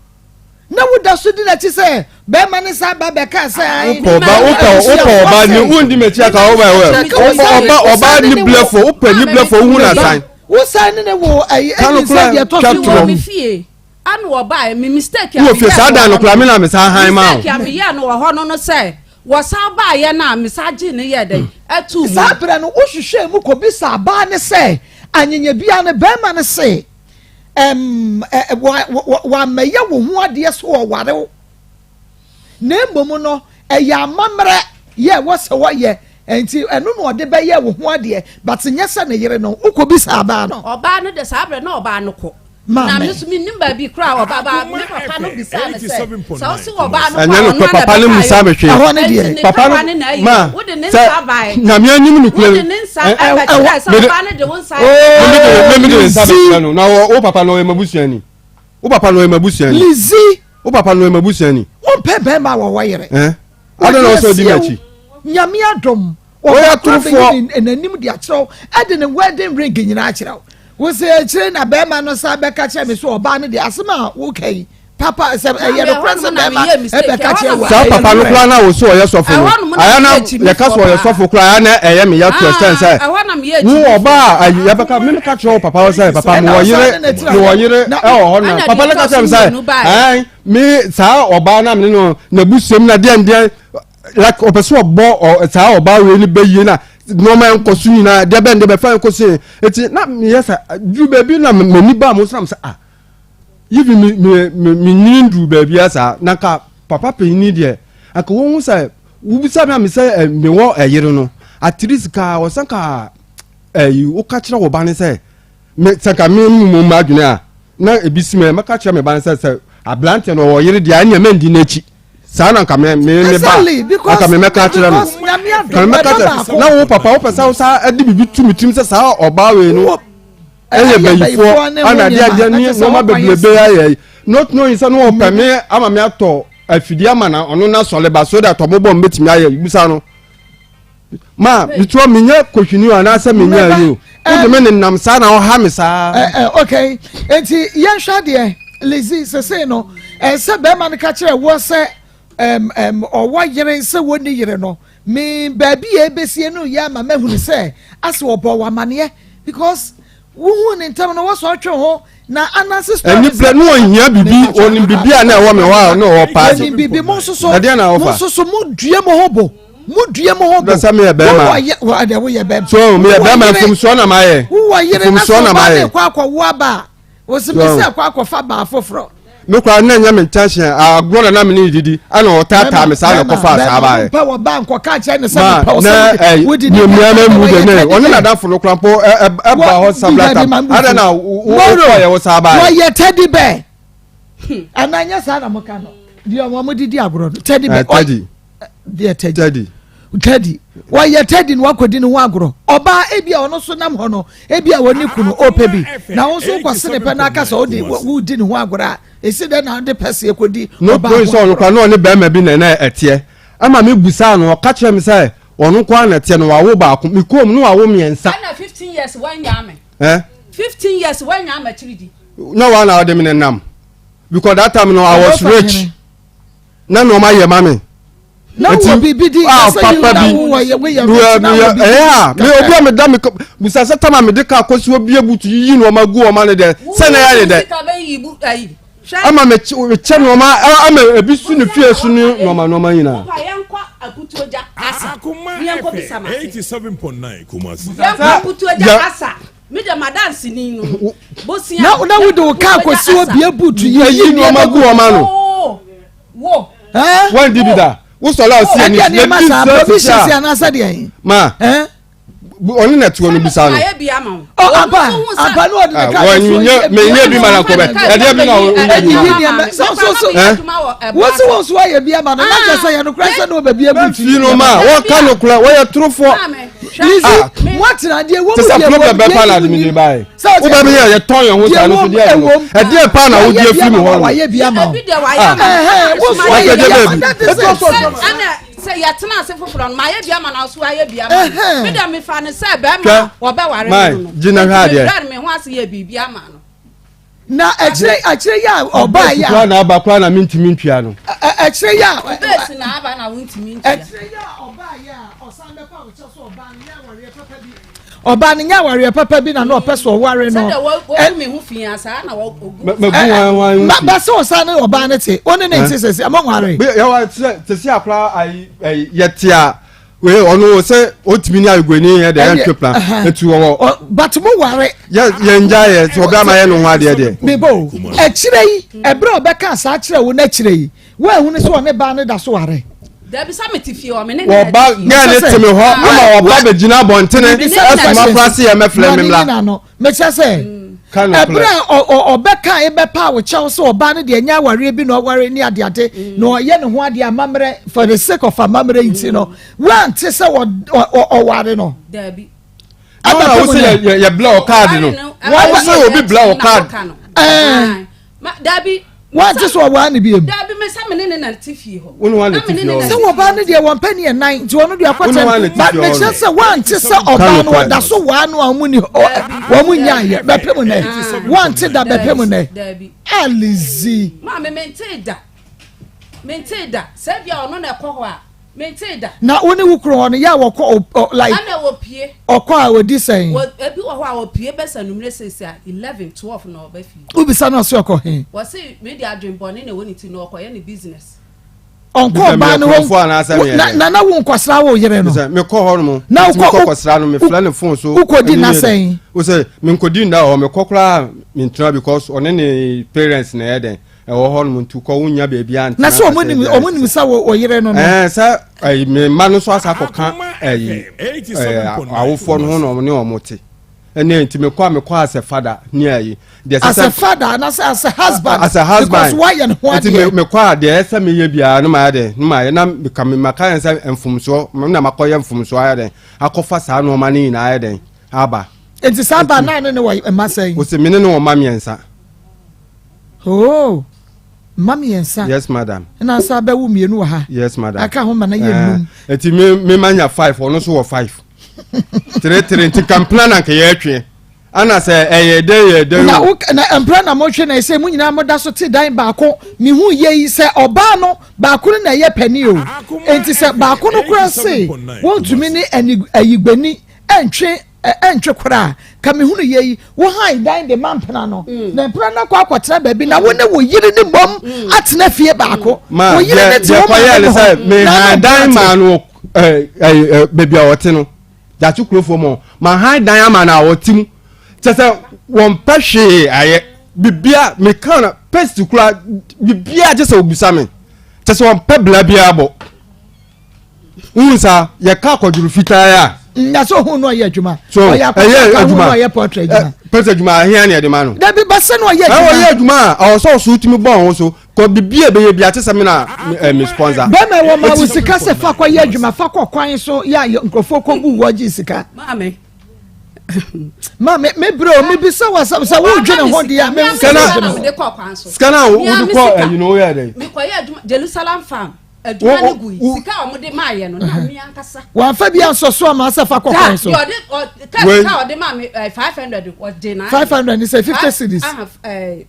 na woda so di n'akyi sɛ bɛrima ne san ba bɛka sɛ ae wopɛ ɔba wopɛ wopɛ ɔba ni wondi m'akyi aka wobɛ wɛ wopɛ ɔba ɔba ni blɛfoɔ wopɛ ni blɛfoɔ wohu na san wosan ne ne wo ayi Ka no ɛni sɛ kora, deɛ ɛtɔ twa so torɔ. wɔ me fie ana ɔbaeɛ me mistake a wowɔ fie meyɛɛ saa wɔ dan no hɔ koraa me na me san han ma wo mistake a meyɛɛ no wɔ hɔ no no sɛ wɔsan baeɛ no a mesan gyee ne yɛɛ dɛn ɛtoo mu saa berɛ no wohwehwɛɛ mu kɔbisa abaa ne sɛ anyanya bia no bɛrima no se ɛm, ɛ, wa- wa- wammɛyɛ wo ho adeɛ so ɔware wo na mmom no ɛyɛ amammerɛ yɛ ɛwɔ sɛ wɔyɛ nti ɛno na ɔde bɛyɛ wo ho adeɛ but nyɛ sɛ ne yere no wokɔbisa abaa no ɔbaa no de saa berɛ na ɔbaa no kɔ Maame. na me so mennim baabi koraa ɔbaa ba me papa no bisaa no sɛ sɛ wo se ɔbaa no kɔ a ɛnyɛ ɔno nokorɛ ana papa no bɛkaeɛ musa me hwee Ɛhɔ ne Enti deɛ ne papa kawa no ne na ayi ma wode ne sɛ nsa baeɛ nyame anim nokorɛ wode ne nsa ɛbɛkyerɛ sɛ mede- ɔbaa no de wo nsa meme de nsa bɛkyerɛ no na wo wo papa no ɔyɛ m'abusuani wo papa no ɔyɛ m'abusuani Lizzie wo papa no ɔyɛ m'abusuani wompɛ bɛrima a wɔwɔ yere ɛn adɛn na ɔsɛ ɔdi m'akyi nyame adom Woyɛ ɔbɛkora torofoɔ. bɛyi ne- n'anim de akyerɛ wo ɛde ne wedding ring nyinaa akyerɛ wo wo sɛ akyire na bɛrima no sa bɛka kyerɛ me so ɔbaa no deɛ asɛm a woka yi papa sɛ ɛyɛ Maame, nokorɛ ɛhɔ sɛ nom na bɛrima meyɛ mistake, ɛbɛka ɛhɔ kyerɛ nom wo a, saa ɛyɛ papa no nokorɛ. koraa na wo so ɔyɛ sɔfo no Ɛhɔ nom na ayɛ na meyɛ akyimifoɔ yɛka so ɔyɛ paa. sɔfo koraa ayɛ na ɛyɛ me ya to extent sɛ Ah, ɛhɔ na meyɛ wo akyimifoɔ. ɔbaa ayi yɛbɛka me meka kyerɛ wo papa hɔ sɛ papa Ɛna mewɔ ɔsan yere ne n'akyiri mewɔ yere na- ɛwɔ hɔ na Ɛna papa deɛ no ka ɛtɔ kyerɛ me so sɛ mmienu baeɛ. ɛn me saa ɔbaa na mene no n'abusuam na deɛn deɛn like ɔpɛ sɛ ɔbɔ ɔ saa ɔbaa wei no bɛyie na nneɛma nkɔ so nyinaa deɛ bɛn deɛ bɛfa nkɔ so yɛ eti na meyɛ sɛ duru baabi na m'ani baa mo so na mo sɛ ah yibi mi mi mi mi nyini duru baabi a saa na nka papa panyin deɛ anka wɔn ho sɛ wobisa mi a mi sɛ ɛ mi wɔ ɛyere no at least ka ɔsɛn ka ɛyi woka kyerɛ wɔ ba ne sɛ me sɛ nka me mu mu adwene a na ebi si mi mɛka kyerɛ me ba ne sɛ sɛ aberanteɛ no ɔwɔ yere deɛ ɛnna mɛ ndi n'akyi saa na nka me me me ba Exactly, because- anka me mɛka kyerɛ no because Nyame adom, nka me mɛka ɛba kyerɛ baako. na wo papa wopɛ sɛ wo saa ɛde biribi tu me tirim sɛ saa ɔbaa wei no Wo- Ɛyɛ bayifoɔ ana adeɛ adeɛ ne nneɛma bebrebe ayɛ not knowing sɛ no ɔpɛ me ama me atɔ afidie ama na ɔno na sɔle ba so that ɔmo bɔ mbɛtumi ayɛ busa no ma metuo menyɛ kɔhwini o anaasɛ menyɛ ayi o wode me nenam saa na ɔha me saa. Eh, eh, okay nti yɛnhwɛ adeɛ Lizzy sesei no ɛsɛ bɛrima no ka kyerɛ woɔ sɛ ɔwɔ yere sɛ wɔnni yere no Me baabi a ebesie no yɛ ama mahunu sɛ ase wɔbɔ wɔ amaneɛ because wohuu ne ntam no wɔsɔre twe ho na ananse story. Ɛni brɛ no ɔhia bibi onim bibi a na ɛwɔ me hɔ a na ɔwɔ paase. Onim bibi mo nso so ɛdeɛ na ɔfa mo nso so mo due mo ho bo mo due mo ho bo. Bɛsɛ mi yɛ bɛrima. Wowɔ yɛ wɔ ɛdeɛ woyɛ bɛrima. So mi yɛ bɛrima mfomsoɔ na ma yɛ. Wowɔ yere na sɛ ɔbaa ne kɔ akɔwo aba a. Wɔsi mi sɛ kɔ akɔfa baa foforɔ. Me koraa na ɛnyɛ me intention agorɔ na na me ne ne didi ɛna ɔtaataa me saa na ɛkɔfaa saa baeɛ. Mepɛ wɔ baa nkɔka kyerɛ ne sɛ mepɛ wo sɛ wodi ne mmea na mu de ne ɔne n'adafo no koraa mpo ɛba hɔ several times adɛn na wokɔyɛ wo saa baeɛ. Wɔyɛ teddy bear anaa nyɛ saa na moka no deɛ wɔn didi agorɔ no teddy bear. Teddy. Deɛ teddy. Teddy. Teddy wɔyɛ Teddy na wakɔdi ne ho agorɔ ɔbaa ebi a ɔno nso nam hɔ no ebi a wɔne kunu ɔpɛ bi na wɔn nso kɔ sene pɛ n'aka sɛ ɔde wodi ne ho agorɔ a esi dɛ na ɔde pɛ seɛ kɔdi ɔbaa ho agorɔ. No na ɔne bɛrima bi na ɛna ɛteɛ ɛma mi busaa no ɔka kyerɛ mi sɛ ɔno nko ara na ɛteɛ no wawo baako mi kɔn mu no wawo mmiɛnsa. Ɛna 15 years wɔanya me. Ɛ. 15 years wɔanya me akyiri di. Na wɔn na ɔde mi nenam because that time no I was rich na nneɛma yɛ ma mi. Na wɔ biribi di ah, sɛ papa na bi wowɔ yɛ woyɛ meyɛ rich na meyɛ wɔ biribi ɛyɛ a me kakra. obi a meda me busa sɛ tama mede kaa kɔsi obi abutu yiyi nneɛma gu ɔma ne dɛ sɛ na ɛyɛ ne dɛ Sika bɛyi bu ayi. Hwɛ. ama mekyɛ nneɛma ama ebi su ne fie so ne nneɛma nneɛma nyinaa. Wopa yɛnkɔ Akutuogya asa. Akoma Ne yɛnkɔ bisa FM m'ase. 87.9 Kumasi. Yɛnkɔ Akutuogya Yɛ- asa. Me deɛ m'adanseni no. Bosia. Na na wode wo kaa kɔsi obi abutu Yɛyi nneɛma gu ɔma no. Oo. Wo. Wɔn di bi da. Wosɔre a ɔsi ani Ɛdeɛ nneɛma yɛdi saa nsɛ provisions sisi a anaasɛ deɛ ma ɔne na tuo no bisa no. Ɔ ampa ampa ne ɔde ne kaa Wɔn nyɛ menyɛ bi ma na nkɔbɛ ɛdeɛ bi na ɔnyɛ bi Ɛyiyi nneɛma sɛ so so wosi wɔn so ayɛ bi ama no na kyerɛ sɛ yɛ nokorɛ sɛ ne ɔbɛbi abutu. Fi no ma wɔka no korɛ wɔyɛ torofoɔ. Lizzy mo atena deɛ wɔn Te mu sɛ deɛ problem wɔm bɛɛ paa deɛ na yi ade mi de nim ba yɛ. sɛ ɔte Wobɛ mi yɛ yɛtɔn yɛn ho deɛ saa no so wɔm deɛ no ɛwom ɛdeɛ paa na wayɛ wodi bi afiri mi ama hɔ no. wayɛ bi ama wo Ebi deɛ wayɛ ama ɛhɛn wo so ayɛ Wakɔgye bi ama baabi. that is Etu it. ɔsɔ ɔsɔ. Ɛna sɛ yɛtena ase foforɔ no mayɛ bi ama na ɔso ayɛ bi ama no. Ɛhɛn. Me deɛ mefa no sɛ bɛrima Hwɛ, a wɔbɛware Mai, no no. gyina hwɛ Nti adeɛ. mebrɛ no me ho ase yɛ biribi ama no. Na akyire akyire yi a ɔbaa yi a Koraa na aba koraa na mentumi ntua no. Akyire yi a Bɛsi na aba na wontumi ntua. Akyire yi a ɔbaa yi a ɔsan bɛpa wo kyɛw sɛ ɔbaa no nyɛ awareɛ papa bi. Ɔbaa no nyɛ awareɛ papa bi na na ɔpɛ sɛ ɔware no. Sɛdeɛ wɔgu me ho fi a saa na wɔgu. Mɛgu wɔn wɔn ho fi. Ba sɛ ɔsan ne ɔbaa no te wo ne ne nte sɛsi ɛmɔ nware. Yɛwɔ sɛ te sɛ akora ayi yɛte a wei ɔno sɛ ɔtumi ne ayoguani yɛ deɛ yɛntwe plan etu wɔwɔ. But mo ware. Yɛ yɛn gya yɛ sɛ ɔbɛ ama yɛ ne ho adeɛ deɛ. Mebo akyire yi ɛberɛ a ɔbɛka saa kyerɛ wo n'akyire yi woahunu sɛ ɔne baa no da so ware. Dabi sɛ mete fie hɔ me ne ne Wɔba gɛɛ ne te me hɔ ama wɔba bɛgyina abɔntene ɛsoma kora se yɛ mɛfrɛ me mmla. Mekyerɛ sɛ ɛberɛ a ɔbɛka ɛbɛpa wo kyɛw sɛ ɔbaa no deɛ ɛnyɛ awareɛ bi na ɔware ne adeade na ɔyɛ ne ho adeɛ amammerɛ for the sake of amammerɛ nti no woante sɛ ɔware no. Dabi. Ɛna wo sɛ yɛ blɛ wɔ kaadi no. Wo sɛ obi blɛ wɔ kaadi. Dabi. Wante sɛ ɔwaa ne biem. Dabi me sɛ me ne ne na te fie hɔ. Wo ne wa na te fie hɔ. Sɛ ɔbaa no deɛ wɔn pɛ ne yɛ nan nti ɔno deɛ akɔtɛn ba mekyerɛ sɛ wante sɛ ɔbaa no ɔda so waa no a wɔn ni wɔn nya ayɛ bɛpɛ mu nɛ wante da bɛpɛ mu nɛ alizi. Maame mente da mente da sɛ bia ɔno na ɛkɔ hɔ a. Mentee da. Na wo ne wo kunu hɔ no, yɛ a wɔkɔ o like. Ɛna wɔpie. Ɔkɔ a ɔdi sɛn? Wɔ ebi wɔ hɔ a wɔpie bɛsa anumere seesei a 11, 12 na ɔba fie. Wobisa no ɔse ɔkɔ he? Wɔse me deɛ adwen bɔne na ɛwɔ ne ti no ɔkɔyɛ ne business. Ɔnkɔ ɔbaa no hɔ na na na wo nkɔsra wo yere no. Mekɔ hɔ nom. Na wokɔ wokɔ kɔsra no mefrɛ ne phone so. Wokɔdi nna sɛn? Wosɛ menkɔdi nna wɔ hɔ mekɔ koraa mentena because ɔne ne parents na ɛyɛ dɛn. Ɛwɔ hɔ nom nti kɔ wonya baabi a ntena. Na sɛ ɔmo nim ɔmo nim sɛ wɔ yere no no. Ɛɛ sɛ ɛyi me mma no nso asa akɔka ɛyi ɛɛ awofoɔ no ho na ɔmo ne ɔmo te. Ɛnna nti mekɔ a mekɔ as a father ne ɛyi. Deɛ sɛ as a father anasɛ as a husband. As a husband because wayɛ ne ho adeɛ. Nti mekɔ a deɛ ɛsɛ meyɛ biara no ma yɛ dɛ no ma yɛ na meka me maka yɛn sɛ mfomsoɔ na makɔyɛ mfomsoɔ ayɛ dɛ akɔfa saa nneɛma no nyinaa ayɛ dɛ aba. Nti saa ba naa ne ne wɔ mma sɛn? Ose me ne no wɔ mma mmiɛnsa. Oh, mma mmiɛnsa. Yes madam. Ɛna asa abɛwo mmienu wɔ ha. Yes madam. Aka ho ma na yɛ nnum. Nti me me ma nya five, ɔno nso wɔ five. Tere tere nti kampena na nka yɛtwe. Ana sɛ ɛyɛ dɛ yɛ dɛ Na wo na mpena na motwe na ɛsɛ mu nyinaa moda so te dan baako. Mehu yɛ yi sɛ ɔbaa no baako no na ɛyɛ panin o. Nti sɛ baako no koraa se wɔntumi ne ayigbani ɛntwe ɛntwe koraa ka mehunu yɛ yi wo han dan de ma mpena no mm. na mpena no akɔ akɔtena baabi na wo ne wo yere ne mmom mm. atena fie baako mm. wo yere ne te wo maame no hɔ mehan dan maa no baabi a ɔte no gyakye kurofoɔ mu ma han dan ama no a ɔte mu kyɛ sɛ wɔmpɛ hwee ayɛ bibia meka na pest kura bibia kyɛ sɛ ɔbusa me kyɛ sɛ wɔmpɛ bla biara bɔ Wohu saa, yɛka akɔdworo fitaa a. Na sɛ ohun no ɔyɛ adwuma. So ɔyɛ ɛyɛ adwuma ɔyɛ pɔtro adwuma. Pɔtro adwuma ahia na yɛde ma no. Dabi basa na ɔyɛ adwuma. Ɔyɛ adwuma a ɔwɔ sɛ ɔso tumi bɔ ɔho so kɔ bibi a ɛbɛyɛ bi ate sɛ me na me sponsor. Bɛrima wɔ ma wo sika sɛ fa kɔ yɛ adwuma fa kɔ kwan so yɛ a nkurɔfoɔ kɔ gu wɔ gye sika. Maame. Maame me bere o me bisa wa sɛ sɛ wo dwene ho deɛ a me nsa dwene ho. Sika na wo de kɔ ɛyi no woyɛ dɛ. Mekɔ yɛ adwuma Jerusalem farm. adwuma no gui sika a wɔde maayɛ no na me ankasa. wɔnfa bi ansɔ so ama sɛ fa kɔ kwan so. ɔde ɔ ka sika a ɔde maa mi 500 ɔgye na. 500 ni sɛ 50 cedis.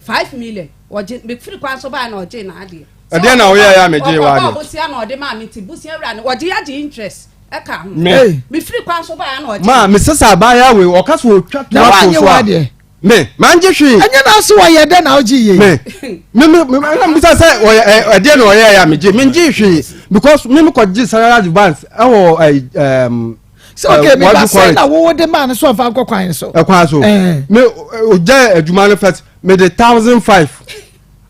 5 million ɔgye mi firi kwan so baa na ɔgye na adeɛ. Ɛdeɛ na ɔyɛ yɛ a megye wa adeɛ. Ɔkɔ bosia na ɔde maa mi ti bosia wura no ɔgye agye interest ɛka ho. Me mi firi kwan so baa na ɔgye. Maa mi sisa abaayewa wei ɔka so otwa to ato so a. Me mangye hwee. Ɛnyɛ na ase wɔyɛ dɛ na ɔgye yie. Me me me me ɛna mbisa sɛ ɔyɛ ɛ ɛdeɛ na ɔyɛ yɛ a megye mengye hwee because me me kɔ gye salary advance ɛwɔ ɛ ɛɛm. Sɛ okay mi ba sɛ na wowo de maa no so ɔfa nkɔ kwan so. Ɛkwan so. Me ogya adwuma no first me de 1500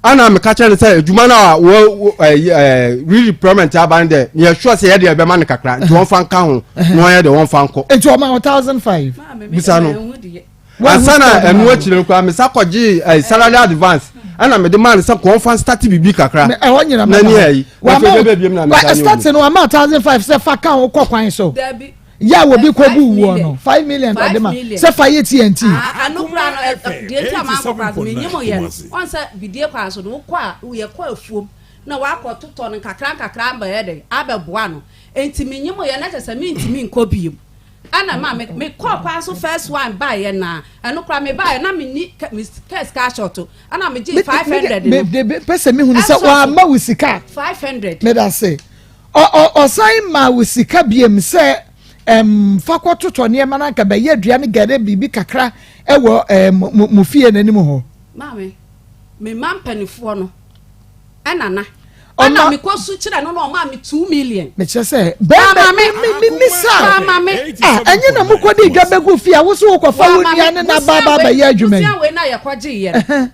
ana meka kyerɛ no sɛ adwuma no a wɔ ɛɛ ɛɛ redeployment aba no dɛ yɛ sure sɛ yɛde ɛbɛma no kakra nti wɔn fa nka ho na wɔn yɛ de wɔn fa nkɔ. Nti ɔma wɔ 1500. Bisa no. Ansa na ɛno akyire no koraa mesa kɔgyee eh, salary advance ɛna mede maa no sɛ kɔnfa start biribi kakra ɛhɔ nyina na ne ayi na afei bɛbɛ biem na mesa ne start no ama 1500 sɛ fa ka ho kɔ kwan so yɛ a wɔbi kɔ bu wuo no 5 million ɔde ma sɛ fa yɛ TNT. Ano kura no deɛ nti a maa kɔ kwan so menyim yɛ no ɔn sɛ bidie kwan so no wokɔ a yɛkɔ afuom na wakɔ totɔ no nkakra nkakra abɛyɛ dɛ abɛboa no nti menyim yɛ na kyɛ sɛ mentumi nkɔ biem. Ɛna ma me me kɔɔ kwan so first one baayɛ na ɛno koraa me baayɛ na me ni me kaa sika ahyɛ ɛna me gye 500 no. Me me pɛ sɛ me hunu sɛ wama wo sika. 500. Me da se ɔ ɔ ɔsan ma wo sika biem sɛ ɛm fa kɔ totɔ nneɛma na nka bɛyɛ aduane gɛrɛ biribi kakra ɛwɔ ɛm mo mo fie n'anim hɔ. Maame me ma mpanimfoɔ no. Ɛna na. Ɛna mekɔ su kyerɛ no na ɔmaa me 2 million. Mekyerɛ sɛ bɛrima mi mi mi sa a ɛnyɛ na mokɔ de dwa bɛgu fie a woso wokɔfa wo nua ne na ba ba bɛyɛ adwuma yi. Busia wei na yɛkɔ gye yɛ no.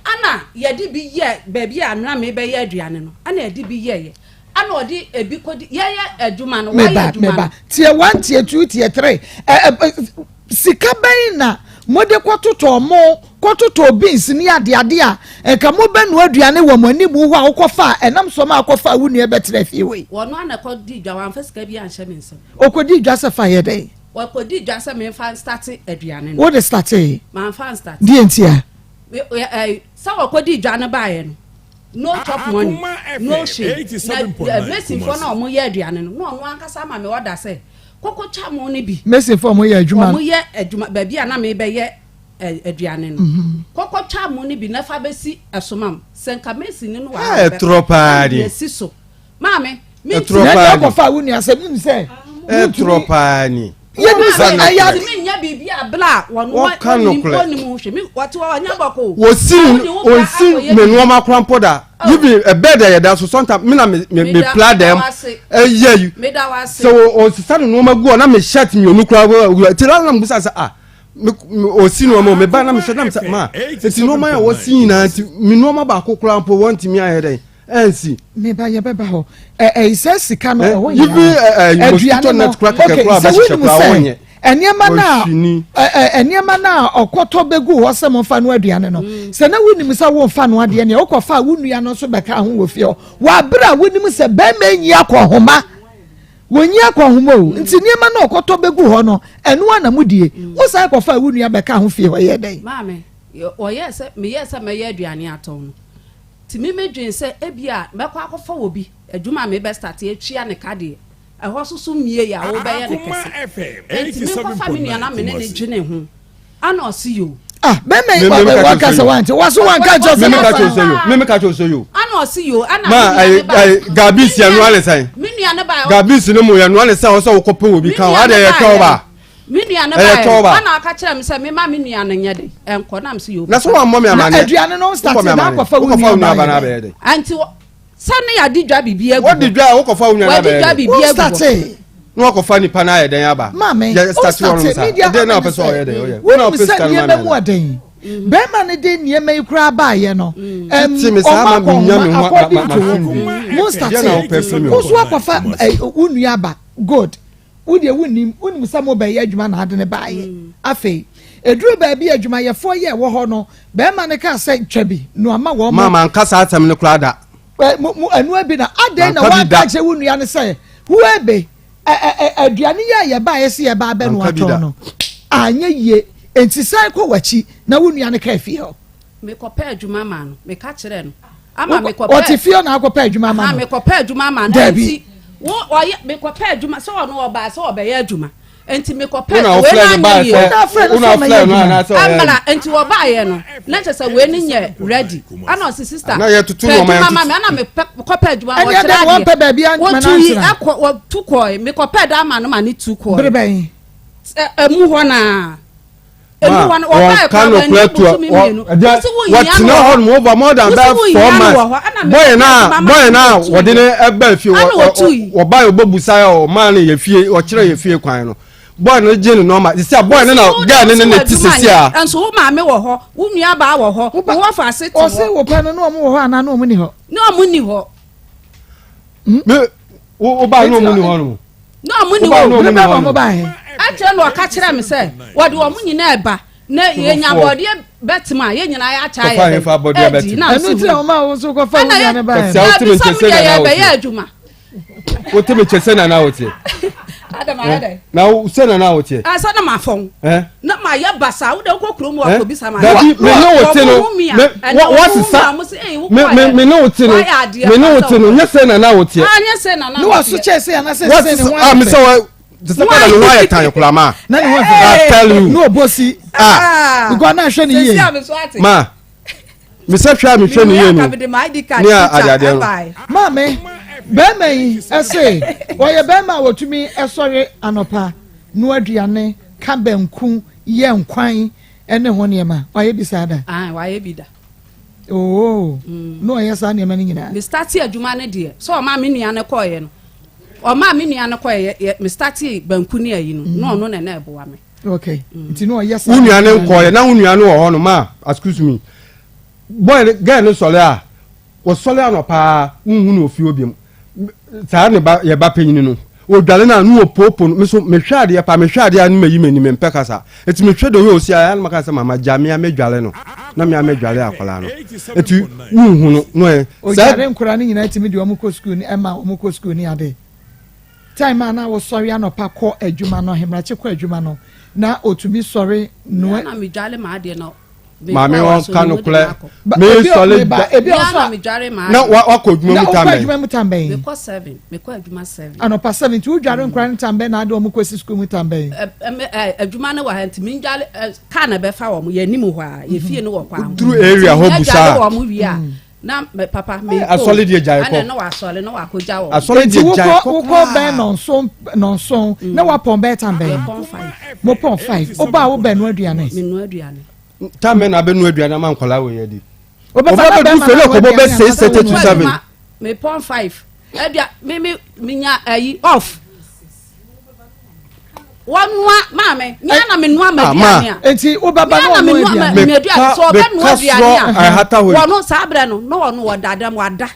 Ɛna yɛde bi yɛ baabi a nna mebɛyɛ aduane no ɛna yɛde bi yɛyɛ ɛna ɔde ebi kɔ di yɛyɛ adwuma no wɔyɛ adwuma no. Meba tier one, tier two, tier three, ɛ ɛ sika bɛn na mode kɔtotɔ mo kɔtotɔ beans ne adeade a nka mobɛnoa aduane wɔ mo anim hɔ a wokɔfa a ɛnam so ma akɔfa a wo nua bɛtena fie wei. Wɔn ana kɔ di dwa wɔamfa sika bi anhyɛ me nsam. Ɔkɔdi dwa sɛ fa yɛ dɛn? Wɔkɔdi dwa sɛ memfa nstate aduane no. Wode statee? Mamfa nstate. Deɛ nti a? Sɛ wɔkɔdi dwa no baeɛ no, no chop money, no hwee. Na masonfoɔ no a wɔyɛ aduane no, na ɔno ankasa ama me order sɛ koko twa mo no bi. Masonfoɔ a wɔyɛ adwuma no? Wɔyɛ adwuma baabi a na mebɛyɛ aduane no. Koko twa mo no bi na fa bɛsi ɛsomam. Sɛ nka mason no wɔ ha a, ɛtorɔ paa de. Ɛsi so. Maame, ɛtorɔ paa ni. Ɛkɔfa wo nua sɛ nim sɛ. Ɛtorɔ paa ni. Yɛnim sɛ ɛyɛ ade. Ntumi nyɛ biribi a bla a wɔn Wɔka nokorɛ. wɔnim ho hwɛ. Mi wɔte hɔ ɔnyɛ bɔkɔ o. Wɔsi wɔsi me nneɛma kora mpo da. Even ɛbɛɛ dɛ yɛda so sometimes me na me me me pla dɛm ɛyɛ yi. Meda wo ase. Sɛ wɔ ɔsesa ne nneɛma gu hɔ na me shirt mmienu kora wɔ wɔ ti la na mo bisa sɛ ah me me ɔsi nneɛma o me ba na me hyɛ na me sɛ ma eti nneɛma yɛ wɔsi nyinaa ti me nneɛma baako kora mpo wɔntumi ayɛ dɛ ɛnsi. Meba yɛbɛba hɔ ɛyi sɛ sika no ɛhɔ nyinaa aduane no okay sɛ wonim sɛ nneɛma no a nneɛma no a ɔkɔtɔ bɛgu hɔ sɛ momfa no aduane no sɛ na wonim sɛ womfa no adeɛ nea wokɔfa wo nua no nso bɛka ho wɔ fie hɔ wɔ abere a wonim sɛ bɛrima nyi akɔ homa. Wɔnyi akɔnhoma o, nti nneɛma no a ɔkɔtɔ bɛgu hɔ no, ɛno ara na modie. Wosan kɔfaa wo nua bɛkaa ho fie hɔ yɛɛ dɛn? Maame, wɔyɛɛ sɛ, meyɛɛ sɛ mɛyɛ aduane atɔn no, nti me medwen sɛ ebia mɛkɔ akɔfa wɔ bi, adwuma a mebɛstate atua ne ka deɛ, ɛhɔ nso so mmie a wobɛyɛ no kɛse. Enti menkɔfa me nua na me ne no dwene ho. Ana ɔse yo. Ah, bɛmɛ yi waka sɛ wante waso wanka nkyɛn sɛ mímí ka kyerɛ sɛ yo mímí ka kyerɛ sɛ yo. Ana ɔse yo ana ma ayi ayi gabi si ɛnua ne sɛn. Me nua ne ba. Gabi si ne mu ɛnua ne sɛn ɔsɛ wokɔ pɛ obi kan o adi ɛyɛ twɛw ba. Me nua ne ba yɛ ana aka kyerɛ mi sɛ mi ma mi nua no nyɛ de ɛnkɔ nam se yo. Na so wɔn mmɔ mi amaneɛ. Aduane no start na akɔfa wo nua ba yɛ dɛ. Anti Sɛ ne yɛade dwa biribi agu hɔ. Wɔde dwa a wokɔfa wo nua no abɛyɛ dɛ. Wo starte. Na wakɔfa nipa no ayɛ dɛn aba. Maame, Yɛ wo starte wɔn starte. sa. Me deɛ Ɛdɛn na ama ɔpɛ ne sɛ ɔyɛ dɛn sɛ, ɔyɛ. Wo na wonim ɔpɛ sɛ sika no ma nneɛma me mu ana? ɔden. Bɛrima no de nneɛma yi koraa baayɛ no, ɛm, Tete me saa ɔma ma menya akɔnhoma me ho according ma to ma wo. asomdwie. Mo Deɛ na starte. wopɛ firi me Wo hɔ. nso akɔfa ɛ, wo nua aba. Good. Wo deɛ wonnim, wonim sɛ mobɛyɛ adwuma na ade no baeɛ. Afei, ɛduruu baabi a adwumayɛfoɔ yɛ wɔ hɔ no, barima no kaa sɛ, Twa bi, noa ma wɔn. Ma manka saa asɛm no koraa da. Ɛ, mo, mo, ɛnoa bi na adɛn na Manka bi woanka da. ankyerɛ wo nua no sɛ, Huebe, ɛ, ɛ, ɛ, aduane yi a yɛbaeɛ sɛ yɛba abɛnoa Manka bi tɔn da. no, anyɛ yie, enti san kɔ w'akyi na wo nua no kaa fie hɔ. Mekɔpɛ adwuma maa no. Meka kyerɛɛ no. Ama mekɔpɛ. Ɔte fie na akɔpɛ adwuma ama no. Mekɔpɛ adwuma ama no. Dabi. Nti wo ɔyɛ mekɔpɛ adwuma sɛ ɔno ɔbaa sɛ ɔbɛyɛ adwuma. Nti mekɔpɛ wei na anyɛ yie. Wo na afrɛ no sɛ ɔmɛyɛ adwuma. Amara nti ɔbaayɛ no na kyerɛ sɛ wei no nyɛ ready. Ana ɔsi sister pɛ adwuma ma me ana mekɔpɛ adwuma wɔkyerɛ adeɛ. Wɔtu yi ɛkɔ wɔtu kɔɛ mekɔpɛ da ama no ma ne tu kɔɛ. Bere bɛn? Ɛmu hɔ naa. Ma wɔnka nokorɛ to wɔtena hɔ nom over more than bɛɛ 4 months. Bɔyɛ na bɔyɛ na wɔde ne ɛbɛ fie wɔba yɛ ɔbɛbusa yɛ ɔmaa no yɛ fie ɔkyerɛ yɛ fie kwan no bɔyɛ no gye ne nɔɔma sisi a bɔyɛ no na gɛɛ ne ne ne ti sisi a. Nso wo maame wɔ hɔ, wo nua baa wɔ hɔ, wo wɔfa ase te hɔ. Ɔse wo pɛ no na ɔmo wɔ hɔ anaa na ɔmo ni hɔ? Na ɔmo ni hɔ. Me wo ba na ɔmo ni hɔ nom. Na ɔmo ni hɔ. Bere bɛn na ɔmo baeɛ? Akyire na ɔka kyerɛɛ me sɛ wɔde wɔn nyinaa reba na yɛnya bɔɔdeɛ bɛtem a yɛn nyinaa yɛakyɛ ayɛ dɛ adi na Ɛno nti na wɔn a wɔn nso kɔfa wo nua no baeɛ no. Dabi sɛ mo deɛ yɛbɛyɛ adwuma. Wote me kyɛ sɛ na na woteɛ. Adam ayɛ dɛ. Na sɛ na na woteɛ. Sɛ na ma fɔn. Na ma yɛ basa wo de wokɔ kurom wa kɔ bisa ma. Dabi me ne wo te no me wasesa me me me ne wo te no me ne wo te no nyɛ sɛ na na woteɛ. Ah nyɛ sɛ na na woteɛ. Ne waso kyɛ sɛ ana sɛ sɛ ne ho ayɛ fɛ. Ah me sɛ wa te sɛ kɔda ne ho ayɛ tan koraa ma. Na ne ho ayɛ fɛ. I tell you. Ne obosi. Ah. Because na ahwɛ ne yie. Ma. Mesɛ hwɛ a mehwɛ ne yie no ne adeadeɛ no. Maame, bɛrima yi ɛse ɔyɛ bɛrima a wɔtumi ɛsɔre anɔpa noa aduane, ka banku, yɛ nkwan ɛne ho nneɛma. Wayɛ bi saa da? Ae, wayɛ bi da. Oo, mm. na ɔyɛ saa nneɛma no nyinaa. Me starte adwuma no deɛ, sɛ ɔma me nua no kɔɔeɛ no, ɔma me nua no kɔɔeɛ, me starte banku ne ayi no, na ɔno na na ɛboa me. Okay. Nti na ɔyɛ saa. Wo nua no nkɔɔyɛ na wo nua no wɔ hɔ no ma excuse me. Boy no girl no sɔre a wɔsɔre anɔpaa wonhu no ofie hɔ biom. Saa ne ba yɛ ba panyin no. Wɔdwale no a ne wɔpoopo no me so mehwɛ adeɛ paa mehwɛ adeɛ a ne mayi m'ani mempɛ kasa. Nti mehwɛ the way ɔsi ayɛ a na maka sɛ mama gya me a mɛdwale no na me a mɛdwale akwadaa no. Nti wonhu no na ɔyɛ saa. Ɔdware nkwadaa no nyinaa tumi de wɔn kɔ sukuu ne ɛma wɔn kɔ sukuu ne ade. Time a na wosɔre anɔpa kɔ adwuma no, ahemrakye kɔ adwuma no, na otumi sɔre noa. Mea na medwale m'adeɛ na Maame wɔn ka no korɛ. Me sɔre da. Ebi ɔsɔ a. Na wakɔ adwuma mu tan bɛn. Na wokɔ adwuma mu tan bɛn. Mekɔ 7, mekɔ adwuma 7. Anɔpa 7 nti wodware nkora no tan bɛn na ade wɔn kɔsi sukuu mu tan bɛn. Adwuma no wɔ ha nti mendwale kaa na ɛbɛfa wɔn yɛn anim hɔ a yɛ fie no wɔ kwan ho. Duru area hɔ busa. Nti wɔn wie a. Na me papa me kɔ. Asɔre deɛ gyae kɔ. Ɛna na wasɔre na wakɔ gya wɔn. Asɔre deɛ gyae kɔ koraa. Wokɔ bɛn nɔnson nɔnson mm. na wapɔn bɛɛ tan bɛn. Yɛpɔn five. Mo pɔn five. Ɔba a wobɛ no aduane. Me no aduane. Tan bɛn na abɛ no aduane ama nkɔla wɔ yɛ di. Ɔbɛfa na bɛrima na aduane bɛ 6:30 to 7. Me pɔn five. Ɛdua me me me nya ayi off wɔnoa maame mea na menoa m'aduane a nti wobɛba na ɔnoa aduane m'aduane sɛ ɔbɛnoa aduane a wɔno saa berɛ no na ɔno wɔda dɛm wada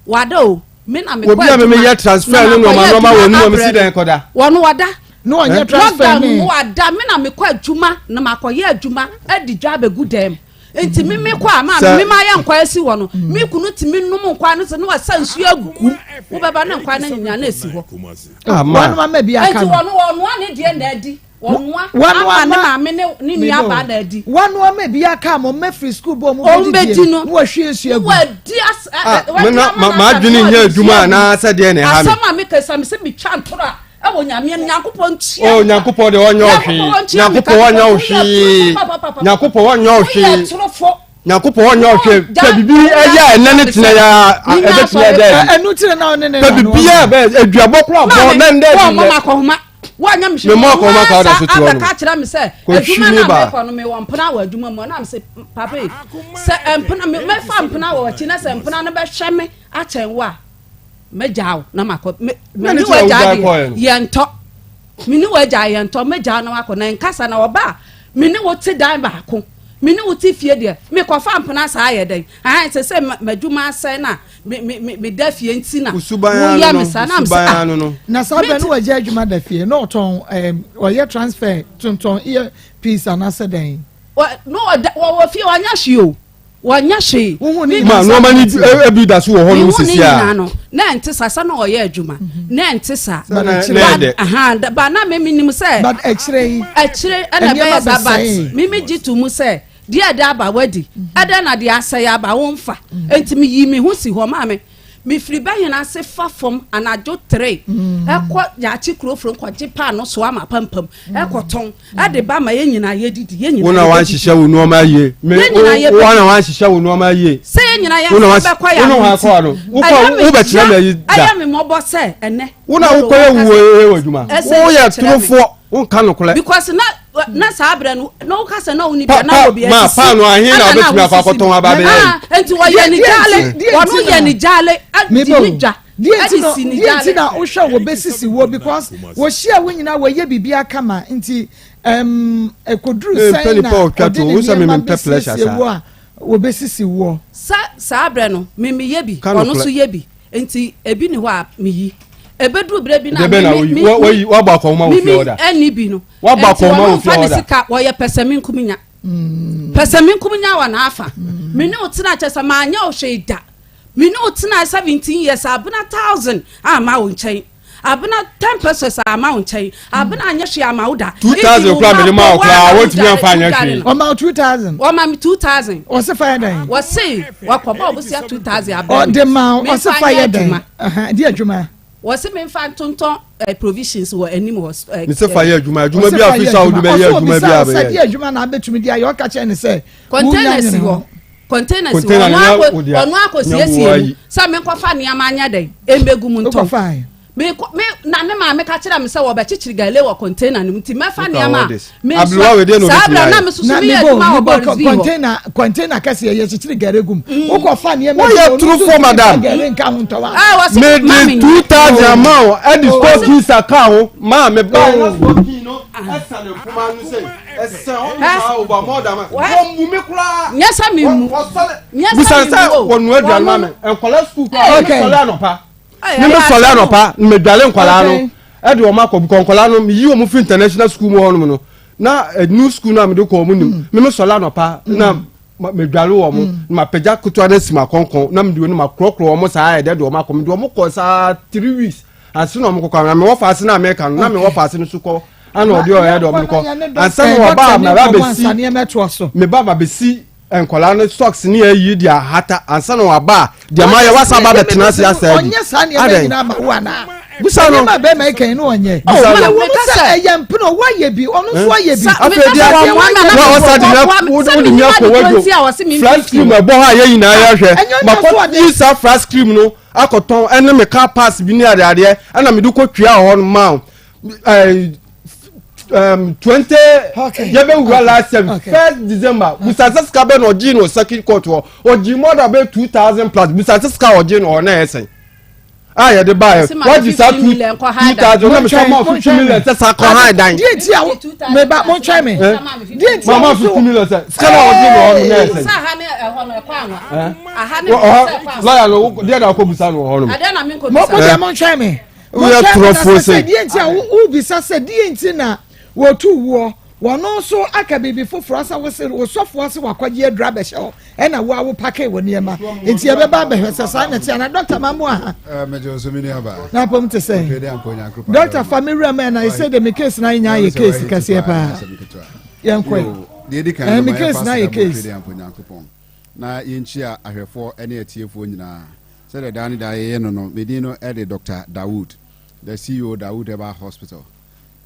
wada o me na mekɔ obi a meme yɛ transfer no nɔɔma nɔɔma wɔ num si dɛn kɔda wɔno wada na ɔnyɛ transfer ne wada me na mekɔ adwuma na makɔyɛ adwuma adi dwa abɛgu dɛm. Nti me me kɔ a maame me ma yɛ nkwa asi hɔ no me kunu tumi nom nkwa no sɛ na wasa nsuo agu wobɛba ne nkwa no nyinaa na esi hɔ. Ah, wɔn ama bi aka no. Nti wɔn wɔnoa ne deɛ na adi wɔnoa ama ne maame ne ne nua baa na adi. Wɔnoa ama bi aka ama wɔn afiri sukuu bɔ wɔn bɛ di no na wɔahwie nsuo agu. Wɔadi as ah, wɔadi ama na m'adwene nyɛ adwuma anaasɛ deɛ na ɛha me. Asɛm a meka sɛ me sɛ metwa ntoro a ɛwɔ nyame no nyankopɔn ntua oh nyankopɔn de ɔnyɛ ɔhwee nyankopɔn ɔnyɛ ɔhwee nyankopɔn ɔnyɛ ɔhwee nyankopɔn ɔnyɛ ɔhwee sɛ bibi ɛyɛ a ɛnɛ ne tena ya ɛbɛtumi ɛdɛ ɛdi ɛnu tiri na ɔne ne sɛ bibi yɛ bɛ aduabɔ kora bɔ na ndɛ ɛdi ndɛ wɔnyɛ me hwee wɔn asa abɛka kyerɛ me sɛ adwuma na mekɔ no mewɔ mpena wɔ adwuma mu ɛna me sɛ papa yi sɛ mpena mɛfa mpena wɔ akyi na sɛ mpena no bɛhwɛ me akyɛn wo a mɛgyaa wo na makɔ me me ne w'agya deɛ yɛntɔ me ne w'agya yɛntɔ mɛgyaa na wakɔ na nkasa na ɔba a me ne wo te dan baako me ne wo te fie deɛ mekɔfa mpena saa yɛ dɛn ahan sɛ sɛ m'adwuma asɛe na me me me meda fie nti na woyɛ me saa na me sɛ ah na saa bɛn no w'agya adwuma da fie na ɔtɔn ɛɛm ɔyɛ transfer tontɔn ear piece anaasɛ dɛn. wɔ no ɔda wɔwɔ fie ɔnyɛ hwee o. Wɔnyɛ hwee. Wohu ne Ma nyinaa nneɛma no bi, bi da so wɔ hɔnom Mehu ne sisi a. nyinaa no, na ɛnte saa. Sɛ na ɔyɛ adwuma, na ɛnte saa. Sɛ na akyire na But, ɛdɛ. aha, da- but na me menim sɛ But akyire yi, akyire ɛna nneɛma ɛbɛyɛ saa. But bɛsɛee. me me gye to mu sɛ deɛ ɛde aba wadi, ɛdɛn na deɛ asɛe aba womfa. Enti meyii me ho si hɔ maa me. Mefiri bɛhene ase fa fam anadwo tere ɛkɔ Yaakye Kurofrom kɔgye paano soa m'apampam ɛkɔtɔn ɛde ba ma yɛn nyinaa yɛdidi yɛn Wo nyinaa na yɛbɛdidi. wanhyehyɛ wo nneɛma yie. Me Yɛn nyinaa wo wo yɛbɛdidi. na wanhyehyɛ wo nneɛma yie. Sɛ yɛn nyinaa yɛn Wo na nsa wan bɛkɔ wo yɛn na ano wan nti kɔ ano. Wo kɔ ɛyɛ me wo bɛkyerɛ ya me ayi da. ɛyɛ me mmɔbɔ sɛ ɛnɛ Wo na Melo wokɔ yɛ wankasa wuo yɛ wɔ adwuma. ɛsɛ Wo yɛ kyerɛ me. torofoɔ. Wonka nokorɛ. Because na na saa berɛ no na woka sɛ na woni Pa bia na pa wɔ bia ma sisi paano ahe na ɛna na wobɛtumi akɔ wosisi akɔtɔn aba abɛyɛ yi. Ah, nti wɔyɛ ne Deɛ gyaale nti deɛ wɔno nti yɛ na ne gyaale adi meba ne o dwa deɛ nti ɛde na si ne deɛ nti gyaale. na wohwɛ wɔbɛsisi woɔ because wɔhyia wo nyinaa wɔyɛ biribi akama nti ɛm ɛkɔduru Mempɛ sɛn nipa na a ɔtwa ɔde to. ne Wo sɛ me nneɛma mempɛ pleasure bɛsiesie saa. wo a wɔbɛsisi woɔ. Sɛ saa berɛ no me meyɛ bi Ka ɔno nokorɛ. nso yɛ bi nti ebi ni hɔ a meyi ebeduru berɛ bi na Deɛ bɛn na me woyi me Wa- me wayi wabɔ akɔnhoma wɔ me fie me hɔ da. ɛnni bi no Wabɔ nti akɔnhoma ɔno wɔ fie nfa hɔ ne da. sika wɔyɛ pɛsɛmenkominya pɛsɛmenkominya wɔ n'afa me ne wo tena kyɛ sɛ maanyɛ wo hwee da me ne wo tena 17 years abena thousand ama wo nkyɛn abena 10 pesos ama wo nkyɛn abena anyɛ hwee ama wo da 2000 even wo koraa ma mede maa bɔ wo wo koraa a na wontumi wodware amfa anyɛ wodware hwee. no Ɔma wo 2000. wɔma me 2000 Ɔse fa yɛ dɛn? wɔse wɔkɔbɔ ɔbosea 2000 abrɛ me Ɔde ma wo ɔse memfa fa nyɛ yɛ dɛn? adwuma Ɛhɛn, di adwuma. Wɔse memfa ntontɔn eh, provisions wɔ anim hɔ. Eh, Mese fa yɛ adwuma, adwuma Ɔse bi fa a yɛ fi sɛ wode adwuma. bɛyɛ Ɔse adwuma bi obisa a wo sɛ bɛyɛ. deɛ adwuma na abɛtumi de ayɛ ɔka kyerɛ ne sɛ wonya Container si nwene hɔ. ho. Container si hɔ. Container Ɔno no nyɛ akɔ wo dea, ɔno nyɛ akɔsiesie wo mu ayi. sɛ menkɔfa nneɛma anyɛ dɛn ɛmbɛgu mu ntɔn. Wokɔfae? Mekɔ me na ne maame ka kyerɛ me sɛ wɔbɛkyekyere gale wɔ container no mu nti mɛfa Look at nneɛma all a this. mensua. Aberewa wei deɛ na Saa obetumi berɛ na ayɛ. me soso Na meyɛ mebo adwuma wɔ mebo Boris V hɔ. container container kɛseɛ yɛkyekyere gare gu mu. Wokɔfa nneɛma bi Woyɛ na ɔno nso torofo ntumi fa madam. gare nka ho ntɔ wa. Ah, wɔse ma Mede menyɛ. 2000 ama wo ɛde Oh. store keys aka ho maa me bae na store key no ɛsɛn mpoma no sɛ ɛsɛn hɔ nom saa over more than wɔmmu me koraa. Nyɛ sɛ memmu. Wɔsɔre Nyɛ sɛ busan sɛ memmu o. wɔnoa aduane ma Wɔno me nkwadaa sukuu koraa Okay. mesɔre anɔpa. Ɛyɛ Me me sɔre asɛm o. anɔpa na medwale nkwadaa no Okay. ɛde wɔn akɔ because nkwadaa no meyi wɔn firi international school mu hɔnom no na eh, new school no a mede kɔ wɔn nim me me sɔre anɔpa na ma- medwale wɔn na mapagya ketewa no asi m'akɔnkɔn na mede wɔn makorɔkorɔ wɔn saa ɛdɛ de wɔn akɔ mede wɔn kɔ saa three weeks ansa na wɔn kɔkɔ na mewɔ faase na meka no na mewɔ faase no so kɔ ana ɔde ɔyɛ de wɔn kɔ ansa na ɔba a maba bɛsi meba ba bɛsi nkwadaa no socks ne ayi de ahata ansa na waba a deɛ ma yɛ wasa ba bɛtena ase asa adi ɔnyɛ saa nneɛma nyinaa ma wo anaa busa no nneɛma bɛrima yi kɛn no ɔnyɛ Busa no. ɔwɔ mu sɛ ɛyɛ mpene ɔwɔ ayɛ bi ɔno nso ayɛ bi afei deɛ wa ɔsa de na wode mi akɔ wadwo flat cream ɛbɔ hɔ a yɛ nyinaa yɛhwɛ makɔ yi saa flat cream no akɔtɔn ɛne me car pass bi ne adeadeɛ ɛna mede kɔ twia hɔ no ma ɛɛ 20 Okay. yɛbɛwura last year Okay. first december busa sɛ sika bɛ na ɔgye no circuit court hɔ ɔgye more than bɛ 2000 plus busa sɛ sika ɔgye no hɔ na ɛyɛ sɛn a yɛde ba yɛ Ɔse ma wagye saa 50 two million kɔ two ha dan. thousand na mesɛ ma 50 million sɛ saa kɔ ha dan deɛ nti a wo- meba montwɛn me Eh? deɛ nti a mama wo 50 so million sɛ sika na ɔgye no hɔ no na ɛyɛ sɛn Sɛ aha ne ɛhɔ no ɛkɔ anwa. Aha ne Wɔ- ɔhɔ sɛ ɛkɔ anwa. lɔya no wo- deɛ na akɔ busa no wɔ hɔ nom Adeɛ na menkɔ mo mo bisa. deɛ montwɛn me Woyɛ montwɛn me na torɔfoɔ sɛ sei. sɛ deɛ nti a wo- wobisa sɛ deɛ nti na wɔtu woɔ. Wɔno nso aka biribi foforɔ asa wo se wo sɔfoɔ se wakɔgye aduru abɛhyɛ hɔ ɛna wo a wo pake wɔ nneɛma nti yɛbɛba abɛhwɛ sɛ saa na ɛte ana dɔkta ma mo aha. Na apɔm te sɛ dɔkta fa me wura mu ɛna ɛsɛ de me case na nya ayɛ case kɛseɛ paa yɛnkɔ ɛɛ me case na ayɛ case. Na yɛnkyia ahwɛfoɔ ne atiefoɔ nyinaa sɛdeɛ daa ne daa yɛyɛ no no medin no de Dr. Dawood the CEO Dawood Herbal Hospital.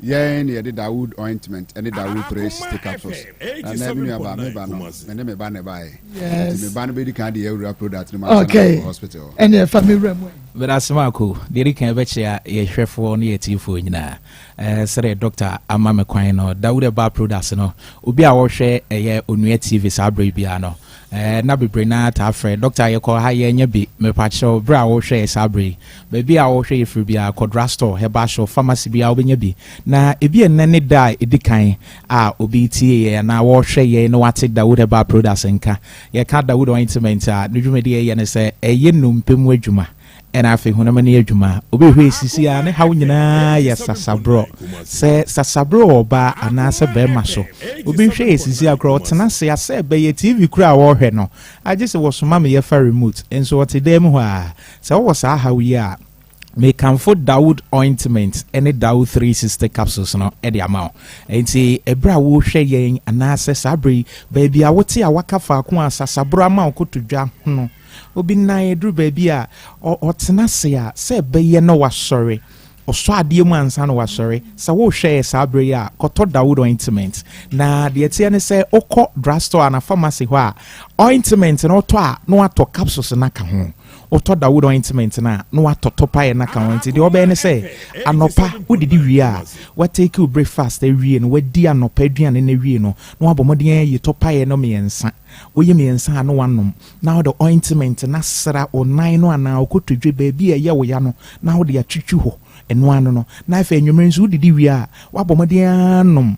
Yɛn na yɛde Dawood ointment ne Dawood 360 capsules. Na nɛ me nua baa me ba no me ne me ba na ɛbaeɛ. Yes. Nti me ba no bɛdi kan de awura product no mu ansa na Okay. makɔ hospital hɔ. Ɛne ɛfa me wura mu ɛ. Meda ase Marco. Deɛ ɛdi kan yɛbɛkyea yɛn hwɛfoɔ ne yɛn atiefoɔ nyinaa. Eh, sɛdeɛ dɔkta ama me kwan no, Dawood Herbal Products no, obi a ɔhwɛ ɛyɛ Onua TV saa berɛ yi biara no, Eh, na bebree no ara taa frɛ, Dɔkta, yɛkɔ ha, yɛanya bi. Mepakyɛw, bere a worehwɛ yɛn saa bere yi, baabi a worehwɛ yɛn firi biara, kɔ drugstore, herbal shop, pharmacy biara, wobɛnya bi. Na ebia nnɛ ne da a edi kan a obi retie yɛn anaa wɔrehwɛ yɛn na wate Dawood Herbal Products nka. Yɛka Dawood Ointment a, ne dwumadi a ɛyɛ ne sɛ ɛyɛ nnompe mu adwuma. Ɛna afei honam ani adwuma. Obi hwɛ esisi a ne haw nyinaa yɛ sasaborɔ. Sɛ sasaborɔ wɔ ɔbaa anaasɛ bɛrima so. Obi hwɛ esisi a koraa ɔtena ase a sɛ ɛbɛyɛ TV koraa a ɔrehwɛ no agye sɛ wɔsoma me yɛfa remote nso ɔte dan mu hɔ a. Sɛ wowɔ saa haw yi a mekamfo Dawood ointment ne Dawood 360 capsules no de ama wo. Enti ɛberɛ a worehwɛ yɛn anaasɛ saa berɛ yi baabi a wote a waka faako a sasaborɔ ama wo kotodwe ahono Obi nan aduru baabi a, ɔtena ase a, sɛ ɛbɛyɛ na wasɔre. Ɔsɔ adeɛ mu ansa na wasɔre. Sɛ worehwɛ yɛ saa berɛ yi a, kɔtɔ Dawood ointment. Na deɛ ɛteɛ ne sɛ, wokɔ drugstore anaa pharmacy hɔ a, ointment no wotɔ a, na watɔ capsules no aka ho. Wotɔ Dawood ointment no a, na watɔ topaeɛ no aka ho. Nti deɛ wobɛyɛ ne sɛ, anɔpa wodidi wie a, woatake wo breakfast awie no, woadi anɔpa aduane no awie no, na woabɔ mmɔden ayi topaeɛ no mmiɛnsa. Woyi mmiɛnsa a na woanom, na wode ointment no asra wo nan no anaa wo kotodwe baabi a ɛyɛ wo ya no na wode atwitwi hɔ, ɛno ano no. Na afei anwummere nso wodidi wie a, woabɔ mmɔden ara anom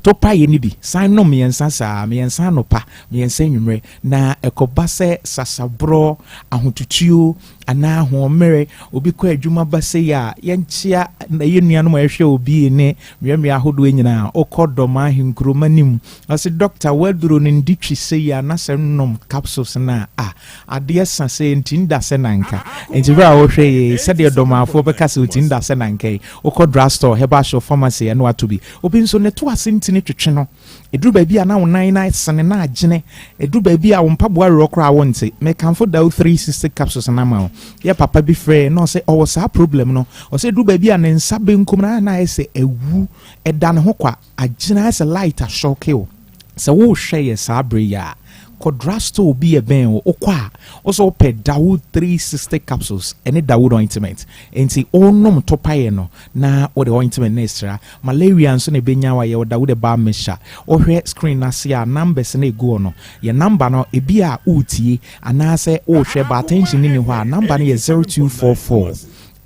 topaeɛ no bi, san nom mmiɛnsa saa, mmiɛnsa anɔpa, mmiɛnsa anwummere, na ɛkɔba sɛ sasaborɔ, ahotutuo, anaa ahoɔmmerɛ, obi kɔ adwuma ba sei a, yɛnkyea yɛn nuanom a ɛhwɛ obi ne mmeammea ahodoɔ nyinaa, wokɔ dɔm ahenkuroma no mu, ɔse dɔkta w'aduro no ndi twi sei a na sɛ nnom capsules no a, ah, adeɛ sa sɛ nti nda sɛ nanka. Nti berɛ a wohwɛ yei, sɛdeɛ dɔmaafoɔ bɛka sɛ ɔti nda sɛ nanka yi, wokɔ drugstore, herbal shop, pharmacy ɛna wato bi. Obi nso ne to ase ntini twetwe no. Ɛduru baabi a na wo nan no asene na agyene. Ɛduru baabi a wo mpaboa werɔ koraa wonte. Mekamfo Dao 360 capsules no ama wo. Yɛ papa bi frɛɛ na ɔsɛ ɔwɔ saa problem no. Ɔsɛ ɛduru baabi a ne nsa benkum no ayɛ na ayɛ sɛ awu. Ɛda ne ho kwa. Agyene ayɛ sɛ light ahyɔke wo. Sɛ worehwɛ yɛ saa berɛ yi a, kɔ drugstore bi a ɛbɛn wo. Wokɔ a, wo sɛ wopɛ Dawood 360 capsules ɛne Dawood ointment. Enti wonom topaeɛ no na wode ointment no resra. Malaria nso na ɛbɛnya wo a, yɛwɔ Dawood Herbal Mixture. Wohwɛ screen no ase a, numbers no a ɛgu hɔ no, yɛn number no, ebi a woretie anaasɛ worehwɛ but attention no nni hɔ a, number no yɛ 0244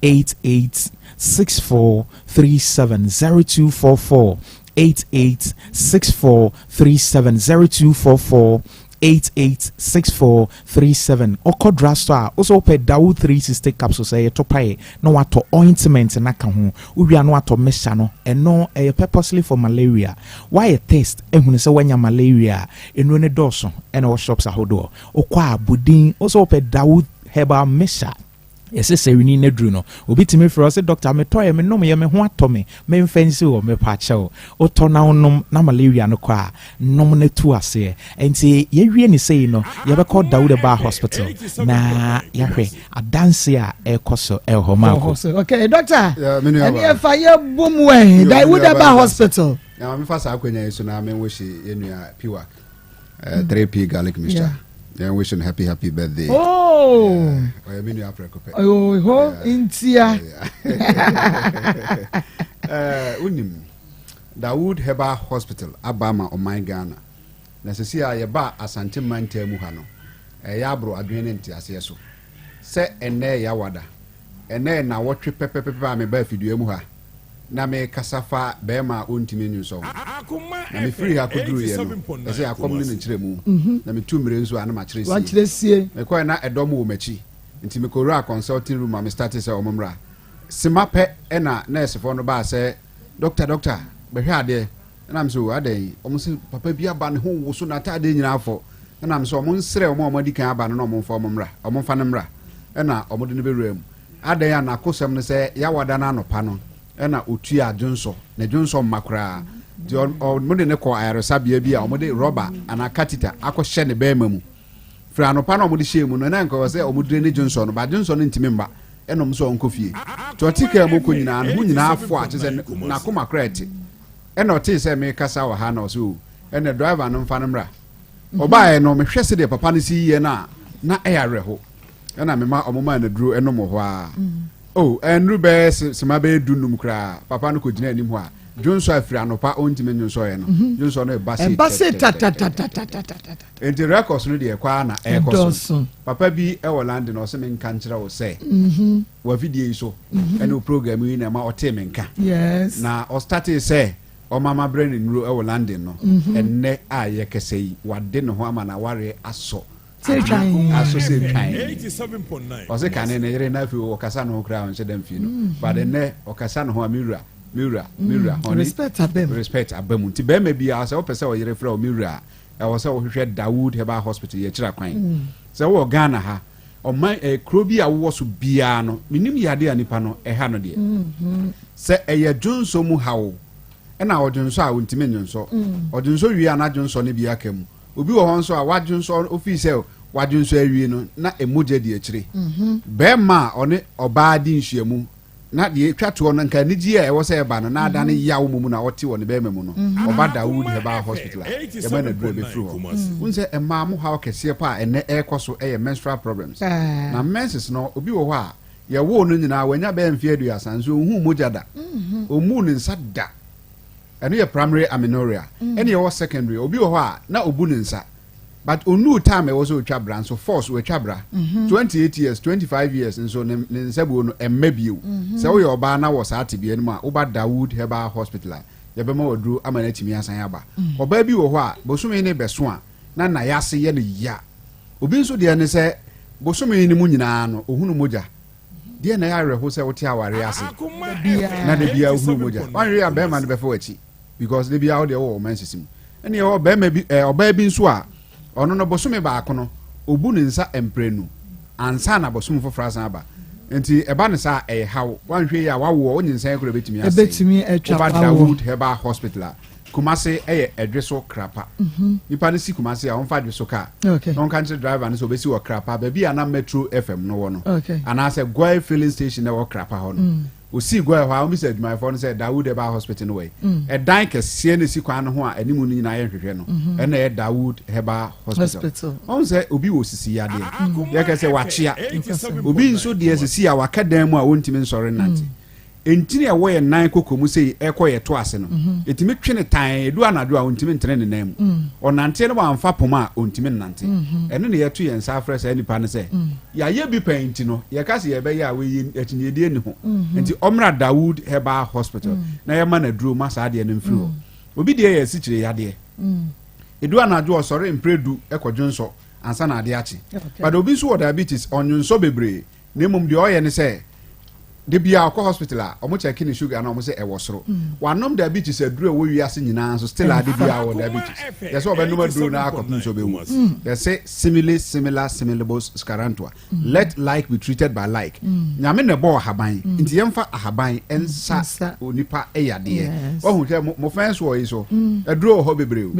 88 64 37, 0244 88 64 37, 0244 886437 Wokɔ drugstore a, wo sɛ wopɛ Dawood 360 capsules, ɛyɛ topaeɛ, na watɔ ointment no aka ho. Wowie a na watɔ mixture no, ɛno ɛyɛ purposely for malaria. Woayɛ test ahunu sɛ woanya malaria a, nnuro no dɔɔso na ɛwɔ shops ahodoɔ. Wokɔ a, bɔ din, wo sɛ wopɛ Dawood herbal mixture. Yɛse sɛwini no aduru no, obi tumi frɛ ɔse doctor metɔeɛ menomyɛ me ho atɔ me, memfa nsi hɔ, mepakyɛw wotɔ na wonom na malaria no kɔ a, nom na tu aseɛ. Nti yɛwie no sei no, yɛbɛkɔ Dawuda Bar Hospital na yɛahwɛ adanse a ɛrekɔ so ɛwɔ hɔ. Marco. Okay, doctor, Yeah, me nua ɛne ba. ɛfa yɛ bom wɔ Yo, me nua Dawuda ba Bar da. Hospital. Na maame fa saa akwanya yi so na me wish yɛn nua Piwak. 3P garlic mixture. Yeah. Yɛn wish no happy happy birthday. Oh. Ɔyɛ me nua prɛko pɛ. Oho ntia. Wonim Dawood Herbal Hospital aba ama ɔman Ghana. Na sisi a yɛba Asante mantam mu ha no, ɛyɛ aboro adwene ne nteaseɛ so. Sɛ ɛnnɛ yɛ awada, ɛnnɛ yɛ nnawɔtwe pɛpɛpɛpɛ a meba afidua mu ha. na merekasa fa barima a ɔntumi nnwonsɔ ho. Na mefirii ha kɔduruiɛ no, ɛsɛ akɔm ne ne nkyerɛmu, na metu mmire nso a na makyerɛ sie. Mekɔɛ na ɛdɔm wɔ m'akyi, nti mekɔwuraa consulting room a me starte sɛ wɔn mmra. Sima pɛ na nɛɛsefoɔ no baa sɛ, Dɔkta, dɔkta, bɛhwɛ adeɛ. Ɛna mesɛ o adɛn? Wɔn se papa bi aba ne ho woso n'ataadeɛ nyinaa afɔ. Ɛna mesɛ wɔn nsrɛ wɔn a wɔn adi kan aba no na wɔn mfa wɔn mmra, wɔn mfa no mmra. Ɛna wɔn de no bɛwura mu. Adɛn a n'akosɛm no sɛ Yawada no anɔpa no ɛna ɔtua dwonsɔ, ne dwonsɔ mma koraa. Nti wɔn de no kɔɔ ayaresabea bi a wɔn de rɔba anaa katita akɔhyɛ ne bɛɛma mu. Firi anɔpa no a wɔde hyɛɛ mu no, na nka ɛwɔ sɛ wɔdire ne dwonsɔ no, but dwonsɔ no ntumi mma, ɛna wɔn sɛ ɔnkɔ fie. Nti ɔte kaa mu kɔ nyinaa, ne ho nyinaa afɔ a, kyerɛ sɛ n'akoma koraa ɛte. Ɛna ɔtee sɛ mekasa wɔ ha na ɔsɛ o, ɛnna driver no mfa no mmra. Ɔbaeɛ no, mehwɛ sɛdeɛ papa no si yɛ no a, na ɛyɛ awerɛho. Ɛna mema wɔn maa no aduro ɛnom wɔ hɔ ara. Oh, ɛnuru bɛyɛ sema bɛyɛ dunum koraa, papa no kɔgyina anim hɔ a, dwonsɔ a firi anɔpa ɔntumi nnwonsɔeɛ no, dwonsɔ no ɛba sei Ɛba sei tɛtɛtɛtɛtɛtɛ. tatatatatatatata. Nti records no deɛ ɛkɔ ara na ɛrekɔ so. Ɛdɔɔso. Papa bi wɔ London ɔse menka nkyerɛ wo sɛ w'afidie yi so ɛne wo program yi na ɛma ɔtee me nka. Yes. Na ɔstartee sɛ ɔma mabrɛ no nnuro wɔ London no, ɛnnɛ a yɛkasa yi wade ne ho ama n'awareɛ asɔ Sɛ twan. Asɔ sɛ twan. Ɔse kane ne yere na afei ɔkasa ne ho koraa ɔnhyɛ da mfii no. But ɛnnɛ ɔkasa ne ho a me wura, me wura, me wura, honey. Respect aba mu. Respect aba mu. Nti barima biara sɛ wopɛ sɛ ɔyere frɛ wo me wura a, ɛwɔ sɛ wohwehwɛ Dawood Herbal Hospital yɛkyira kwan. Sɛ wowɔ Ghana ha, ɔman eh, kuro bi a wowɔ so biara no, menim yadeɛ a nipa no ɛha no deɛ. Sɛ ɛyɛ dwonsɔ mu haw, ɛna ɔdwonsɔ a ɔntumi nnwonsɔ. Ɔdwonsɔ wie a na dwonsɔ no bi aka mu. Obi wɔ hɔ nso a wadwonsɔ, ofii sɛ wadwonsɔ awie no na mogya di akyire. Barima a ɔne ɔbaa di nhyiamu na deɛ ɛtwa toɔ no nka anigyeɛ a ɛwɔ sɛ ɛba no na adane yaw mmom na ɔte wɔ ne barima mu no, ɔba Dawood Herbal Hospital a, yɛma no aduro a ɛbɛfiri hɔ. Wohu sɛ mmaa mo haw kɛseɛ pa a ɛnnɛ ɛrekɔ so yɛ menstrual problems. Na menses no, obi wɔ hɔ a, yɛwoo no nyinaa wanya bɛyɛ mfeɛ 30 nso ɔnhuu mogya da, ɔmmuu ne nsa da. Ɛno yɛ primary amenorrhea. Ɛna yɛwɔ secondary, obi wɔ hɔ a na ɔbu ne nsa but onnuu time a ɛwɔ sɛ ɔtwa bra nso force watwa bra 28 years 25 years nso ne ne nsabuo no ɛmma bio. Sɛ woyɛ ɔbaa na wɔ saa tebea no mu a woba Dawood Herbal Hospital a yɛbɛma waduro ama no atumi asan aba. Ɔbaa bi wɔ hɔ a bosome ne bɛso a na nayase yɛ no ya. Obi nso deɛ ne sɛ bosome no mu nyinaa no ɔhunu mogya. Deɛ na ɛyɛ awerɛho sɛ wote awareɛ ase na da biara wohunu mogya. Wanhwɛ a bɛrima no bɛfa w'akyi. Because da biara wo deɛ wowɔ wo menses mu. Ɛna yɛwɔ bɛrima bi ɛɛ ɔbaa bi nso a ɔno no bosome baako no obu ne nsa mprenu ansa na bosome foforɔ asan aba. Nti ɛba no saa a ɛyɛ haw. Wanhwɛ yie a wawoɔ wo nyinsɛn koraa ebetumi asɛe. Ebetumi atwa Woba wawoɔ. Dawood Herbal Hospital a Kumase ɛyɛ Ɛdweso Krapa. Nipa no si Kumase a ɔmfa Adweso car. Okay. Na ɔnka nkyerɛ driver no sɛ obesi wɔ Krapa baabi a na Metro FM no wɔ no. Okay. Anaasɛ Goil filling station na ɛwɔ Krapa hɔ no. Osii guae hɔ a, obisa adwumayɛfoɔ no sɛ, Dawood Herbal Hospital no wɔ he? Ɛdan kɛseɛ no a ɛsi kwan no ho a animu no nyinaa yɛ nhwehwɛ no, ɛno na ɛyɛ Dawood Herbal Hospital. Wahu sɛ obi wɔ sisi yadeɛ, yɛka sɛ wakyea. Obi nso deɛ sisi a waka dan mu a ɔntumi nsɔre nnante. Ntini a ɛwɔ yɛn nan koko mu sei ɛkɔ yɛn to ase no, ɛtumi twe no tann, ɛdu anadwo a ɔntumi ntene ne nan mu. Ɔnanteɛ no wamfa poma a, ɔntumi nnante. Ɛno na yɛto yɛn nsa afrɛ saa nipa no sɛ, Yɛayɛ bi pɛn nti no, yɛka sɛ yɛbɛyɛ a, wei yɛ akyinnyedie nni ho. Nti ɔmmra Dawood Herbal Hospital na yɛma no aduro ma saa adeɛ no mfiri hɔ. Obi deɛ yɛ asikyire yadeɛ. Ɛdu anadwo ɔsɔre mprɛ du kɔ dwonsɔ ansa na adeɛ akye. But obi nso wɔ diabetes, ɔnnwonsɔ bebree. Na mmom deɛ ɔyɛ ne sɛ, da biara ɔkɔ hospital a, wɔn check ne sugar na wɔn sɛ ɛwɔ soro. Wanom diabetes aduro a ɛwɔ wiase nyinaa nso still a da biara ɔwɔ diabetes. Yɛ sɛ ɔbɛnom aduro no ara kɔpem sɛ ɔbɛwu. Yɛse simile simila similibus scarantua. Let like be treated by like. Nyame na ɛbɔɔ ahaban, nti yɛmfa ahaban nsa onipa yadeɛ. Wahu hwɛ mo fɛn soɔ yi so, aduro wɔ hɔ bebree o.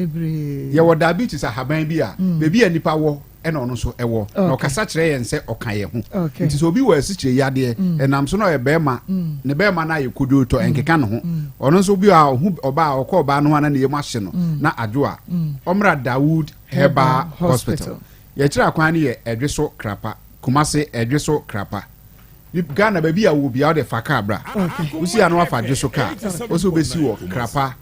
Yɛwɔ diabetes ahaban bi a, baabi a nipa wɔ ɛna ɔno nso ɛwɔ na ɔkasa kyerɛ yɛn sɛ ɔka yɛn ho nti sɛ obi wɔ asikyire yadeɛ mm. ɛnam so na ɔyɛ bɛrima mm. ne bɛrima no ayɛ kodwo tɔ mm. ɛnkeka ne ho ɔno nso bi a ɔhu ɔbaa ɔkɔ ɔbaa no ho ana ne yam ahye no na adwo a ɔmmra Dawood Herbal Hospital yɛkyerɛ akwan no yɛ ɛdwe so krapa Kumase ɛdwe so krapa Ghana baabi a wɔ bia ɔde fa kaa bra wosi ano afa dwe so kaa wosi wobɛsi wɔ krapa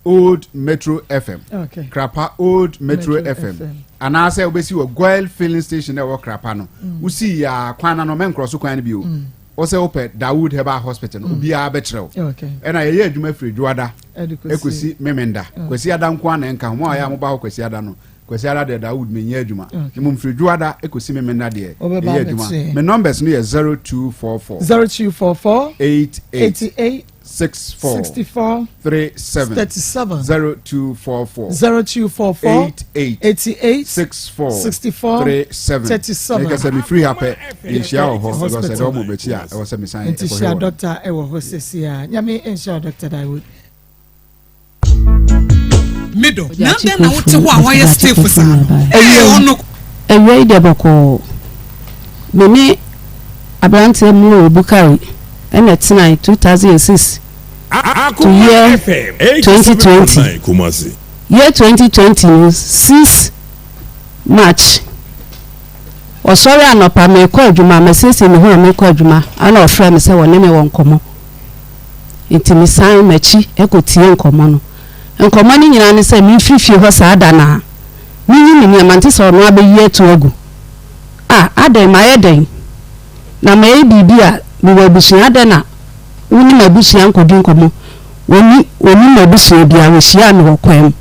Old Metro FM, okay. Krapa Old Metro, Metro FM, FM. anaasɛ wobɛsi wɔ Goil filling station na ɛwɔ Krapa no mm. wosii yɛ kwan no no mɛnkorɔ so kwan no bio mm. wo sɛ wopɛ Dawood Herbal Hospital no mm. obiara bɛkyerɛ wo okay. ɛna yɛyɛ adwuma firi dwoada ɛkɔsi memenda mm. kwasi ada nko a na ɛnka ho mo a yɛ a moba hɔ kwasi ada no kwasi ada deɛ Dawood menyɛ adwuma okay. mmom firi dwoada ɛkɔsi memenda deɛ ɛyɛ adwuma me numbers no yɛ 0244 0244 88 88. 64 64 37 37 0244 0244 88 88 64 64 37 37. Meka sɛ mefiri ha pɛ yɛnhyia wɔ hɔ because Hospital. ɛdɛ ɔmɔ m'akyi a ɛwɔ sɛ mesan Nti ɛkɔhwɛ hyia wɔn. doctor ɛwɔ hɔ sɛsi a. Nyame nhyira wo Dr. Dawood. Me dɔ, na adɛn na wote hɔ a woayɛ stiff saa no? Awia Ɛɛ, ɔno. Awia yi deɛ bɔkɔɔ. Me ne aberanteɛ Moro Bukari na ɛtenae 2006 to year 2020. Year 2020 no, 6 March, ɔsɔre anɔpa merekɔ adwuma, masiesie me ho a merekɔ adwuma, ɛna ɔfrɛɛ me sɛ ɔne me wɔ nkɔmmɔ. Enti mesan m'akyi kɔtiee nkɔmmɔ no. Nkɔmmɔ no nyinaa ne sɛ memfiri fie hɔ saa da no ara, menyi me nneɛma, nte sɛ ɔno ara bɛyi atu agu. Ah, adɛn, mayɛ dɛn? Na mayɛ biribi a, mewɔ abusua, adɛn na wo ne m'abusua nkɔdi nkɔmmɔ? Wɔnni, wɔnnim m'abusua biara, wɔhyiaa me wɔ kwan mu.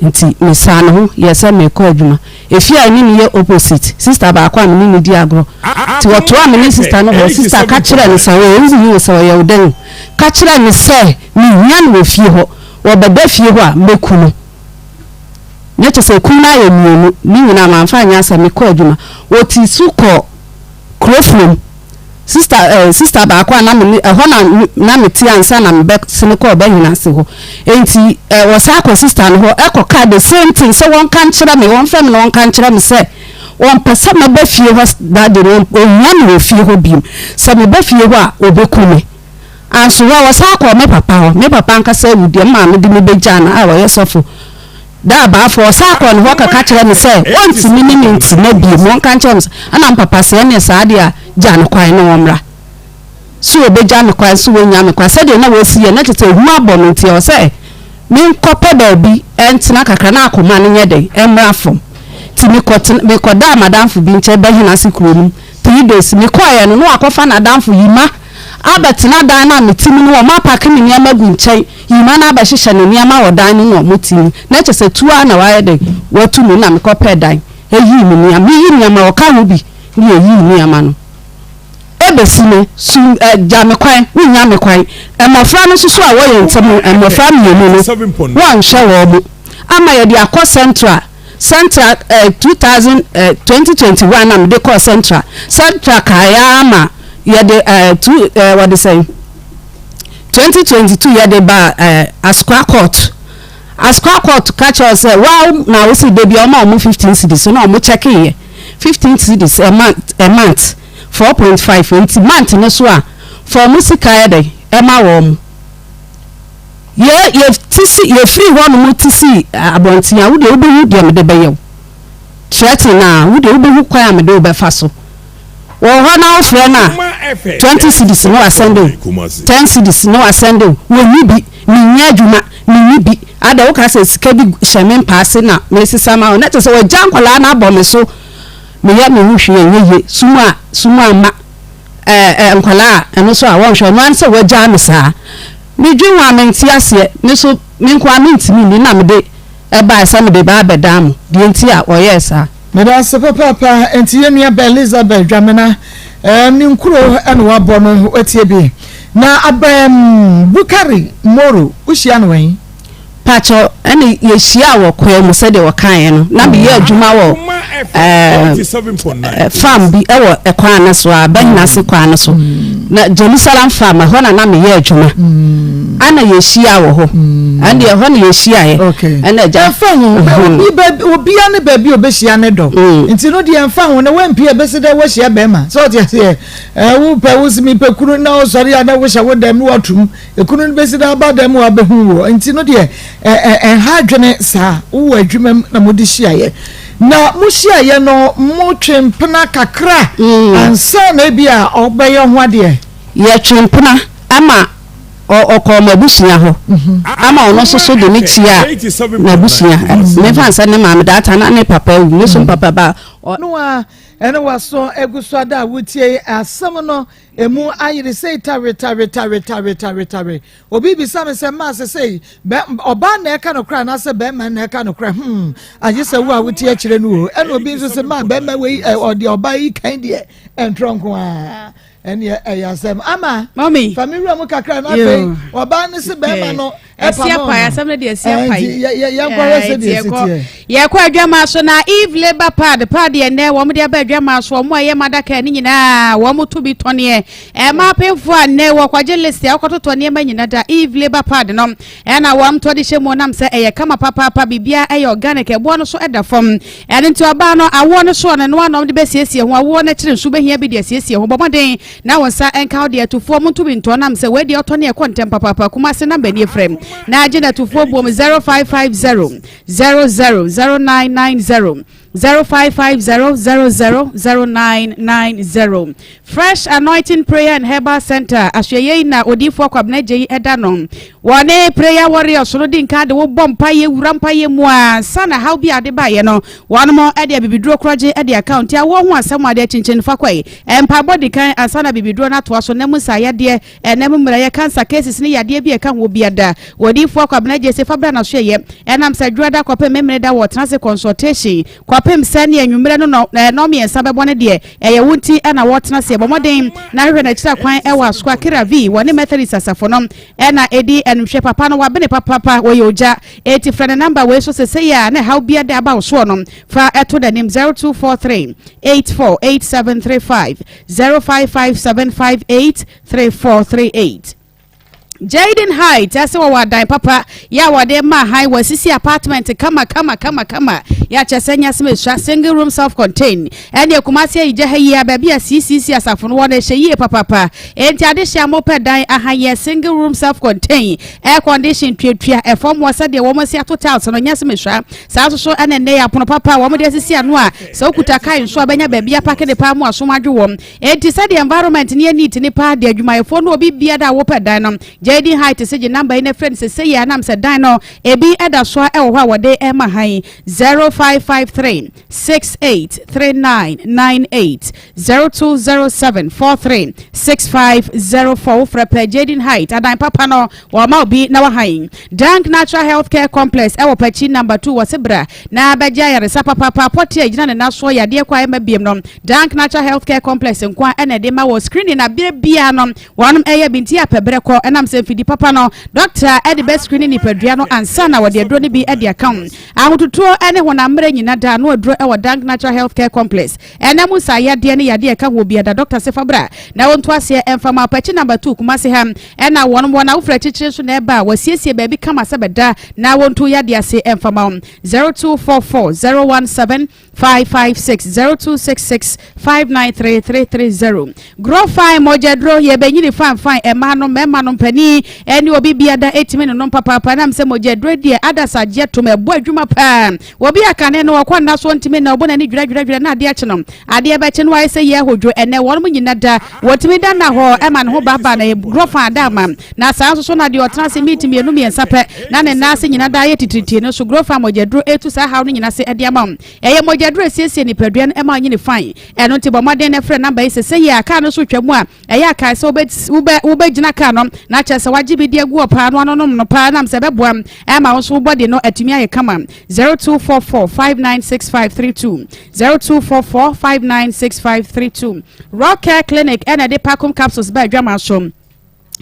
Nti mesaa me ho yɛɛ sɛ merekɔ adwuma. Efie a ɛne no yɛ opposite, sister baako a me ne no di agorɔ. Nti wɔtoaa me ne sister no hɔ, sister ka kyerɛɛ no sɛ, oh, wohu wo sɛ ɔyɛ wo dɛn o? Ka kyerɛ no sɛ mehia no wɔ fie hɔ, ɔbɛba fie hɔ a mɛku no. Na kyerɛ sɛ kum no ayɛ mmienu, ne nyinaa mamfa anyɛ asɛm, mekɔɔ adwuma. Wɔti so kɔ kuro fuom. Sista eh, sista baako a na me ne, ɛhɔ na na mete ansa na mebɛsene kɔɔ Bɛhene ase hɔ. Enti eh, wɔsan kɔ sista no hɔ ɛkɔka the same thing sɛ wɔnka nkyerɛ me, wɔmfrɛ me na wɔnka nkyerɛ me sɛ wɔmpɛ sɛ mɛba fie hɔ that day no, wɔnhia me wɔ fie hɔ bio. Sɛ meba fie hɔ a, wɔbɛku me. Anso hɔ a, wɔsan kɔɔ me papa hɔ. Me papa ankasa awu deɛ, me maame de me bɛgyaa no a ɔyɛ sɔfo. Da abaafoɔ, ɔsan kɔɔ ne hɔ kɔka kyerɛɛ no sɛ ɔntumi ne me ntena bio, monka nkyerɛ no sɛ, ɛna me papa sɛ ɛneɛ saa deɛ a, gya no kwan na ɔmmra. So ɔbɛgya me kwan, so wɔnnya me kwan, sɛdeɛ na wasi yɛ, na kyerɛ sɛ ehu abɔ no nti ɛwɔ sɛ menkɔpɛ baabi ntena kakra na akoma no nyɛ dɛn, ɛmmra fam. Nti mekɔtena, mekɔdaa m'adamfo bi nkyɛn Bɛhenase kuro no mu, 3 days, mekɔeɛ no na wakɔfa n'adamfo Yima abɛtena dan no a mete mu no, wɔapake me nneɛma agu nkyɛn, Yima no abɛhyehyɛ ne nneɛma wɔ dan no mu a wɔte mu. Na kyerɛ sɛ tuo ara na wayɛ dɛn, watu me na mekɔpɛɛ dan yii me nneɛma. Meyi nneɛma, ɔka ho bi ne yɛyii nneɛma no. Ɛbɛsi no, su ɛ, gya me kwan, wonnya me kwan. Mmɔfra no nso so a wɔyɛ ntɛm no, mmɔfra mmienu no, wɔnhwɛ wɔn. Ama yɛde akɔ Central. Central eh, 2000 eh, 2021 na mede kɔɔ Central. Central kaeɛ ara ma yɛde eh, two, eh, wɔde sɛn? 2022 yɛde ba eh, Asukwa court. Asukwa court ka kyerɛ sɛ wow na wosi da bi ɔma ɔmo 15 cedis na ɔmo kyɛkeeɛ 15 cedis a month, a month 4.5 nti month no so a fa ɔmo sika yɛ dɛn ɛma wɔn. Yɛ yɛ ti si yɛfiri hɔ nom ti si abɔnten a wo deɛ wobɛhu deɛ mede bɛyɛ wo. Threaten a wo deɛ wobɛhu kwan a mede wo bɛfa so. Wɔ hɔ na wofrɛ no a 20 cedis na wasɛnde wo, 10 cedis na wasɛnde wo, wɔnni bi, menyɛ adwuma, menni bi. Ada woka sɛ sika bi hyɛ me mpa ase na mesesa ma wo na kyerɛ sɛ wɔagya nkwadaa no abɔ me so. Meyɛ me ho hwee ɛnyɛ yie, sum a sum amma ɛɛ ɛɛ nkwadaa a ɛno nso a wɔnhwɛ ɔno ara ne sɛ wɔagyaa me saa. Medwen ho a mente aseɛ, me nso me nko ara mentumi nni na mede ɛbaeɛ sɛ mede ba abɛdan mo, deɛ nti a ɔyɛɛ saa. Meda ase papaapa, enti yɛn nua ba Elizabeth Dwamena ɛɛm ne nkuro ɛna wabɔ no watie bi. Na abɛɛm Bukari Moro wohyia no wɛn? Pakyɛw, ɛne yɛhyiaa wɔ kwaa mu sɛdeɛ wɔkaeɛ no, na meyɛ adwuma wɔ ɛɛ farm bi ɛwɔ ɛkwan no so a Bɛhenase kwan no so, na Jerusalem farm ɛhɔ na na meyɛ adwuma, ɛna yɛhyiaa wɔ hɔ, ɛne ɛhɔ na yɛhyiaeɛ, ɛna agya. Ɛmfa ho, obia ne baabi a obɛhyia ne dɔ, nti no deɛ ɛmfa ho na wampie ɛbɛsi dɛ wahyia bɛrima, sɛ ɔte aseɛ, ɛɛ wopɛ wo si mepɛ kunu na ɔsɔre a na wohyɛ wo dɛm na watum. Ekunu no bɛsi daa aba dan mu abɛhu woɔ nti no deɛ ɛnha adwene saa. Wowɔ adwuma mu na mode hyiaeɛ. Na mohyiaeɛ no motwe mpena kakra ansa na ebi a ɔbɛyɛ ho adeɛ? Yɛtwe mpena ama ɔkɔɔ m'abusua hɔ ama ɔno nso so de me kyiaa n'abusua. Memfa nsɛ ne maame that time na ne papa awu, me nso me papa ba. No a ɛne w'aso agu so ada a wotie asɛm no Emu ayere sei tare tare tare tare tare tare. Obi bisa me sɛ maa sesei bɛ ɔbaa na ɛka nokorɛ anaasɛ bɛrima na ɛka nokorɛ hmm agye sɛ wo a wote akyire no o. Ɛna obi nso sɛ maa bɛrima wei ɛ ɔdeɛ ɔbaa yi kan deɛ ɛntorɔ nko ara. Ɛneɛ ɛyɛ asɛm ama. Mami. Fa mi wura mu kakra na afei ɔbaa ne se bɛrima no ɛpam no. Asɛm no deɛ ɛsi apae. Ɛnti yɛn kɔhwɛ sɛ deɛ ɛsi teɛ. Yɛkɔ adwamaa so na Eve labour pad pad yɛ nnɛ wɔn de aba adwamaa so wɔn a ɛyɛ madaka ne nyinaa wɔn to bi tɔneɛ ɛma apemfoɔ a nnɛ wɔkɔgye list a wɔkɔtotɔ nneɛma nyina da Eve labour pad no ɛna wɔn tɔ de hyɛ mu nam sɛ ɛyɛ kama papaapa biribiara ɛyɛ organic ɛboɔ no so ɛda fam Ɛno nti ɔbaa no, awoɔ no soɔ no, ɛno ara na wɔde bɛsiesie ho, awoɔ no akyiri nso wobɛhia bi de asiesie ho. Bɔ mmɔden na wo nsa nka wo deɛ. Atufoɔ, monto bi ntɔ nam sɛ wei deɛ ɔtɔ ne ɛkɔ ntɛm papaapa. Kumase number nie, frɛ na gye no atufoɔ buom 0550 00 0990, 0550 00 0990. Fresh Anointing Prayer and Herbal Center asoɛeɛ yi na Odiyifoɔ Kwabena Agyei da no. Wɔne Prayer Warriors no di nkan de wo bɔ mpaeɛ wura mpaeɛ mu ansa na haw bi a ade baeɛ no wɔnom de abibiduro korɔgye de aka wo nti awoɔ ho asɛm adeɛ kyenkyen fa kɔe. Mpaebɔ di kan ansa na abibiduro no atoa so nna mu nsa yadeɛ, ɛnna mu mmerɛyɛ, cancer cases ne yadeɛ bi a ɛka ho biada. Odiyifoɔ Kwabena Agyei se fa bra n'asoɛeɛ ɛnam sɛ Dwoada kɔpem Memeneda wɔ tena ase consultation Kɔpem sɛ ne anwummerɛ no nnɔnmiɛnsa bɛbɔ no deɛ, ɛyɛ wo nti na wɔretena aseɛ. Bɔ mmɔden na hwehwɛ no akyiri akwan wɔ Asoa, Kera vii, wɔne Methodist asafo no na ɛdi animhwɛ. Papa no, wabene papapa, ɔyɛ ogya. Enti frɛ ne namba wei so sesei ara na ɛhaw biara da aba wo soɔ no, fa to n'anim, 0243 848735, 0557 58 3438. Jayden Heights ɛsɛ wɔwɔ adan papa yɛ a wɔde ma han wɔasisi apartment kama kama kama kama yɛ akyɛ sɛ nyɛ asɛm esua single room self contained ɛne Kumasi ayigya ha yi a baabi a CCC asafo no wɔ no ɛhyɛ yie papapa enti adehye a mopɛ dan ahan yɛ single room self contained air condition tuatua ɛfam wɔ sɛdeɛ wɔn asi ato tiles no nyɛ asɛm esua saa nso so ɛne nnɛ yɛ apono papa a wɔn de asisi ano a sɛ wokuta kae nso a bɛnya baabi apake de paa mu asom adwo wɔn Enti sɛdeɛ environment no yɛ neat ne paa deɛ adwumayɛfoɔ no obi biara a wopɛ dan no Jayden Height se gye number yi na frɛ no sesei a nam sɛ dan no ebi da so a ɛwɔ hɔ a wɔde rema han 0553 683998 0207 43 6504 wofrɛ pɛ Jayden Height adan papa no Wɔma obi na wahan. Dank Natural Health Care Complex wɔ Pakyi Number 2 wɔ Sebra na bɛgye ayaresa papaapa pɔte a egyina ne nan soɔ yadeɛ kɔ a ɛmma biem no. Dank Natural Health Care Complex nko ara na ɛde ma wɔ screening na berɛ biara no wɔnom ɛyɛ bi nti apɛ berɛ kɔ ɛnam sɛ mfidi papa no dɔkta de bɛ screening nipadua no ansa na wɔde aduro no bi de aka ho. Ahototoɔ ne honam mmerɛ nyina da ano aduro wɔ Dank Natural Health Care Complex. Ɛna mu saa yadeɛ ne yadeɛ a ɛka ho biara da Dɔkta se fa bra na ɔnto aseɛ mfa ma Apakyi number 2 Kumasi ha ɛna wɔnom wɔn awofra akyikyiri nso na ɛba a wɔasiesie baabi kama sɛ bɛda na wɔnto yadeɛ ase mfa ma wɔn 0244 017 556 0266 593 330 Grow fine mogyaduro yɛbɛnyini fine fine ɛmaa no mmarima no mpanin ɛne obi biada ɛtumi nonom papaapa nam sɛ mogyaduro deɛ adasa gye tom ɛbɔ adwuma paa Obi a kane no ɔkɔ nna so ɔntumi nna, ɔbɔ n'ani dwiradwiradwira na adeɛ akye no. Adeɛ bɛkye no ayɛ sɛ yea ahodwo. Ɛnnɛ wɔnom nyina da, wɔtumi da nna hɔ ma ne ho baabaa na ɛyɛ fa ada ama. Na saa nso so na deɛ ɔtena ase miniti mmienu mmiɛnsa pɛ na ne nan ase nyina da ayɛ titiritii no nso Grofan mogyaduro ɛretu saa haw no nyina ase de ama wo. Ɛyɛ mogyaduro a ɛsiesie nipadua no ma ɔnyini fann. Ɛno nti bɔ mmɔden na frɛ namba yi sesei a kaa no so retwa mu a Ɛyɛ a kae sɛ wobɛ wobɛgyina kaa no na kyerɛ sɛ wagye bi de agu hɔ paa na wanonom no paa nam sɛ ɛbɛboa ɛma wo nso wo body no atumi ayɛ kama. 0244 596532 0244 596532 Rock Care Clinic ɛna ɛde Pacom capsules ba adwaman so.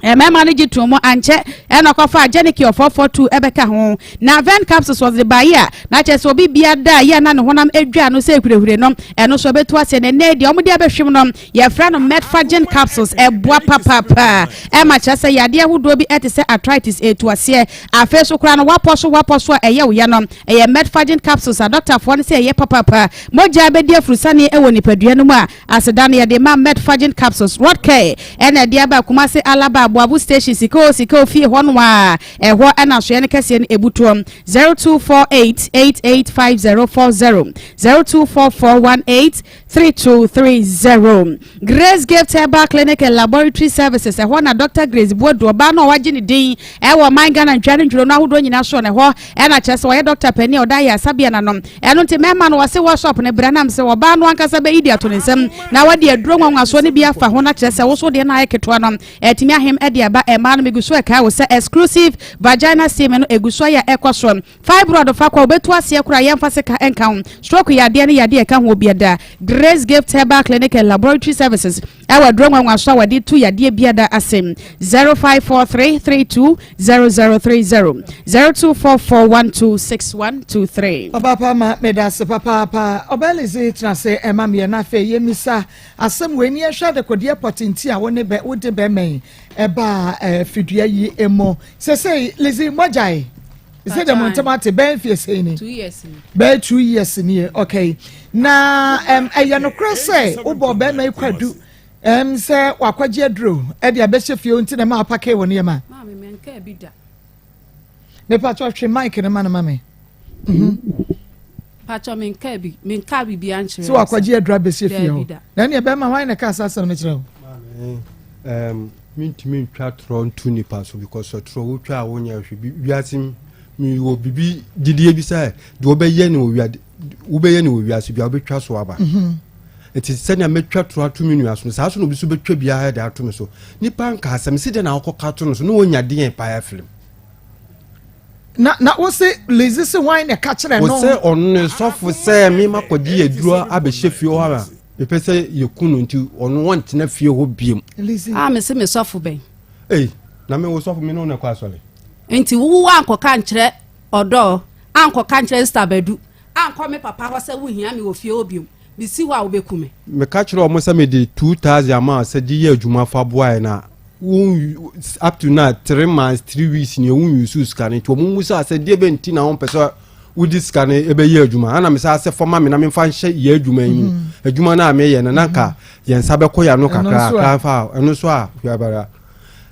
Mmarima no gye too mu ankyɛ ɛna ɔkɔfaa Jenicure 442 ɛbɛka ho. Na Ven capsules wɔde baeɛ a na kyerɛ sɛ obi bia da a yɛ na ne honam adwa no sɛ hurehure no ɛno nso ɛbɛtu aseɛ. Na ɛnnɛ deɛ wɔde abɛhwem no Yɛfrɛ no Metforgen capsules. Ɛboa papaapa. Ɛma kyerɛ sɛ yadeɛ ahodoɔ bi te sɛ arthritis ɛretu aseɛ. Afei nso koraa no wapɔ so wapɔ so a ɛyɛ wo ya no, ɛyɛ Metforgen capsules a dɔktafoɔ no sɛ ɛyɛ papaapa. Mogya bɛdi afurusane wɔ nipadua no mu a, aseda no yɛde ma Metforgen capsules. Rodcare ɛna ɛde aba Kumasi Alaba Aboabo station Sika o Sika o fie hɔ no a ɛhɔ ɛna asoɛɛ no kɛseɛ no ɛbutoɔ. 0248 885040 0244 18 3230. Grace Gift Herbal Clinic and Laboratory Services, ɛhɔ na Dr. Grace Boadu, ɔbaa no a wagye ne din ɛwɔ ɔman Ghana ntwa ne ntwuro no ahodoɔ nyinaa soɔ no ɛhɔ ɛna kyerɛ sɛ ɔyɛ dɔkta panin a ɔda ayaresabea no ano. Ɛno nti mmarima no wɔse workshop no bra nam sɛ ɔbaa no ankasa bɛyi de ato ne nsam na wade aduro nwanwasoɔ no bi afa ho na kyerɛ sɛ wo so deɛ no ayɛ ketewa no atumi ahem. ntɛm de aba. Mmaa no, megu so ɛkae wo sɛ exclusive vagina steam no egu so ayɛ a ɛkɔ soɔ. Fibroid fa kɔ a wobɛtu aseɛ koraa yɛmfa sika nka ho. Stroke yadeɛ ne yadeɛ a ɛka ho biada. Grace Gift Herbal Clinic and Laboratory Services ɛwɔ aduro nwanwaso a wɔde tu yadeɛ biada ase. 0543 32 0030 0244 126123. Papaapa ma medase papaapa. Ɔbaa Lizzy tena ase ɛma meɛ na afei yɛmmisa asɛm wei ne yɛnhwɛ adekodeɛ pɔte nti a wo ne bɛ wode bɛrima yi ɛbaa ɛɛ fidua yi mu. Sesei Lizzy moagyae? Sɛ deɛ mo ntɛm ate bɛyɛ mfie sɛn ni? Bɛyɛ 2 years nie. Okay. Na ɛyɛ nokorɛ sɛ wobɔ bɛrima yi kwadu sɛ wakɔgye aduro ɛde abɛhyɛ fie nti na ɛma apake wɔ nneɛma? Maame, menkaa bi da. Mepatɔ twe mic no ma no ma me. Patɔ menkaa bi, menkaa biribi ankyerɛ. Sɛ wakɔgye aduro abɛhyɛ fie hɔ. Na ɛneɛ bɛrima hwan na ɛka saa asɛm no kyerɛ wo? Maame, mentumi ntwa torɔ nto nipa so because torɔ wotwa a wonyɛ hwɛ bi wiase. Mewɔ biribi gyidie bi sɛ deɛ wobɛyɛ ne wɔ wiase, wobɛyɛ ne wɔ wiase bia wobɛtwa so aba. Nti sɛnea mɛtwa torɔ ato me nua so no, saa so na obi so bɛtwa biara de ato me so. Nipa nka asɛm sɛ deɛ na wokɔka to no so na wɔnya deɛ paa afirim. Na wo se Lizzy se hwan na ɛka kyerɛ no? Wo sɛ ɔno ne sɔfo sɛ mema kɔgye aduro abɛhyɛ fie hɔ a mepɛ sɛ yɛku no nti ɔno wɔntena fie hɔ biom. Lizzy. Ah, me se me sɔfo bɛn? Ei, na me wo sɔfo, me ne wo na ɛkɔ asɔre. Nti wo ankɔka nkyerɛ ɔdɔ, ankɔka nkyerɛ Sister Badu, ankɔ me papa hɔ sɛ wohia me wɔ fie hɔ biom. Mesi hɔ a wobɛku me. Meka kyerɛ ɔmo sɛ mede 2000 ama sɛ gye yɛ adwuma fa boaeɛ na wo up to now 3 months 3 weeks ni wo use sika no. Nti ɔmo mu sɛ asɛ deɛ bɛ nti na wɔn pɛ sɛ wodi sika no ɛbɛyɛ adwuma ana mesɛ asɛ fɔma me na memfa nhyɛ yɛ adwuma yi mu, adwuma no a meyɛ no na nka yɛn nsa bɛkɔ yɛ ano kakra kakra fa ɛno so a hwɛabara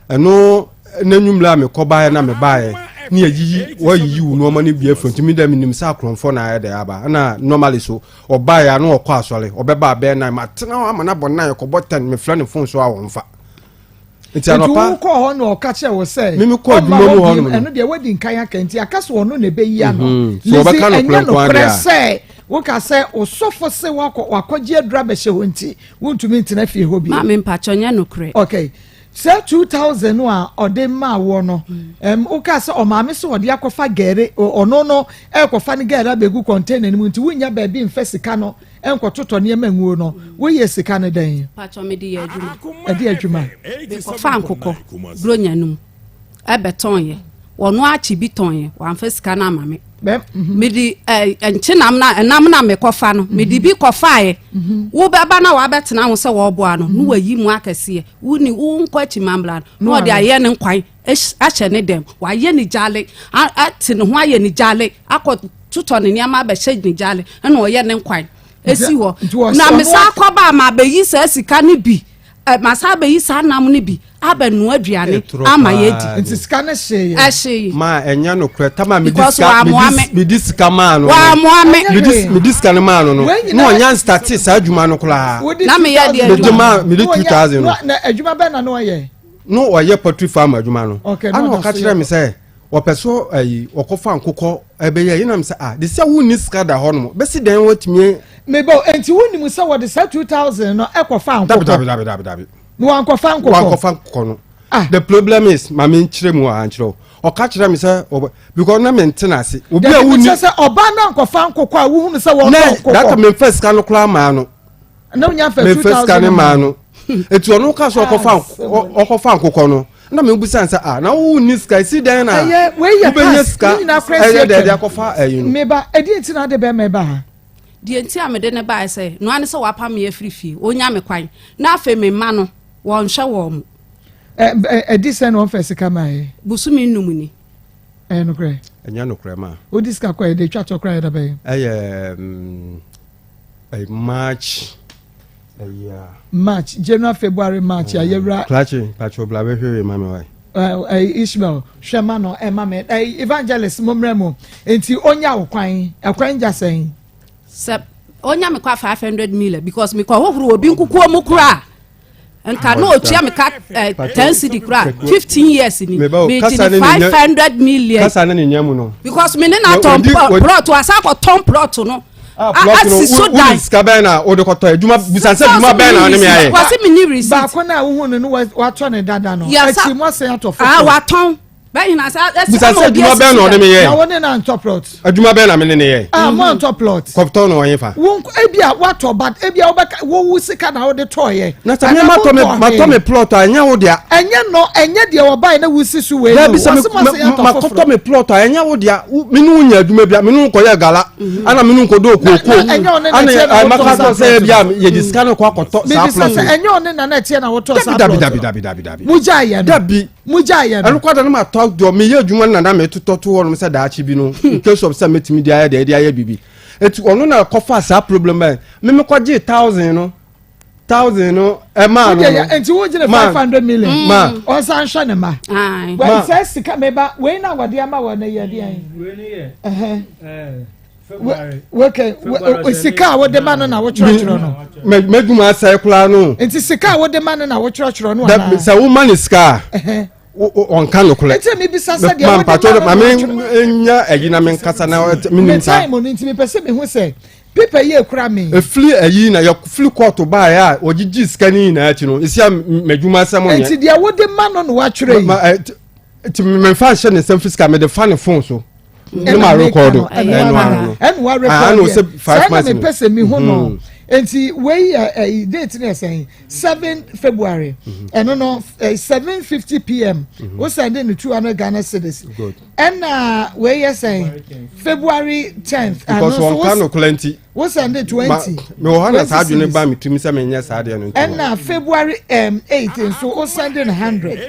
ɛno n'anwummerɛ a mekɔ baeɛ na mebaeɛ ne yɛyiyi wɔyiyi wo nneɛma no bi afiri. Ntumi dɛ menim sɛ akorɔmfoɔ na ayɛ dɛ aba. Ɛna normally so ɔbaeɛ a na ɔkɔ asɔre, ɔbɛba abɛɛ 9, matena hɔ ama no abɔ 9 kɔbɔ 10, mefrɛ ne phone so a wɔmfa. Nti anɔpa nti wokɔ hɔ na ɔka kyerɛ wo sɛ Mimi kɔ adwuma mu hɔ nom no. Ɛno deɛ wadi nkan aka nti aka so ɔno na ɛbɛyi ano. Lizzy, ɛnyɛ nokorɛ sɛ woka sɛ osɔfo se wakɔ wakɔgye aduro abɛhyɛ hɔ nti wontumi ntena fie hɔ bio? Maame, mpakyɛ, nyɛ nokorɛ. Okay, sɛ 2000 no a ɔde maa woɔ no, woka sɛ ɔmaame sɛ ɔde akɔfa gɛre, ɔno no ɛkɔfa no gɛre abɛgu container no mu nti wonya baabi mfa sika no nkɔtotɔ nneɛma nguo no, woyɛ sika no dɛn? Pakyɛ, mede yɛ adwuma. Ɛde adwuma? Mekɔfa nkokɔ buronya no mu ɛbɛtɔn yɛ, wɔno akyi bi tɔn yɛ, wamfa sika no ama me. Mede nkyenam na ɛnam na mekɔfa no, mede bi kɔfaeɛ. Wobɛba na wabɛtena ho sɛ wɔboa no na wayi mu akɛseɛ. Woni wonkɔ akyi mambla no na ɔde ayɛ ne nkwan ahyɛ ne dɛm, wayɛ ne gyale ate ne ho ayɛ ne gyale akɔ totɔ ne nneɛma abɛhyɛ ne gyale ɛna ɔyɛ ne nkwan esi hɔ. Na mesa akɔba a ma abɛyi saa sika no bi, masa abɛyi saa nam no bi abɛnoa aduane ama yɛdi. Nti sika no hyee yɛ? Ɛhyee. Ma ɛnyɛ nokorɛ tama mede Because sika wammoa me. Mede sika maa no no. Wammoa me. Mede sika no maa no no Wei nyinaa- na ɔnya nstate saa adwuma no koraa. Wode Na meyɛ deɛ 2000 Mede maa mede Na ɔyɛ- 2000 no. Na adwuma bɛn na na ɔyɛ? No ɔyɛ poultry farm adwuma no. Okay, na ana ɔda ɔka so kyerɛ yɛ. me sɛ ɔpɛ so ayi ɔkɔfa nkokɔ ɛbɛyɛ yɛnam sɛ ah de sɛ wonni sika da hɔ nom bɛsi dɛn watumi. Mebɔ nti wonim sɛ wɔde saa 2000 no ɛkɔfa dabi nkokɔ? Dabi dabi dabi dabi. Na wankɔfa nkokɔ? Wankɔfa nkokɔ no. Ah. The problem is, maame nkyerɛ mu a nkyerɛ o, ɔka kyerɛ me sɛ ɔbɛ because na mente n'ase obi a Dabi wonni kyerɛ sɛ ɔbaa no ankɔfa nkokɔ a wohunu sɛ wɔtɔ na nkokɔ? data memfa sika no koraa maa no. Na wonya fa memfa 2000 sika no maa no, eti ɔno ka so ɔkɔfa Ah, ɔkɔfa nkokɔ no na mebusa sɛ ah na wonni sika esi dɛn na Ɛyɛ wei yɛ wobɛnya pass sika ne nyinaa kora ɛyɛ sie dɛ de twam. akɔfa ɛyi no. Meba ɛdi nti na ade bɛrima ɛba ha? Deɛ nti a mede ne baeɛ sɛ noa ne sɛ wapa me afiri fie, ɔnya me kwan na afei me mma no wɔnhwɛ wɔn mo. Ɛdi sɛ na ɔmfa sika maa yɛ? Bosome 5 ni. Ɛyɛ nokorɛ? Ɛnyɛ nokorɛ ma. Wodi sika kɔ yɛ de twa toɔ koraa yɛ da bɛyɛ? Ɛyɛ ɛyɛ March ɛyɛ a. March, January, February, March a yɛwura. Krakye patro bla bɛhwɛ wei ma me wae. Ishmael hwɛ ma no ɛma me evangelist mo mmerɛ mu nti onya wo kwan ɛkwan gya sɛn? Sɛ onya me kwa 500 million because mekɔ hohoro obi nkukuo mu koraa nka na otua me ka 10 cedi koraa 15 years ni Meba o, megye kasa ne ne ne nya- 500 million. Kasa ne ne nya mu no. Because me ne na tɔn plot asa akɔtɔn plot no. Ah, plot no asi so wo dan. sika bɛn na wode kɔtɔ adwuma bisa sɛ adwuma bɛn na ɔne me ayɛ. Wɔsi mi ni receipt. Baako na wohu no no watɔ ne dada no. Yasa Akyi mo asan atɔ Ah, foforɔ. watɔn. Bɛn na sa ɛsi Bisa ama sɛ obi adwuma asi bɛn na so ɔne dan. me yɛ. Na wo ne na ntɔ plot. Adwuma bɛn na me ne ne yɛ. Ah, mo antɔ plot. Kɔtɔ na ɔyɛ fa. Wo ebi a watɔ but ebi a wobɛka wo wo sika na wode tɔɔyɛ. Na sɛ me matɔ me matɔ me plot a ɛnyɛ wo dea. Ɛnyɛ no ɛnyɛ deɛ wɔbae na wosi so wei no. Dabi sɛ Wɔse mo asan atɔ makɔtɔ foforɔ. me plot a ɛnyɛ wo dea. Me ne wo nya adwuma bia me ne wo nkɔyɛ gala ana me ne wo nkɔdɔ kooko Na ɛnyɛ ɔne na ana ɛteɛ na wotɔ maka saa sɛ sɛ plot bia no. yɛde sika no kɔ akɔtɔ saa Mebisa plot sɛ no. ɛnyɛ ɔne na na ɛteɛ na wotɔ saa Dabi plot dabi no. dabi dabi dabi. Mogyae yɛ no. Dabi. Mogyae yɛ no. Ɛno kɔ da no matɔ deɛ meyɛ adwuma no na na metotɔ to hɔ nom sɛ daakye bi no in case of sɛ mɛtumi de ayɛ deɛ de ayɛ biribi. Eti ɔno na kɔfa saa problem bɛn me mekɔgye thousand no thousand no ɛmaa no no. Nti wogyina Ma- 500 million. Ma. Ɔnsan hwɛ ne ma. Aye. Wei Ma. sɛ sika meba wei na wɔde ama wɔ no yɛ deɛn? Wei ne yɛ Ɛhɛn. ɛɛ February. Okay, February sika a wode ma no na wotwerɛtwerɛ no. M'adwuma asɛe koraa no. Nti sika a wode ma no na wotwerɛtwerɛ no Da- anaa? Sɛ woma ne sika a Ɛhɛn. ɔnka nokorɛ. Nti mebisa sɛ deɛ Ma wode ma mpatwɔ no ma na me wotwerɛ. nya ayi na menkasa na Me menim saa. time no nti mepɛ sɛ mehu sɛ paper yi ekura me. Efiri ayi na yɛfiri kɔɔto baeɛ a wɔgyegye sika no nyinaa akyi no ɛsi a m'adwuma asɛm nyɛ. Nti deɛ wode ma no na watwerɛ yi. Ma nti memfa nhyɛ ne nsɛm fisika mede fa ne phone so ne ma rekɔdo ɛno ano no. ɛna wa Ah, ɛna rekɔdo ɔsɛ five saa na months mepɛ sɛ mehu no Mhm. nti wei yɛ ɛyi date no yɛ sɛn 7 February ɛno no 7:50 pm o send ne 200 Ghana cedis Good. ɛna wei yɛ sɛn February 10th ɛno Because nso wɔnka wo nokorɛ nti. wo send Ma 20 mewɔ hɔ na saa 20 adwene cedis ba me tirim sɛ menyɛ saa deɛ no nti. ɛna February 8 nso o send no 100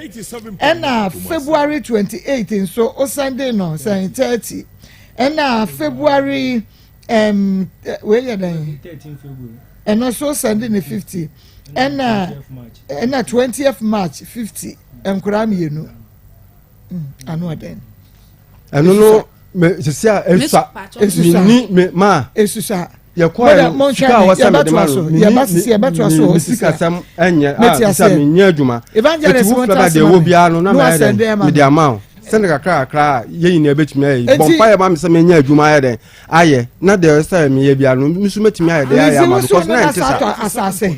ɛna February 28 nso o send no sɛn 30 ɛna February wei yɛ dɛn 13 February. ɛno nso send ne 50 ɛna 20th March. ɛna 20th March 50 nkoraa mmienu ano ɔdɛn ɛno no me sisi a esua Esusa. menni me ma esusa yɛkɔɛ Mo sika a wɔsɛ mede ma yɛbɛtoa so no yɛba sisi yɛbɛtoa so me hɔ sisi sika a sɛm ɛnyɛ a Mete sisi a aseɛ. menyɛ adwuma Evangelist Eti wo mo fɛ ba nta deɛ ase ma ɛwɔ me. biara no na Na mayɛ wasɛnde dɛn ama mede me. ama wo sɛne kakra kakra a yɛn nyinaa bɛtumi ayɛ yi bɔ Eti- mpa yɛ ma me sɛ menyɛ adwuma ayɛ dɛn ayɛ na deɛ ɛsɛ meyɛ biara no me nso mɛtumi ayɛ dɛn ayɛ Lizzy ama wo so because ne na na ɛnte sa saa atɔ asase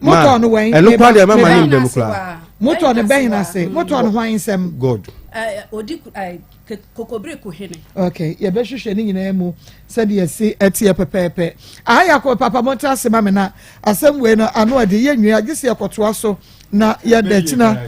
Ma, motɔ no wɛn ɛno koraa deɛ mɛma ne meba ndam koraa motɔ no bɛn ase motɔ no hwan nsɛm God Odi kokobere kohene. Okay, yɛbɛhwehwɛ ne nyinaa mu sɛdeɛ ɛsi ɛteɛ pɛpɛɛpɛ. Aha yɛ akɔ papa mo nta ase ma me na asɛm wei no ano ɛde yɛ nwia gye sɛ yɛkɔtoa so na yɛda kyina.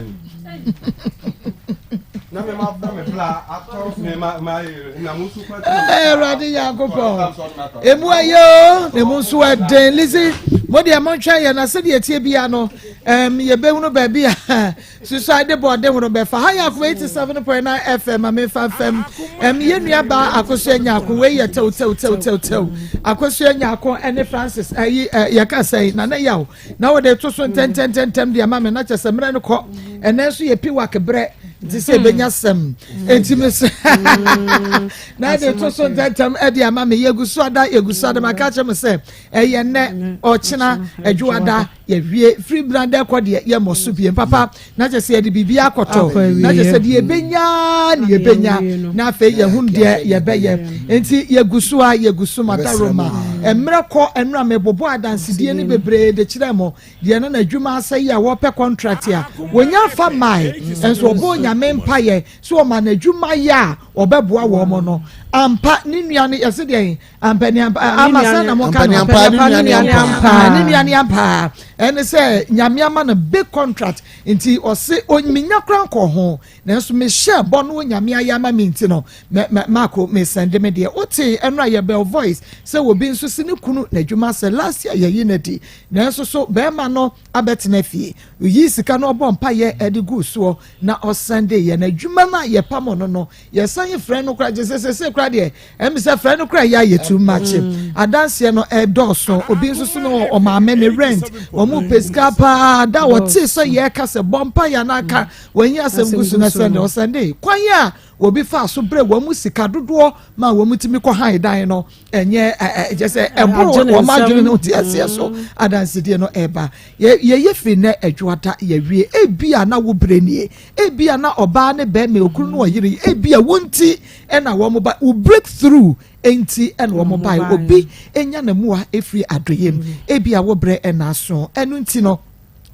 na me ma bɔ me bla atɔ me ma ma na mo nso kura Ee, Awurade Nyankopɔn emu ayɛ o na emu nso ɛden Lizzy mo deɛ montwɛn yɛ na sɛdeɛ ɛteɛ bia no yɛbɛhunu baabi a susuade bɔɔde hono bɛfa ha yɛ akoma 87.9 FM ma memfa mfam yɛn nua baa Akosua Nyako wei yɛ tew tew tew tew tew Akosua Nyako ɛne Francis ɛyi yɛka sɛn Nana Yaw na wɔde to so ntɛntɛntɛntɛm de ama me na kyɛ sɛ mmerɛ no kɔ ɛnɛ nso yɛ piwak berɛ nti sɛ ɛbɛnya sɛm nti me sɛ na de to so ntɛntɛm de ama me yɛgu so ada yɛgu so ada maka kyerɛ mo sɛ ɛyɛ nnɛ ɔkyena adwoada yɛwie firi brandɛ kɔ deɛ yɛmmɔ so biem papa na kyɛ sɛ yɛde biribi akɔtɔ na kyɛ sɛ deɛ yɛbɛnya ne yɛbɛnya na afei yɛhunu deɛ yɛbɛyɛ nti yɛgu so a yɛgu so madaroma mmerɛ kɔ mmerɛ mebobɔ adansedie no bebree de kyerɛ mo deɛ no n'adwuma asɛ yi a wɔpɛ contract a wɔnya fa mae nso ɔbɔ Onyame mpayɛ so ɔma n'adwuma yɛ a ɔbɛboa wɔn mo no ampa ne nua no yɛsɛ deɛ ampani ampa ama sɛ na mo ka no Ampani ampa, ne nua ne ampa. ne nua ne ampa ɛne sɛ Nyame ama no big contract nti ɔse onyiminya kora nkɔ ho nanso mehyɛ bɔ no Onyame ayɛ ama me nti no mɛ mɛ maako mesɛnde me deɛ wote ɛno a yɛbɛl voice sɛ obi nso si ne kunu n'adwuma sɛ last year yɛyi no di nanso so bɛrima no abɛtena fie oyi sika no ɔbɔ mpayɛ ɛde gu soɔ na ɔsɛnde yɛ n'adwuma no a yɛpam no yɛsan frɛ no kora gye sɛ sɛ kora deɛ ɛmi sɛ frɛ no kora yɛ ayɛ too much adanseɛ no ɛdɔɔso obi nso so no ɔmaame ne rent wɔn mu pɛ sika paa da wɔte sɛ yɛreka sɛ bɔ mpayɛ anaka wɔnyi asɛm gu so na sɛnde ɔsɛnde kwan a. obi faa so brɛɛ wɔn mu sika dodoɔ maa wɔn tumi kɔ han dan no, ɛnyɛ ɛ kyɛ sɛ ɛboro wɔn adwene no nteaseɛ so. Adansedie no ɛreba. Yɛ yɛyɛ firi nnɛ Adwoada yɛwie. Ebia na wo berɛ nie. Ebia na ɔbaa ne bɛrima, okunu ne ɔyere, ebia wo nti na wɔn ba, wo break through nti na wɔn bae. Obi nya ne mmoa firi adɔeɛ mu. Ebia wo berɛ na aso. Ɛno nti no,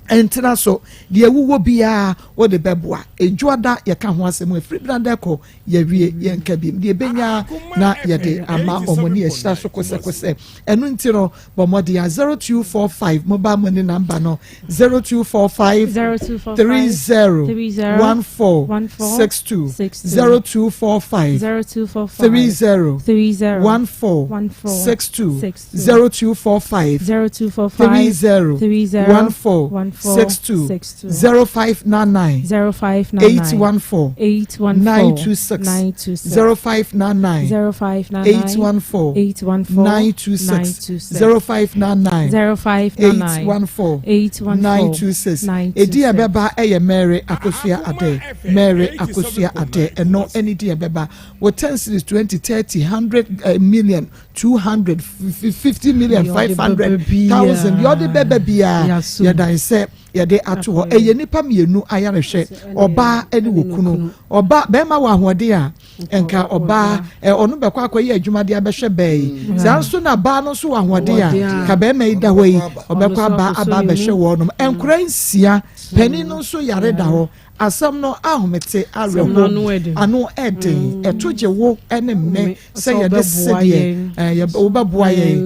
ntena so. Deɛ wowɔ biara wode bɛboa. Dwoada yɛka ho asɛm, ɛfiri Branda kɔ yɛwie yɛnka biom. Deɛ ɛbɛnya na yɛde ama wɔn ne yɛhyira so kosɛkosɛ. Ɛno nti no, bɔ mmɔden a 0245 mobile money number no 0245 30 14 62 0245 30 14 62 0245 30 14 62 0599 814 926 0599 814 926 0599 814 926. Edin a ɛbɛba yɛ Mary Akosua Adeh. Mary Akosua Adeh, ɛno ne din a ɛbɛba. Wo 10 series, 20, 30, 100 eh, million, 200, 50 million, 500, thousand, deɛ ɔde bɛba biara, yɛdan sɛ yɛde ato hɔ. Ɛyɛ nipa mmienu ayarehwɛ, ɔbaa ne wɔ kunu. Ɔba bɛrima wɔ ahoɔden a, nka ɔbaa ɔno bɛkɔ akɔyɛ adwuma de abɛhwɛ bɛɛ yi. Saa nso na baa no nso wɔ ahoɔden a, ka bɛrima yi da hɔ yi, ɔbɛkɔ aba aba abɛhwɛ wɔnom. Nkora nsia, panin no nso yare da hɔ. Asɛm no ahomete, awerɛho, ano ɛden, ɛto gye wo ne mme sɛ yɛde sedeɛ wobɛboa yɛn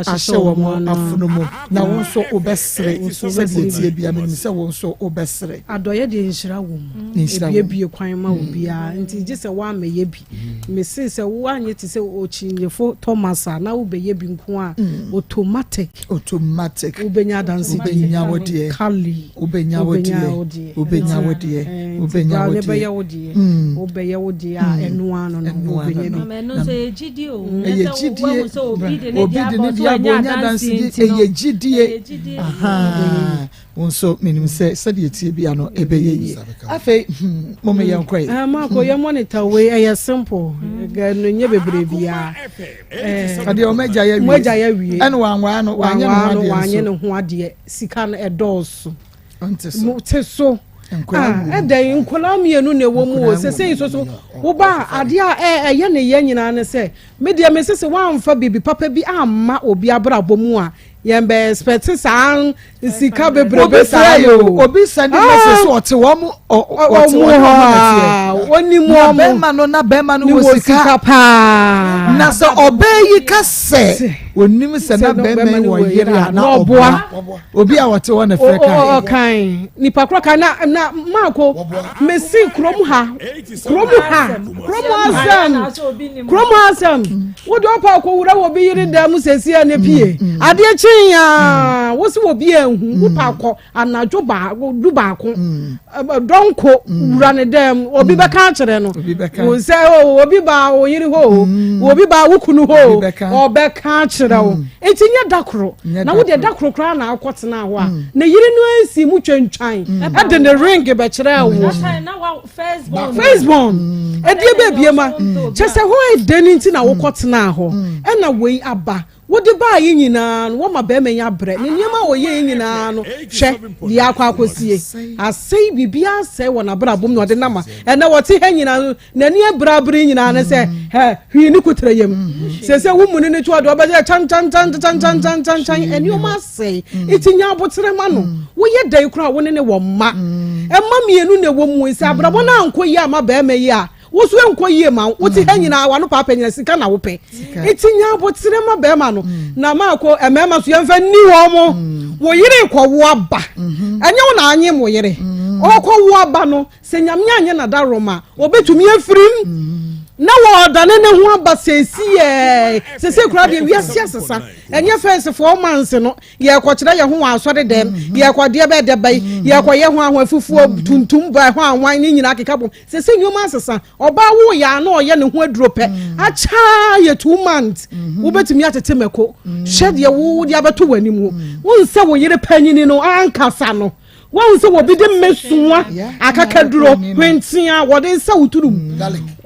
ahyɛ wɔn afono mu, na wo nso wobɛsere sɛdeɛ tie bia. Menim sɛ wo nso wobɛsere. Adɔyɛ deɛ, nhyira wɔ mu, ebiebie kwan ma obiara, nti gye sɛ woamɛyɛ bi. Mese sɛ woanyɛ te sɛ okyinyefo Thomas a, na wobɛyɛ bi nko a, automatic automatic wobɛnya adanse. Wobɛnya wo deɛ. Kali. Wobɛnya wo deɛ, wobɛnya wo deɛ, wobɛnya wo deɛ. Wobɛyɛ wo deɛ, wobɛyɛ wo deɛ a, ɛno ano no wobɛnya bi. Ɛno nso ɛyɛ gyidie o. Ɛyɛ gyidie. Obi de ne obi de ne deɛ abɔ, onya adansedie, ɛyɛ gyidie. Wo nso menim sɛ sɛdeɛ tie bia no ɛbɛyɛ yie. Afei mome yɛnkɔ yi. Maako yɛ monitor wei, ɛyɛ simple, ɛno nyɛ bebree biara. Adeɛ ɔmo agya yɛ wie. Ɔmo agya yɛ wie. Ɛna wanwaa no, wanyɛ ne ho adeɛ. Wanyɛ ne ho adeɛ, sika no ɛdɔɔso. Ɔnte so. Te so. Ɛdɛn, nkwadaa mmienu na ɛwɔ mu o. Sese yi soso woba adeɛ a ɛyɛ ne yɛ nyinaa ne sɛ, me deɛ me sese wamfa biribi papa bi amma obi abrabɔ mu a, yɛn bɛ expect saa sika bebrebe saa o. Obi send message so ɔte wɔn, ɔte wɔn hɔ na onim wɔn na bɛrima no, na bɛrima no wɔ sika paa. Na sɛ ɔbaa yi ka sɛ onim sɛ na bɛrima yi wɔ yere a, na ɔboa. Obi a wɔte hɔ na fɛ kan. Ɔkan nipa korɔ kan na maako mesi kurom ha, kurom ha, kurom asɛm, kurom asɛm. Wode ɔpa akɔwura wɔ bi yere dan mu sɛsi a ne pie adeɛ kyee a, wosi wɔ bi ehu. Wopa akɔ anadwo baako du baako dɔnko wura ne dan mu, obi bɛka akyerɛ no sɛ obi ba wo yere hɔ o, obi ba wo kunu hɔ o, ɔbɛka akyerɛ wo. Nti nyɛ da koro na wode da koro koraa na akɔtena hɔ a, ne yere no ansi mu twantwan ɛde ne ring bɛkyerɛ wo, first born ɛdeɛ bɛbie ma kyɛ sɛ hɔ ɛdɛ no nti na wokɔtena hɔ. Ɛna wei aba wode baa yi nyinaa no, wɔma bɛrima yi abrɛ ne nneɛma a wɔyɛ yi nyinaa no. Hwɛ deɛ akɔ akɔsie, asɛe biribiara, asɛe wɔ n'abrabɔ mu na ɔde nama. Ɛnɛ wɔte ha nyinaa no, n'ani abrabere nyinaa no sɛ hɛ hwii ne kutura yam sɛ wo mu ne ne to ɔde ɔbɛyɛ kyan kyan kyan kyan kyan kyan kyan kyan. Nneɛma asɛe, nti nya abotere ma no. Woyɛ dan koraa, wo ne ne wɔ mma, ɛma mmienu na ɛwɔ mu sɛ abrabɔ no ankɔ yie ama bɛrima yi a, woso nkɔ yie ma wo. Wote ha nyinaa, wano paapa nyina, sika na wopɛ, nti nya abotere ma bɛrima no. Na maako mmarima so, yɛmfa nni wɔn mo. Wo yere kɔwo aba, ɛnyɛ wo na anye mo yere ɔkɔwo aba no. Sɛ Nyame anyɛ nadarom a, obɛtumi afirim na wɔdane ne ho aba sɛsi yɛ sɛsɛ kora deɛ, wiase asesa. Ɛnyɛ first 4 months no yɛkɔkyerɛ yɛ ho wɔ asɔre dɛm, yɛkɔdeɛ bɛɛ dɛ bɛyi, yɛkɔyɛ ho aho afufuo tuntum ba ho ahwan ne nyinaa keka bom. Sɛsɛ nneɛma asesa. Ɔbaa wo yɛ a na ɔyɛ ne ho aduro pɛ akyaa yɛ 2 months, wobɛtumi atete mɛko. Hwɛ deɛ wo de abɛto w'anim, wo nsɛ wo yere panyini no ankasa no. Woahu sɛ wɔbi de mmɛsua akakaduro hwentia wɔde nsa wo turum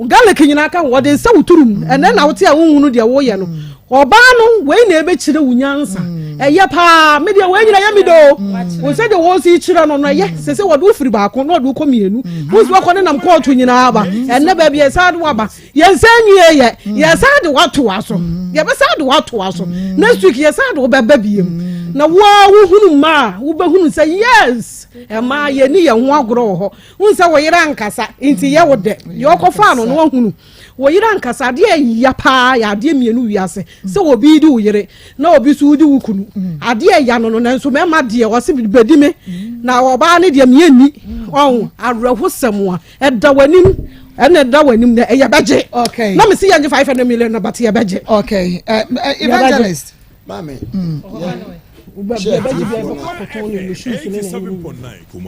garlic nyinaa ka ho wɔde nsa wo turum ɛnɛ na wote a wohunu deɛ woyɛ no ɔbaa no wei na ɛbɛkyerɛ wo nyansa ɛyɛ paa me deɛ wei nyina yɛ me doo wo sɛ deɛ wɔsi kyerɛ no no ɛyɛ sɛ sɛ wɔde wo firi baako na wɔde wo kɔ mmienu wo nso wakɔ ne nam kɔɔto nyinaa aba ɛnɛ baabi ɛsan de waba Yɛnsan nwie yɛ, yɛsan de watoa so. Yɛbɛsan de watoa so. Next week yɛsan de wobɛba biem. Na wo ara wohunu mmaa a wobɛhunu sɛ yes, mmaa yɛni yɛn ho agorɔ wɔ hɔ. Wohu sɛ wo yere ankasa nti yɛ wo dɛ. Deɛ ɔkɔfaa no no wahunu. Wo yere ankasa adeɛ ɛya paa yɛ adeɛ mmienu wiase sɛ obi di wo yere na obi nso di wo kunu. Adeɛ ɛya no no nanso mmarima deɛ ɔse bɛdi me na ɔbaa no deɛ meɛnni. Ɔho awerɛhosɛm a ɛda w'anim ɛna ɛda w'anim na ɛyɛ bɛgye okay na mesi yɛn gye 500 million na but yɛ bɛgye okay uh, uh, evangelist maame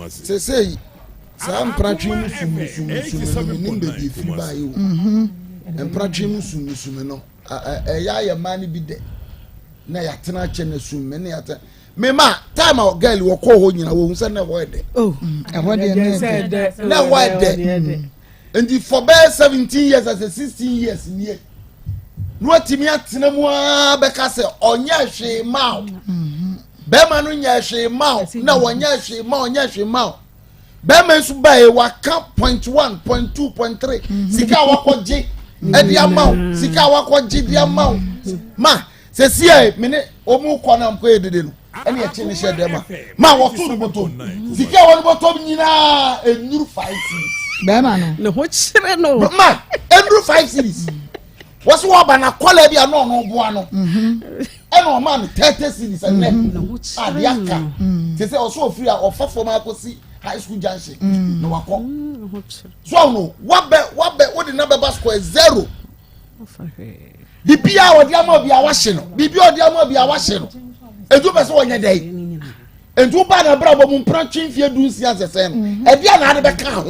sesei saa mpratwe mu sumisumi no menim baabi ɛfiri baeɛ o mhm. mpratwe mu sumisumi no ɛyɛ ayɛ mmaa no bi dɛ na yɛatena akyɛ no sum me ne yɛatena Me ma time a girl wɔ kɔɔ hɔ nyina wɔhu sɛ na ɛhɔ ɛdɛ. Oh, ɛhɔ deɛ na ɛdɛ. Na ɛhɔ ɛdɛ. Nti for bɛyɛ 17 years asɛ 16 years nie. Na watumi atena mu ara bɛka sɛ ɔnyɛ hwee ma o. Bɛrima no nyɛ hwee ma o na wɔnyɛ hwee ma ɔnyɛ hwee ma o. Bɛrima nso bae waka point one, point two, point three. Sika a wakɔgye ɛde ama o. Sika a wakɔgye de ama o. Ma sɛsi a me ne wɔn kɔ na nkɔ yɛ dede no ɛne ɛkye ne hyɛ dɛm a ma wɔto no bɔtɔm sika a wɔde bɔtɔm nyinaa enuru five series. Bɛrima no. Ne ho kyerɛ no. Ma enuru five series wɔsi wɔba na kɔla bi a na ɔno boa no mhm. ɛna ɔma no 30 series ɛnɛ mhm. ade aka mhm. te sɛ ɔsɔ ofiri a ɔfa fam akɔsi high school junction na wakɔ so ɔno wabɛ wabɛ wode na bɛba square zero. Biribiara a ɔde ama obi a wahye no, biribiara ɔde ama obi a wahye no. Etu pɛ sɛ wɔnyɛ dɛ. Nti woba na abrabɔ mu mpena twe mfie du nsia sɛsɛn no. Mhm. Ɛdeɛ na ade bɛka ho.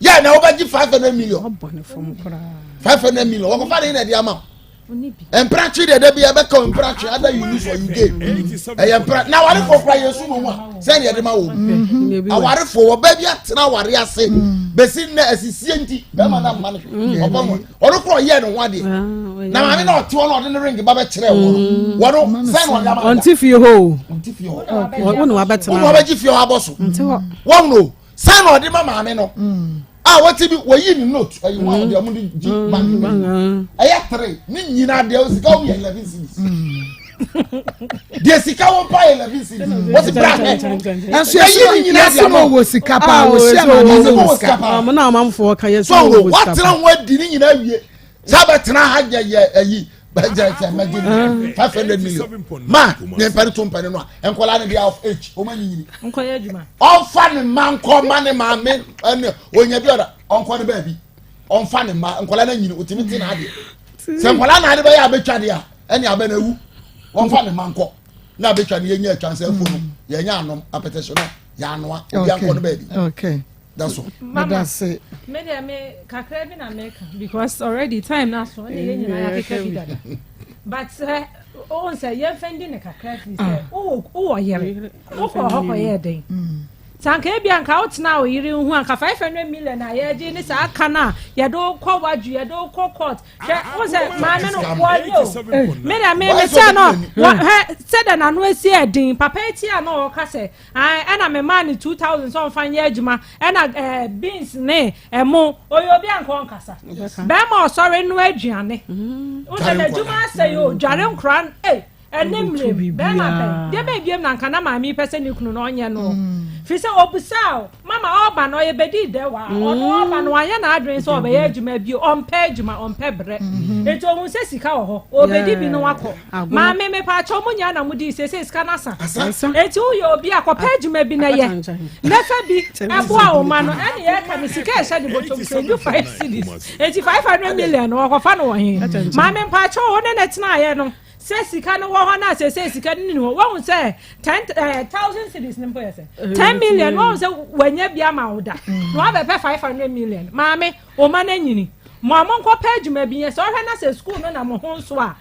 Yɛ na wobɛgye 500 million. 500 million. Wɔkɔfa ne na ɛde ama wo. Mpena twe deɛ da bi ɛbɛka mpena twe ada you lose or you gain. Ɛyɛ mpena na awarefo kora yɛ su mu a sɛ deɛ ɛde ma wɔ mu. Awarefo wɔbɛ bi atena aware ase bɛsi nnɛ asisie nti bɛrima na mma no hwɛ. Ɔbɔ mu. Ɔno kora ɔyɛɛ ne ho adeɛ. Ah, na maame na ɔte hɔ na ɔde ne ring ba bɛkyerɛ wɔ no. Mm. Wɔno sɛn na ɔde ama no. Ɔnte fie hɔ o. Ɔnte fie hɔ. Wo na wabɛtena. Wo na wabɛgye fie hɔ abɔ so. Ɔnte hɔ. Wɔn no sɛn na ɔde ma maame no. Mm. A wɔte bi wɔyi ne note ɛyi wɔn a ɔde ɔmo de gye mm. bank no. Ɛyɛ tere ne nyinaa deɛ sika wɔn yɛ 11 cedis. Deɛ sika wɔn pa yɛ 11 cedis. Wɔsi bra hɛ. Ɛnso yɛsi yɛsi na ɔwɔ sika paa wɔsi ama ne wɔ sika paa. Ɔmo na amanfoɔ ka yɛsi na ɔwɔ sika paa. Watena ho adi ne nyinaa wie saa bɛtena ha yɛ yɛ ɛyi bɛgyɛ sɛ mɛgye ne 500 million ma ne mpɛne to mpɛne no a nkɔla ne deɛ of age wɔn anyinyini. Nkɔyɛ adwuma. Ɔnfa ne mma nkɔ ma ne maame ɛne onya bi ɔda ɔnkɔ ne baabi ɔnfa ne mma nkɔla no anyini otimi te n'adeɛ sɛ nkɔla n'ade bɛyɛ abɛtwa deɛ a ɛne abɛ na ewu wɔnfa ne mma nkɔ na abɛtwa no yɛnya atwa nsɛ afuo no yɛnya anom apɛtɛhye no yɛanoa obi ankɔ no baabi okay that's all. Mama, me deɛ me kakra bi na meka because already time na so ɛna yɛn nyinaa yɛakeka bi dada but sɛ ohun sɛ yɛn fɛn di ne kakra fi sɛ wowɔ wowɔ yere wokɔ hɔ kɔyɛ dɛn sɛ anka ebi anka wotena wo yere ho anka 500 million a yɛgye ne saa aka no a yɛde wokɔ wadwo yɛde wokɔ court hwɛ wo sɛ maame no wɔyɛ o me na me me sɛ no hwɛ sɛ dɛ n'ano esi ɛden papa eti a na ɔka sɛ ɛna me maa ne 2000 sɛ ɔmfa nyɛ adwuma ɛna ɛɛ beans ne ɛmo ɔyɛ obi anka ɔnkasa bɛrima ɔsɔre no aduane wo sɛ n'adwuma asɛ yɛ o dware nkora ee. Ɛne mmerɛ mu, bɛrima bɛn? Deɛ bɛn biom na nka na maame yi pɛ sɛ ne kunu no ɔnyɛ no? Mm. Firi sɛ ɔbusaa o, mama ɔba no ɔyɛ bɛdii dɛ wa, mm. ɔno ɔba no wanyɛ n'adwene sɛ ɔbɛyɛ adwuma bio, ɔmpɛ adwuma, ɔmpɛ brɛ. Mm-hmm. Enti ohun sɛ sika wɔ hɔ, ɔbɛdi bi no wakɔ. Maame mepaakyɛw mo nyinaa na mo di sese sika no asa. Enti woyɛ obi a kɔpɛ adwuma bi na yɛ. Nɛfɛ bi ɛboa wo ma no, ɛne yɛka ne sika ɛhyɛ ne bɔtɔm sɛ edu 5 cedis. Enti 500 million no ɔkɔfa no wɔ he? Maame mpaakyɛw wo ne ne tenaeɛ no. Sɛ sika no wɔ hɔ na seesei sika no nni hɔ, woahu sɛ ten eh, thousand cedis no mpo yɛ sɛ 10 million, woahu sɛ wanya bi ama wo da na wabɛpɛ 500 million. Maame, wo ma no anyini. Mo a monkɔpɛ adwuma bi nyɛ, sɛ ɔhwɛ na sɛ sukuu no na mo ho nso a,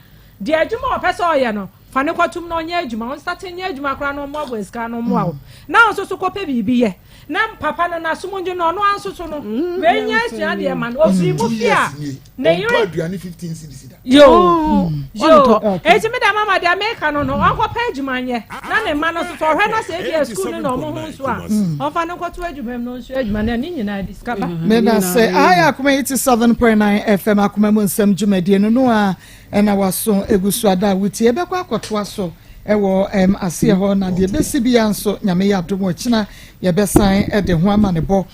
deɛ adwuma a ɔpɛ sɛ ɔyɛ no, Fa no kɔtom na ɔnyɛ adwuma. Ɔnstate nyɛ adwuma koraa na ɔmmoaboa sika ano mmoa wo. Na wo nso so kɔpɛ biribi yɛ. Na papa no n'asom ndwo no, ɔno ara nso so no, wei nyɛ asuadeɛ ma no. Ɔfiri mu fie a, ne yere. Ɔntɔ aduane 15 cedis da. Yoo, yoo. Enti me deɛ mama deɛ meka no no, ɔnkɔpɛ adwuma nyɛ. Na ne mma no nso so, ɔhwɛ na sɛ ebia sukuu no na wɔn ho nso a, ɔmfa no nkɔto adwuma mu na ɔnsua adwuma no, ne nyinaa de sika ba. Meda se. Aha yɛ Akoma 87.9 FM Akoma mu nsɛm dwumadie no no a ɛna waso egu so ada a wotie ɛbɛkɔ akɔtoa so ɛwɔ ɛm aseɛ hɔ na deɛ ɛbɛsi bia nso Nyame yɛ adom ɔkyena yɛbɛsan ɛde ho amanebɔ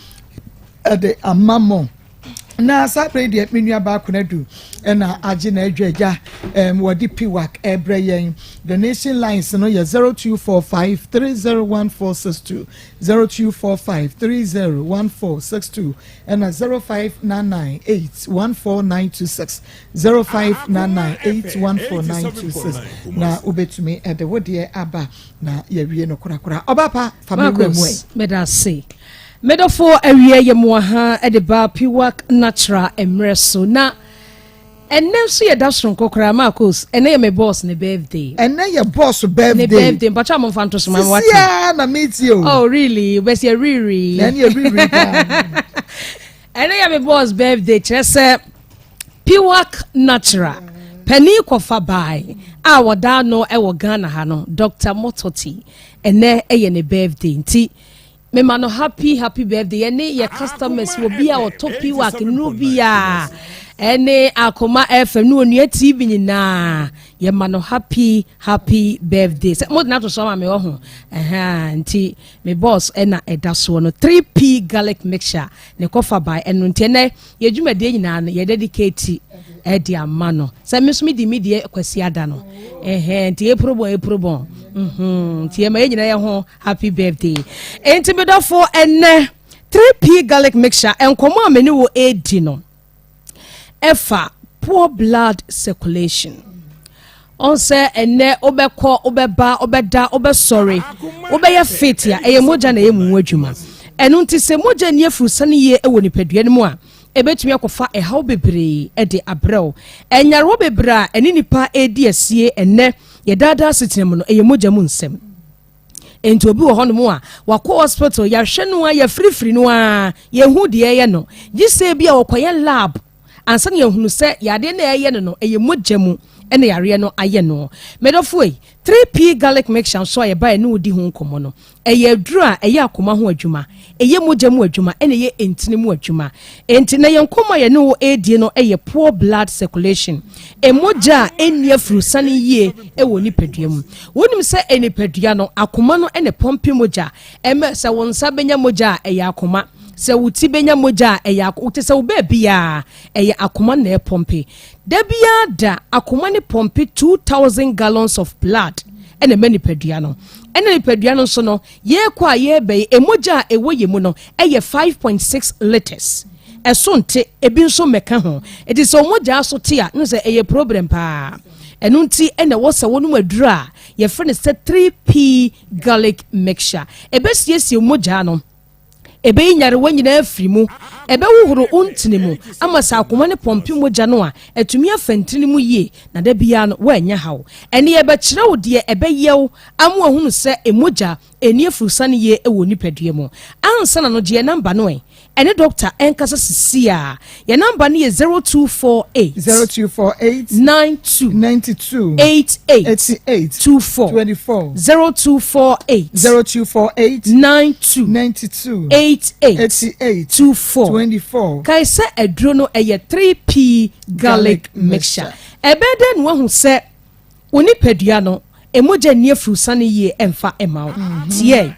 ɛde ama mo. Na saa bere deɛ me nua baa Konadu ɛna agye na adwa agya ɛm wɔde piwak ɛbrɛ yɛn. Donation lines no yɛ 0245 301462 0245 301462 ɛna 0599 814926 0599 814926 na wobɛtumi ɛde wo deɛ aba na yɛwie no korakora. Ɔbaa pa fa me wura mu ɛ. Meda ase. Me dɔfo awie yɛ mo aha de ba Piwak Natural mmerɛ so na ɛnɛ nso yɛ da soronko koraa Marcos ɛnɛ yɛ me boss ne birthday. Ɛnɛ yɛ boss birthday. Ne birthday mpakyɛ a mo nfa nto so ma wate. Sisi a na mi tie o. Oh really bɛsi yɛ riri. Na ɛne yɛ riri paa. Ɛnɛ yɛ me boss birthday kyerɛ sɛ Piwak Natural panin kɔfa bae a wɔda ano wɔ Ghana ha no Dr. Mototi ɛnɛ yɛ ne birthday nti Mema no happy happy birthday yɛne yɛ customers wɔ bi a ɔtɔ piwak nnuro bi a ɛne akoma fm ne onua tv nyinaa yɛma no happy happy birthday sɛ mo de n'ato so ama me wɔ ho ɛhɛn nti me boss ɛna ɛda soɔ no 3p garlic mixture ne kɔfa by ɛno nti ɛnɛ yɛ dwumadie nyinaa no yɛ dedicate ɛde ama no sɛ me nso me di me deɛ kwasi ada no ɛhɛn nti epurobɔn epurobɔn nti yɛma yɛ nyinaa yɛ ho Happy birthday. Enti me dɔfo ɛnɛ 3P garlic mixture nkɔmɔ a me ne wo edi no ɛfa poor blood circulation. Ɔn sɛ ɛnɛ wobɛkɔ wobɛba wobɛda wobɛsɔre wobɛyɛ fit a ɛyɛ mogya na ɛyɛ mu ho adwuma. Ɛno nti sɛ mogya nni afurusane yie wɔ nipadua no mu a ɛbɛtumi akɔfa ɛhaw bebree de abrɛ wo. Nyarewa bebree a ɛne nipa redi asie ɛnɛ yɛ daadaa asetena mu no ɛyɛ mogya mu nsɛm. Enti obi wɔ hɔnom a wakɔ hospital, yɛahwɛ no a yɛafirifiri no a yɛhu deɛ ɛyɛ no. Gye sɛ bi a wɔkɔyɛ lab ansa na yɛahunu sɛ yadeɛ no a ɛyɛ no no ɛyɛ mogya mu ɛna yareɛ no ayɛ no. Medɔfo ei, 3P garlic mixture nso a yɛbaeɛ ne wodi ho nkɔmmɔ no, ɛyɛ aduro a ɛyɛ akoma ho adwuma, ɛyɛ mogya mu adwuma ɛna ɛyɛ ntini mu adwuma. Enti na yɛn nkɔmmɔ a yɛne wo ɛredie no ɛyɛ poor blood circulation, mogya a ɛnni afurusane yie ɛwɔ nipadua mu. Wonim sɛ nipadua no, akoma no na ɛpɔmpe mogya. Ɛmɛ sɛ wo nsa bɛnya mogya a, ɛyɛ akoma. Sɛ wo ti bɛnya mogya a, ɛyɛ akoma. Te sɛ wo baabiara, ɛyɛ akoma na ɛpɔmpe. Da biara da, akoma no pɔmpe 2,000 gallons of blood ɛna ɛma nipadua no. Ɛna nipadua no nso no, yɛrekɔ a yɛreba yi, mogya a ɛwɔ yɛn mu no ɛyɛ 5.6 litres. Ɛso nte, ebi nso mmɛka ho. Eti sɛ wo mogya so te a, ne sɛ ɛyɛ problem paa. Ɛno nti na ɛwɔ sɛ wonom aduru a yɛfrɛ no sɛ 3P garlic mixture. Ɛbɛsiesie mogya no, ɛbɛyi nyarewa nyinaa afiri mu, ɛbɛhohoro wo ntini mu ama sɛ akoma no pɔmpe mogya no a, atumi afa ntini mu yie na da biara no woannya haw. Ɛnne yɛbɛkyerɛ wo deɛ ɛbɛyɛ wo ama woahunu sɛ mogya ɛnni afurusane yie wɔ nipadua mu. Ansa na no gye yɛn namba no ɛ. Ɛne dɔkta ɛnkasa sisi a. Yɛn namba no yɛ 0248. 0248. 92. 92. 88. 88. 24. 24. 0248. 0248. 92. 92. 88. 88. 24. 24. Kae sɛ aduro no ɛyɛ 3P garlic mixture. Ɛbɛyɛ dɛn na wahu sɛ Wo nipadua no, mogya nni afurusane yie mfa mma wo. Tiɛ,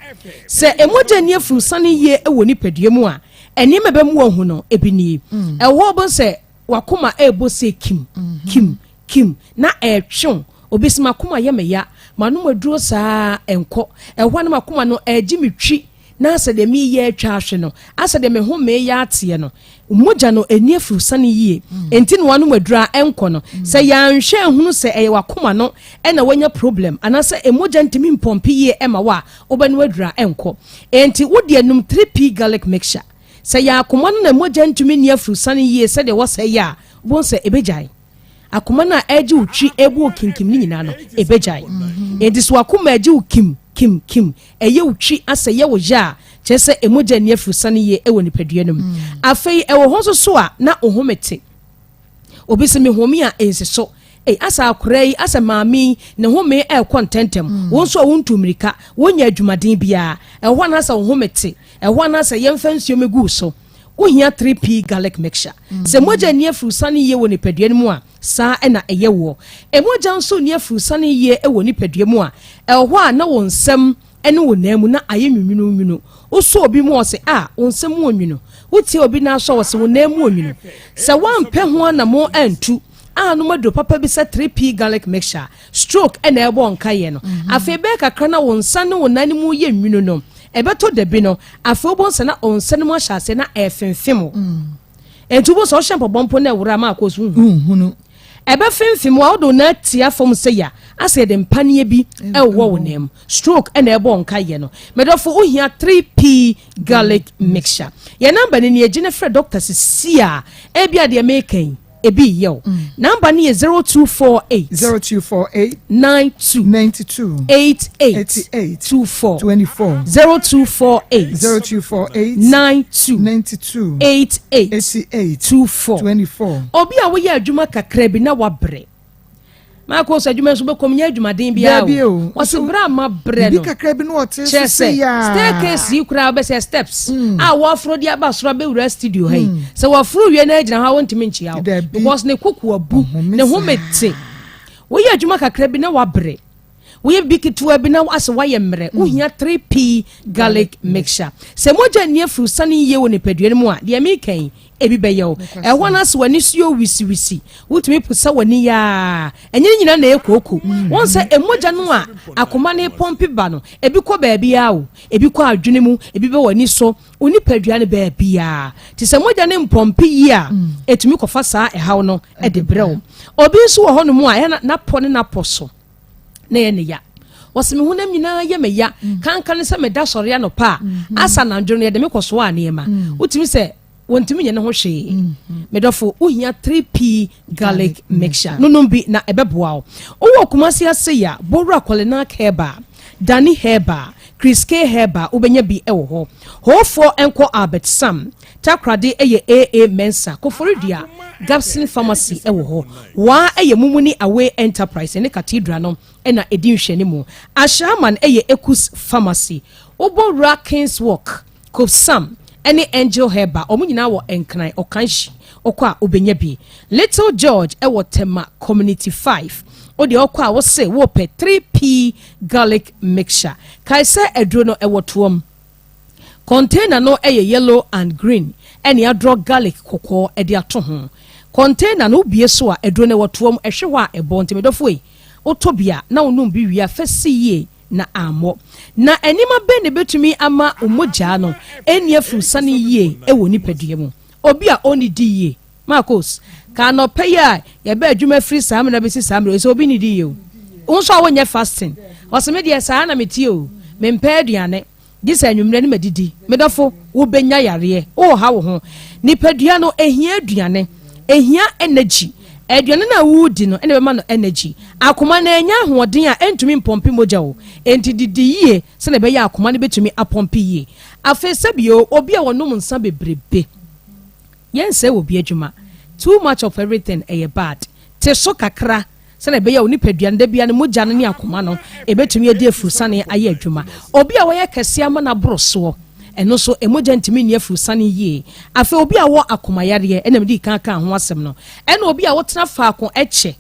sɛ mogya nni afurusane yie wɔ nipadua mu a, nneɛma ɛbɛma wahu no, ebi nie. Ɛwɔ hɔ wobɛhu sɛ wakoma ɛrebɔ sɛ kim, kim, kim, na ɛretwe wo. Obi sɛ makoma yɛ me ya, manom aduro saa ɛnkɔ. Ɛhɔ a na makoma no ɛregye me twi. Na sɛ deɛ mereyɛ atwa ahwe no, asɛ deɛ me home reyɛ ateɛ no, mogya no ɛnni afurusane yie, enti na wanom aduro a ɛnkɔ no. Sɛ yɛanhwɛ anhunu sɛ ɛyɛ w'akoma no na wanya problem anaasɛ mogya ntumi mpɔmpe yie ma wo a, wobɛnom aduro a ɛnkɔ. Enti wo deɛ nom 3P garlic mixture. Sɛ ɛyɛ akoma no na mogya ntumi nni afurusane yie sɛdeɛ ɛwɔ sɛ ɛyɛ a, wobɛhu sɛ ɛbɛgyae. akoma no a ɛregye wo twi ɛrebu wo kinkim no nyinaa no, ɛbɛgyae. Enti sɛ w'akoma regye wo kim, kim, kim, ɛyɛ wo twi asɛ ɛyɛ wo ya a, kyerɛ sɛ mogya nni afurusane yie wɔ nipadua no mu. Afei ɛwɔ hɔ nso so a, na wo home te. Obi se me home a ɛnsi so. Ei, asɛ akwadaa yi, asɛ maame yi, ne home ɛrekɔ ntɛntɛm. Wo nso a wontu mmirika, wonyɛ adwumaden biara. Ɛhɔ a na asɛ wo home te. Ɛhɔ a na asɛ yɛmfa nsuo mmɛgu wo so. Wohia 3P garlic mixture. Sɛ mogya nni afurusane yie wɔ nipadua no mu a, saa na ɛyɛ woɔ. Mogya nso nni afurusane yie wɔ nipadua mu a, ɛwɔ hɔ a na wo nsam ne wo nan mu na ayɛ nwunwununwunu. Wosɔ obi mu a ɔse, ah, wo nsam mu onwunu. Wotie obi nan so a ɔse, wo nan mu onwunu. Sɛ woampɛ ho anammɔn antu annom aduro papa bi sɛ 3P garlic mixture a, stroke na ɛrebɔ nkaeɛ no. Afei bɛyɛ kakra na wo nsa ne wo nan mu reyɛ nwunu no, ɛbɛtɔ da bi no, afei wobɛhu sɛ na wo nsa no mu ahyɛ aseɛ na ɛrefemfem wo. Enti wobɛhu sɛ wohyɛ mpaboa mpo na ɛwora ma akɔ so wonhunu. Ɛbɛfemfem wo a, wode wo nan atia fam sei a, asɛ yɛde mpaneɛ bi ɛwowɔ wo nan mu. Stroke na ɛrebɔ wo nkaeɛ no. Medɔfo, wohia 3P garlic mixture. Yɛn namba no nie, gye na frɛ dɔkta sesie a, ebia deɛ mereka yi, ebi reyɛ wo. Namba no yɛ 0248. 0248. 92. 92. 88. 88. 24. 24. 0248. 0248. 92. 92. 88. 88. 24. 24. Obi a woyɛ adwuma kakra bi na wabrɛ. Maakɔ sɛ adwuma nso bɛkɔm nyɛ adwumaden biara o. Ɔsi berɛ a mabrɛ no. Bibi kakra bi na ɔte so sɛ yaa. Staircase yi koraa bɛsɛ steps mm. a wɔaforo de aba soro abɛwura studio ha yi. Mm. Sɛ wɔaforo wie na agyina hɔ a wɔntumi nkyia wo. Because ne koko abu, ne ho mete. Woyɛ adwuma kakra bi na wabrɛ. Woyɛ biribi ketewa bi na asɛ woayɛ mmerɛ, mm. wohia 3P garlic mixture. Sɛ mogya nni afurusane yie wɔ nipadua no mu a, deɛ meka yi, ebi bɛyɛ wo. Ɛhɔ no asɛ w'ani so yɛ wisiwisi, wotumi pusa w'ani yaa. Ɛnyɛ ne nyinaa na ɛyɛ kooko. Mm. Wɔn sɛ mogya no a akoma no pɔmpe ba no, ebi kɔ baabiara o. Ebi kɔ adwene mu, ebi bɛ w'ani so, wo nipadua no baabiara. Te sɛ mogya no mpɔmpe yie a, ɛtumi kɔfa saa ɛhaw no de brɛ wo. Obi nso wɔ hɔnom a, ɛyɛ n'apɔ ne n'apɔ so. na ɛyɛ ne ya. Wɔsi me honam nyinaa yɛ me ya. Mm. Kanka ne sɛ meda sɔre anɔpa a, mm-hmm. asa anadwo no yɛde me kɔ soa nneɛma. Mm. Wotumi sɛ wɔntumi nyɛ ne ho hwee. Mm-hmm. Medɔfo, wohia 3P garlic mixture. Nonom bi na ɛbɛboa wo. Wowɔ Kumasi ase ya, Bowura Kɔlenak Herbal, Dani Herbal, Chris K Herbal, wobɛnya bi wɔ hɔ. Hoofoɔ nkɔ Albert Sam, Takoradi yɛ AA Mensah, Koforidua, Gabson Pharmacy wɔ hɔ. Waa yɛ Mumuni Away Enterprise ne Cathedral no na ɛdi nhwɛanimu. Ashaiman yɛ Ekus Pharmacy. Wobɔ wura Kings Walk, Kopsam ne Angel Herbal, wɔn nyinaa wɔ Nkran, Ɔkanhyi, wokɔ a wobɛnya bi. Little George wɔ Tema Community 5. Wodeɛ wokɔ a wose wopɛ 3P Garlic Mixture. Kae sɛ aduro no ɛwɔ toam. Container no yɛ yellow and green ɛne adrɔ garlic kɔkɔɔ de ato ho. Container no wobue so a aduro no ɛwɔ toa mu ɛhwe hɔ a ɛbɔ nti medɔfo ei wotɔ bi a na wonom bi wie a fa si yie na ammɔ. Na nneɛma bɛn na ɛbɛtumi ama wo mogyaa no anni afurusane yie wɔ nipadua mu? Obi a ɔnnidi yie. Marcos, ka anɔpa yi a yɛbɛ adwuma firi saa mmerɛ bɛsi saa mmerɛ, sɛ obi nnidi yie o. Wo nso a wonyɛ fasting. Ɔse me deɛ saa na metie o, mempɛ aduane. Gye sɛ anwummerɛ no madidi. Me dɔfo, wobɛnya yareɛ. Woreha wo ho. Nipadua no, ɛhia aduane. Ɛhia energy. Aduane no a woredi no na ɛbɛma no energy. Akoma no annya ahoɔden a, ɛntumi mpɔmpe mogya o. Enti didi yie sɛdeɛ ɛbɛyɛ a akoma no bɛtumi apɔmpe yie. Afei sɛbio, obi a ɔnom nsa bebrebe. Yɛnsɛe obi adwuma. Too much of everything ɛyɛ bad. Te so kakra sɛnea ɛbɛyɛ a wo nipadua no da biara no mogya no ne akoma no ɛbɛtumi adi afurusane ayɛ adwuma. Obi a wayɛ kɛseɛ ama no aboro soɔ, ɛno nso mogya ntumi nni afurusane yie. Afei obi a ɔwɔ akomayareɛ, ɛna medii kan kaa ho asɛm no, ɛna obi a wotena faako kyɛ.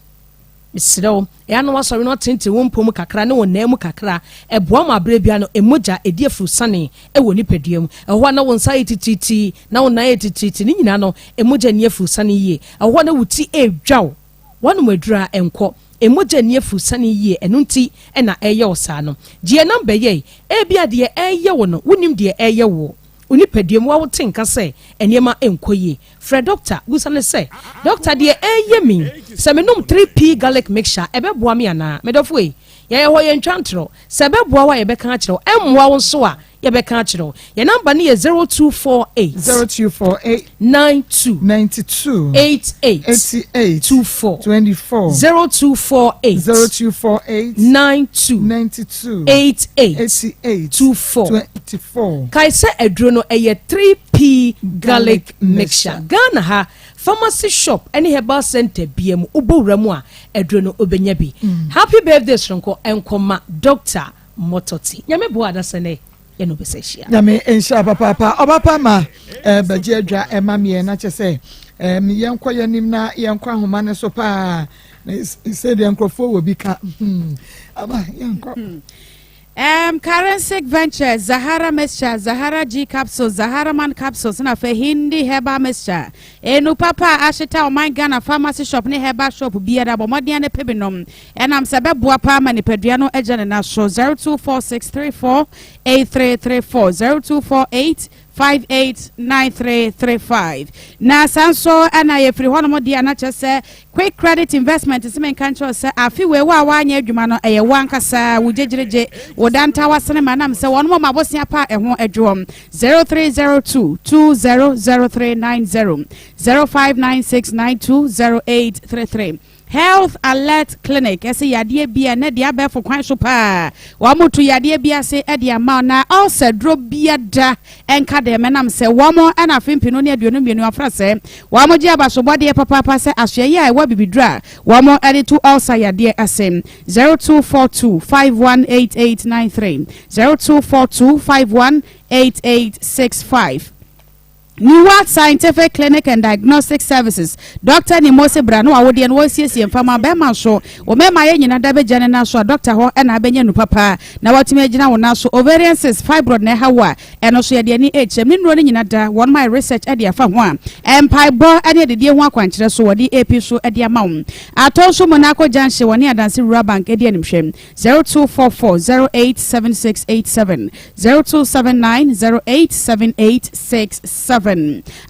Mesrɛ wo, ɛyɛ a na woasɔre na woatenetene wo mpɔ mu kakra ne wo nan mu kakra. Ɛboa ma berɛ biara no, mogya di afurusane wɔ nipadua mu. Ɛwɔ hɔ a na wo nsa ayɛ titiritii, na wo nan ayɛ titiritii. Ne nyinaa no, mogya nni afurusane yie. Ɛwɔ hɔ a na wo ti redwa wo. Woanom aduru a, ɛnkɔ. Mogya nni afurusane yie, ɛno nti na ɛreyɛ wo saa no. Gye yɛn namba yei. Ebia deɛ ɛreyɛ wo no, wonnim deɛ ɛreyɛ woɔ. Wo nipadua mu, wote nka sɛ nneɛma nkɔ yie. Frɛ dɔkta, bisa no sɛ, Dɔkta, deɛ ɛreyɛ me yi, sɛ menom 3P garlic mixture a, ɛbɛboa me anaa? Me dɔfo ei, yɛyɛ hɔ, yɛntwa ntorɔ. Sɛ ɛbɛboa wo a, yɛbɛka akyerɛ wo. Ɛmmoa wo nso a, Yɛbɛka akyerɛ wo. Yɛn number no yɛ 0248. 0248. 92. 92. 88. 88. 24. 24. 0248. 0248. 92. 92. 88. 88. 24. 24. Kae sɛ aduro no ɛyɛ 3P garlic mixture. Ghana ha, pharmacy shop ne herbal center bia mu wobɔ wura mu a aduro no wobɛnya bi. Happy birthday soronko nkɔma Doctor Mototi. Nyame boa adasa nɛ yɛne wo bɛsa ahyia. Nyame nhyira papaapa ɔba pa ma eh, bɛgye adwa ɛma meɛ na kyɛ sɛ eh, yɛnkɔ yɛnim na yɛnkɔ ahoma no so paa na sɛ deɛ nkurɔfoɔ wɔ bi ka hmm. ama yɛnkɔ hmm. Um, Karensic Ventures, Zahara Mixture, Zahara G Capsules, Zahara Man Capsules, na afei Hindi Herbal Mixture. Enu papa a ahyeta ɔman Ghana pharmacy shop ne herbal shop biara bɔ mmɔden ne pɛ bi nom. Ɛnam sɛ ɛbɛboa paa ma nipadua no agyina ne nan so. 0246348334, 0248 589335. Na saa nso na yɛfiri hɔnom deɛ a na kyerɛ sɛ Quick Credit Investment sɛ menka nkyerɛ wo sɛ afe wei wo a woanyɛ adwuma no ɛyɛ wo ankasa wo gyegyeregye wo dantawa sene ma nam sɛ wɔnom ma bosea pa a ɛho adwoɔ. 0302 200390, 0596920833. Health Alert Clinic ɛsɛ yadeɛ bi a ɛnɛ deɛ abɛɛfo kwan so paa wɔn to yadeɛ bi ase ɛde ama na ulcer duro bia da ɛnka deɛ mɛnam sɛ wɔn ɛna afe mpenu ne 22 afra sɛ wɔn gye abasobɔdeɛ papaapa sɛ asoɛyɛ a ɛwɔ abibiduro a wɔn ɛde to ulcer yadeɛ ase 0242 518893 0242 518865. Newart Scientific Clinic and Diagnostic Services, Dɔkta ni Mose bra na wawodeɛ no wɔnsiesie mfa ma bɛrima nso. Wo mmarima yɛ nyina da bɛgya ne nan so a dɔkta hɔ na abɛnya nu papa na watumi agyina wo nan so. Ovarian cyst, fibroid na ɛha wo a, ɛno nso yɛde ani rekyerɛ mu. Ne nnuro no nyina da wɔn ma research de afa ho a, mpaebɔ ne adidie ho akwankyerɛ so wɔde AP so de ama wo. Atɔ nso Monaco Junction wɔne Adanse Rural Bank di animhwɛ. 0244 087687, 0279 087867.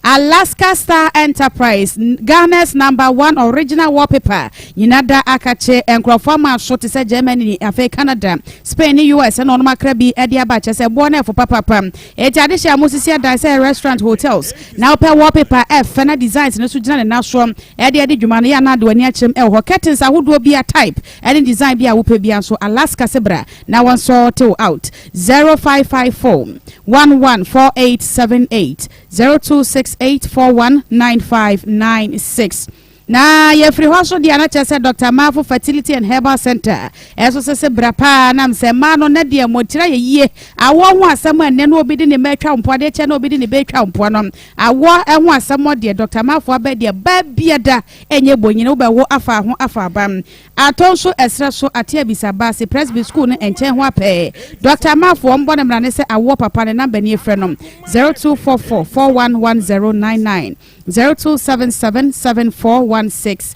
Alaska Star Enterprise, Ghana's number one original wallpaper, nyina da akakye nkurɔfoɔ ama so te sɛ Germany, afei Canada, Spain ne US ɛna ɔnom akra bi de aba kyɛ sɛ boɔ no ɛfo papapa. Eti adehyɛ a mosisi adan sɛ restaurant, hotels, na wopɛ wallpaper ɛfɛ na designs no so gyina ne nan soɔ ɛde adi dwuma no yɛ anaa de w'ani akyerɛm ɛwɔ hɔ. Curtains ahodoɔ bi a type ɛne design bi a wopɛ biara nso Alaska se bra na wɔn sort wo out 0554 114878 0268 419596 Na yɛfiri hɔ nso deɛ na kyerɛ sɛ Dr. Marfo Fertility and Herbal Center ɛso sɛ sɛ bra paa nam sɛ mmaa no na deɛ mmɔtira yɛ yie awoɔ ho asɛm a ɛnɛ no obi de ne mma atwa mpoa deɛ kyɛ na obi de ne bɛ atwa mpoa no awoɔ ho asɛm deɛ Dr. Marfo abɛ deɛ baa biada ɛnyɛ bonyini wobɛwo afa ho afa aba Atɔ nso ɛserɛ so ate abisa ba ase Presby school no nkyɛn hɔ apɛɛ. Doctor Amarfo wɔn bɔ no mmrane sɛ awoɔ papa ne number nie frɛ no 0244 411099 0277 741618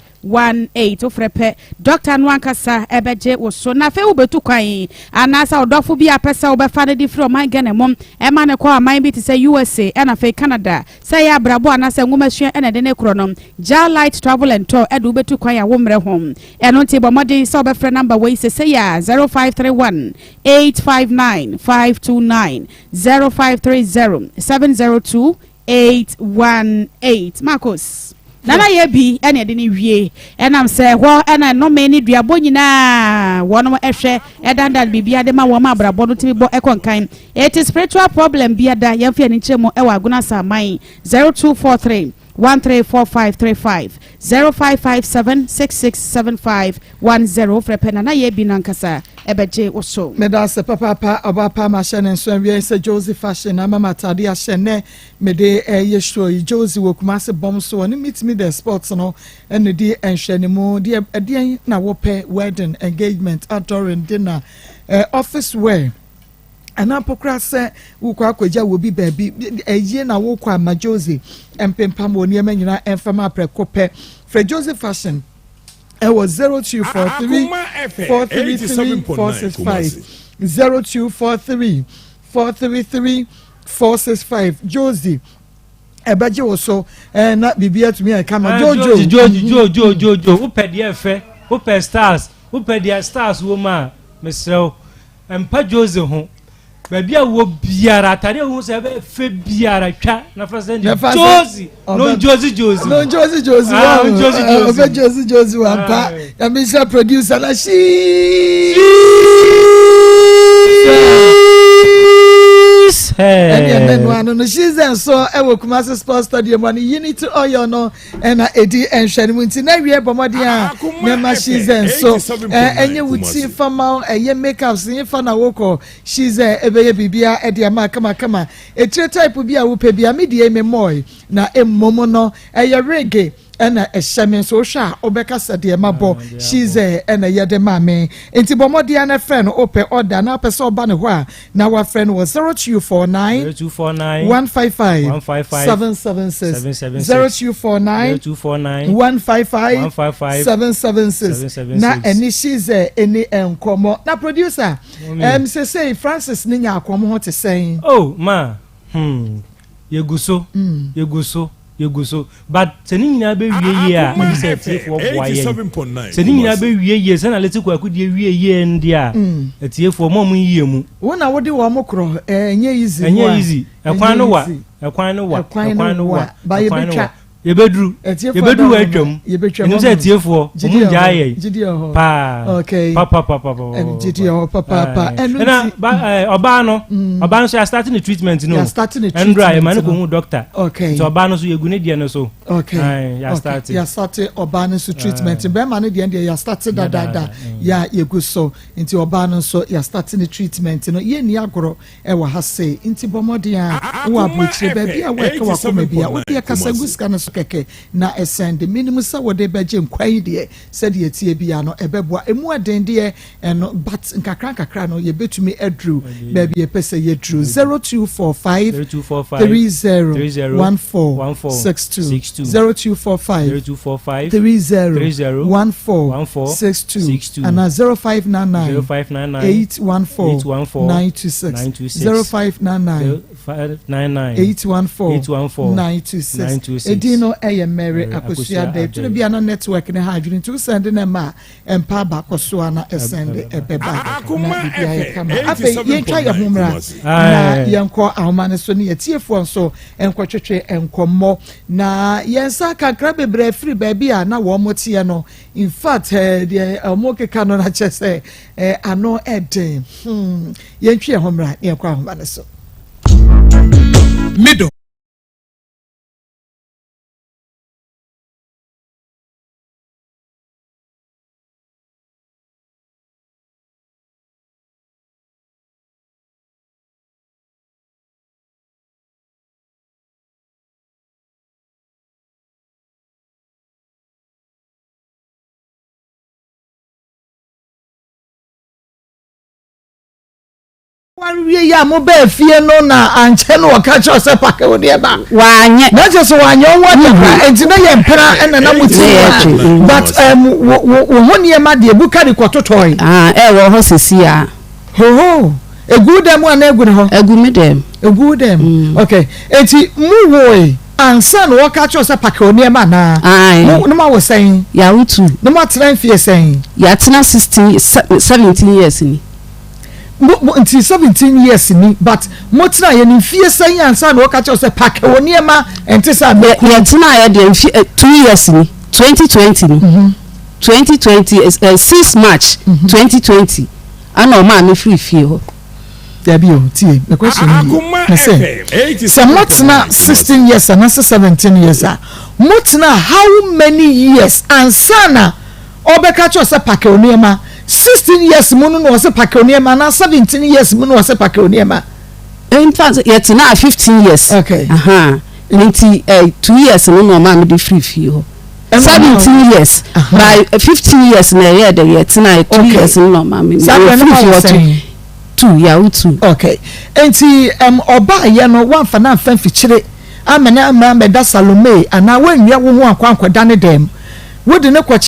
wofrɛ pɛ doctor no ankasa ɛbɛgye wo so na afei wobɛtu kwan anaasɛ ɔdɔfo bi a pɛ sɛ wobɛfa no de firi ɔman Ghana mu ɛma no kɔ aman bi te sɛ USA ɛna afei Canada Sɛ ɛyɛ abrabɔ anaasɛ nwomasua na ɛde no rekorɔ no, Jah Light Travel and Tour de wo bɛtu kwan a wommrɛ ho. Ɛno nti bɔ mmɔden sɛ wobɛfrɛ namba wei sesei ara, 0531 859 529, 0530 702 818. Marcos. Nana yɛ bi na ɛde no wie. Ɛnam sɛ ɛhɔ na nnome ne duabɔ nyinaa wɔnom hwɛ dandan biribiara de ma wɔn ma abrabɔ no tumi bɔ kɔ nkan. Eti spiritual problem bia da yɛmfa yɛn ani nkyerɛ mu wɔ Agona Asaman 0243 134535 0557 6675 10 wofrɛ pɛ Nana yɛ bi no ankasa ɛbɛgye wo so. Medase papaapa ɔbaa pa mahyɛ ne nso awiei sɛ Josie fashion ama me atade ahyɛ nnɛ Mede reyɛ show yi, Josie wɔ Kumasi bɔm so, ɔne Meet Me The Sports no na ɛdi nhwɛanimu. Deɛ ɛdeɛn na wopɛ, wedding, engagement, outdooring, dinner, eh, office wear, anaa mpo koraa sɛ wokɔ akɔgya wɔ bi baabi, ɛyie na wokɔ ama Josie mpempam wɔ nneɛma nyinaa ɛmfa ma prɛko pɛ. Frɛ Josie Fashion ɛwɔ 0243 433 465 0243 433 465 Josie ɛbɛgye wo so ɛɛ na biribi atumi ayɛ kama ah, Jojo. Jojo Jojo Jojo wopɛ deɛ ɛfɛ wopɛ stars wopɛ deɛ stars wɔ mu a mesrɛ wo mpa Josie ho. Baabi a wɔ biara atade a wohu sɛ ɛbɛyɛ fɛ biara twa na fa sɛ jozi no jozi jozi no jozi jozi ah, wa jozi jozi ɔbɛ jozi jozi wa mpa nyame nhyira producer na shii ɛne ɛnɛ no ano no shiza nso ɛwɔ Kumasi Sports Stadium wɔ ne Unity Oil no ɛna ɛdi nhwɛ no mu nti na wie bɔ mmɔden a na ɛma shiza nso ɛnyɛ wo ti fa ma ɛyɛ makeup so fa na wokɔ shiza ɛbɛyɛ biribia ɛde ama kamakama etire type bi a wopɛ bi a me deɛ me mɔe na mmom no ɛyɛ reggae ɛna ɛhyɛ me nso wohwɛ a wobɛka sɛ deɛ mabɔ shiza ɛna yɛde ma me nti bɔ mmɔden a na frɛ no wopɛ ɔda na wopɛ sɛ ɔba ne hɔ a na wafrɛ no wɔ 0249 155 776 0249 155 776 na ɛne shiza ɛni nkɔmmɔ na producer ɛm sesei Francis ne nya akɔm ho te sɛn. Oh ma hmm yɛgu so mm. yɛgu so Yɛgu so. But sɛ ne nyinaa bɛwie yie a, ɛgye sɛ atiefoɔ boa yɛn. Sɛ ne nyinaa bɛwie yie, sɛnea Leti Kwaku deɛ wie yie no deɛ a, atiefoɔ, mo a mo nyi yɛn mu. Wo na wode wɔn korɔ, ɛnyɛ easy. Ɛnyɛ easy. Ɛkwan no wa. Ɛkwan no wa. Ɛkwan no wa. Ba yɛbɛtwa. Yɛbɛduru. Yɛbɛduru hɔ atwam. Yɛnim sɛ atiefoɔ, wɔn ngyaa yɛn. Paa. Okay. Papapapapa. Gyidi hɔ papaapa. Ɛno nti. Ɛna ɔbaa no, ɔbaa no nso yɛastarte ne treatment no. Yɛastarte ne treatment no. Ɛndura yɛma no kɔhu doctor. Okay. Nti ɔbaa no nso yɛgu ne deɛ no so. Okay. Yɛastarte. Yɛastarte ɔbaa no nso treatment. Bɛrima no deɛ deɛ yɛastarte dadaada. Yɛ a yɛgu so. Nti ɔbaa no nso yɛastarte ne treatment no. Yɛnni agorɔ ɛwɔ ha sei. Nti bɔ mmɔden a wowɔ aburokyire baabi a wɔɛka wakoma bi a wodeɛ kasa gu sika no so kɛkɛ na ɛsɛn de. Menim sɛ wode bɛgye nkwa yi deɛ sɛdeɛ ɛteɛ biara no ɛbɛboa. Ɛmu ɛden deɛ ɛno but nkakra nkakra no yɛbɛtumi aduru baabi yɛpɛ sɛ yɛduru. 0245 30 14 62 0245 30 14 62 anaa 0599 814 926 0599 814 926. Edin no yɛ Mary Akosua Dɛ. Turo bi a na network ne ha adwene nti wo sɛnde no ma a mpa aba kɔ so a na ɛsɛnde ɛbɛba na biribi ayɛ kama. Afei yɛntwa yɛn ho mmra na yɛnkɔ ahoma no so ne yɛtiefoɔ nso nkɔtwetwe nkɔmmɔ na yɛn nsa kankra bebree afiri baabi a na wɔn teɛ no. In fact, eh, deɛ wɔn keka no na kyerɛ sɛ eh, ano ɛden. Hmm. Yɛntwe yɛn ho mmra na yɛnkɔ ahoma no so. Middle. Ware wie yi a mobaa fie no na ankyɛ no wɔka kyerɛ sɛ pake wo deɛ ba. Wanyɛ. Na kyerɛ sɛ wanyɛ wo ade kora nti na yɛ mpena ɛna na mo ti mu a but um, wo wo ho nneɛma deɛ bukari kɔtotɔe. Ah, ɛwɔ hɔ sisi a. Hoho, egu dɛm mu anaa egu ne hɔ? Egu me dɛm. Egu dɛm. Mm. Okay. Eti mu woe ansa na wɔka kyerɛ sɛ pake wo nneɛma anaa? Ae. Mo no ma wo sɛn? Yɛawo tu. Na mo atena mfie sɛn? Yɛatena 16 17 years ni. Mo mo nti 17 years ni but mo tena yɛ no mfie sɛn ansa na wɔka kyerɛ sɛ pake wo nneɛma ɛnte sɛ amɛku. Yɛtena yɛ deɛ mfie 2 years ni 2020 ni. 2020 eh, 6 March 2020 ana ɔmaa me firi fie hɔ. Dabi o tie me question ni yie me sɛ sɛ mo tena 16 years anaasɛ 17 years a mo tena how many years ansa na ɔbɛka kyerɛ sɛ pake wo nneɛma 16 years mu no na ɔsɛ pake wo nneɛma anaa 17 years mu na ɔsɛ pake wo nneɛma. In fact yɛtenaa 15 years. Okay. Aha. Nti eh, 2 years no na ɔmaa me de firi fie hɔ. 17 years by 15 years na ɛyɛ dɛ yɛtenaa 2 years no na ɔmaa me saa berɛ no ma wo sɛn? 2 yɛawo 2. Okay. Nti um, ɔbaayɛ no woamfa no amfa mfikyire amma no amma ammɛda Salome anaa woanwia wo ho ankɔ ankɔda ne dɛm wode no kɔ.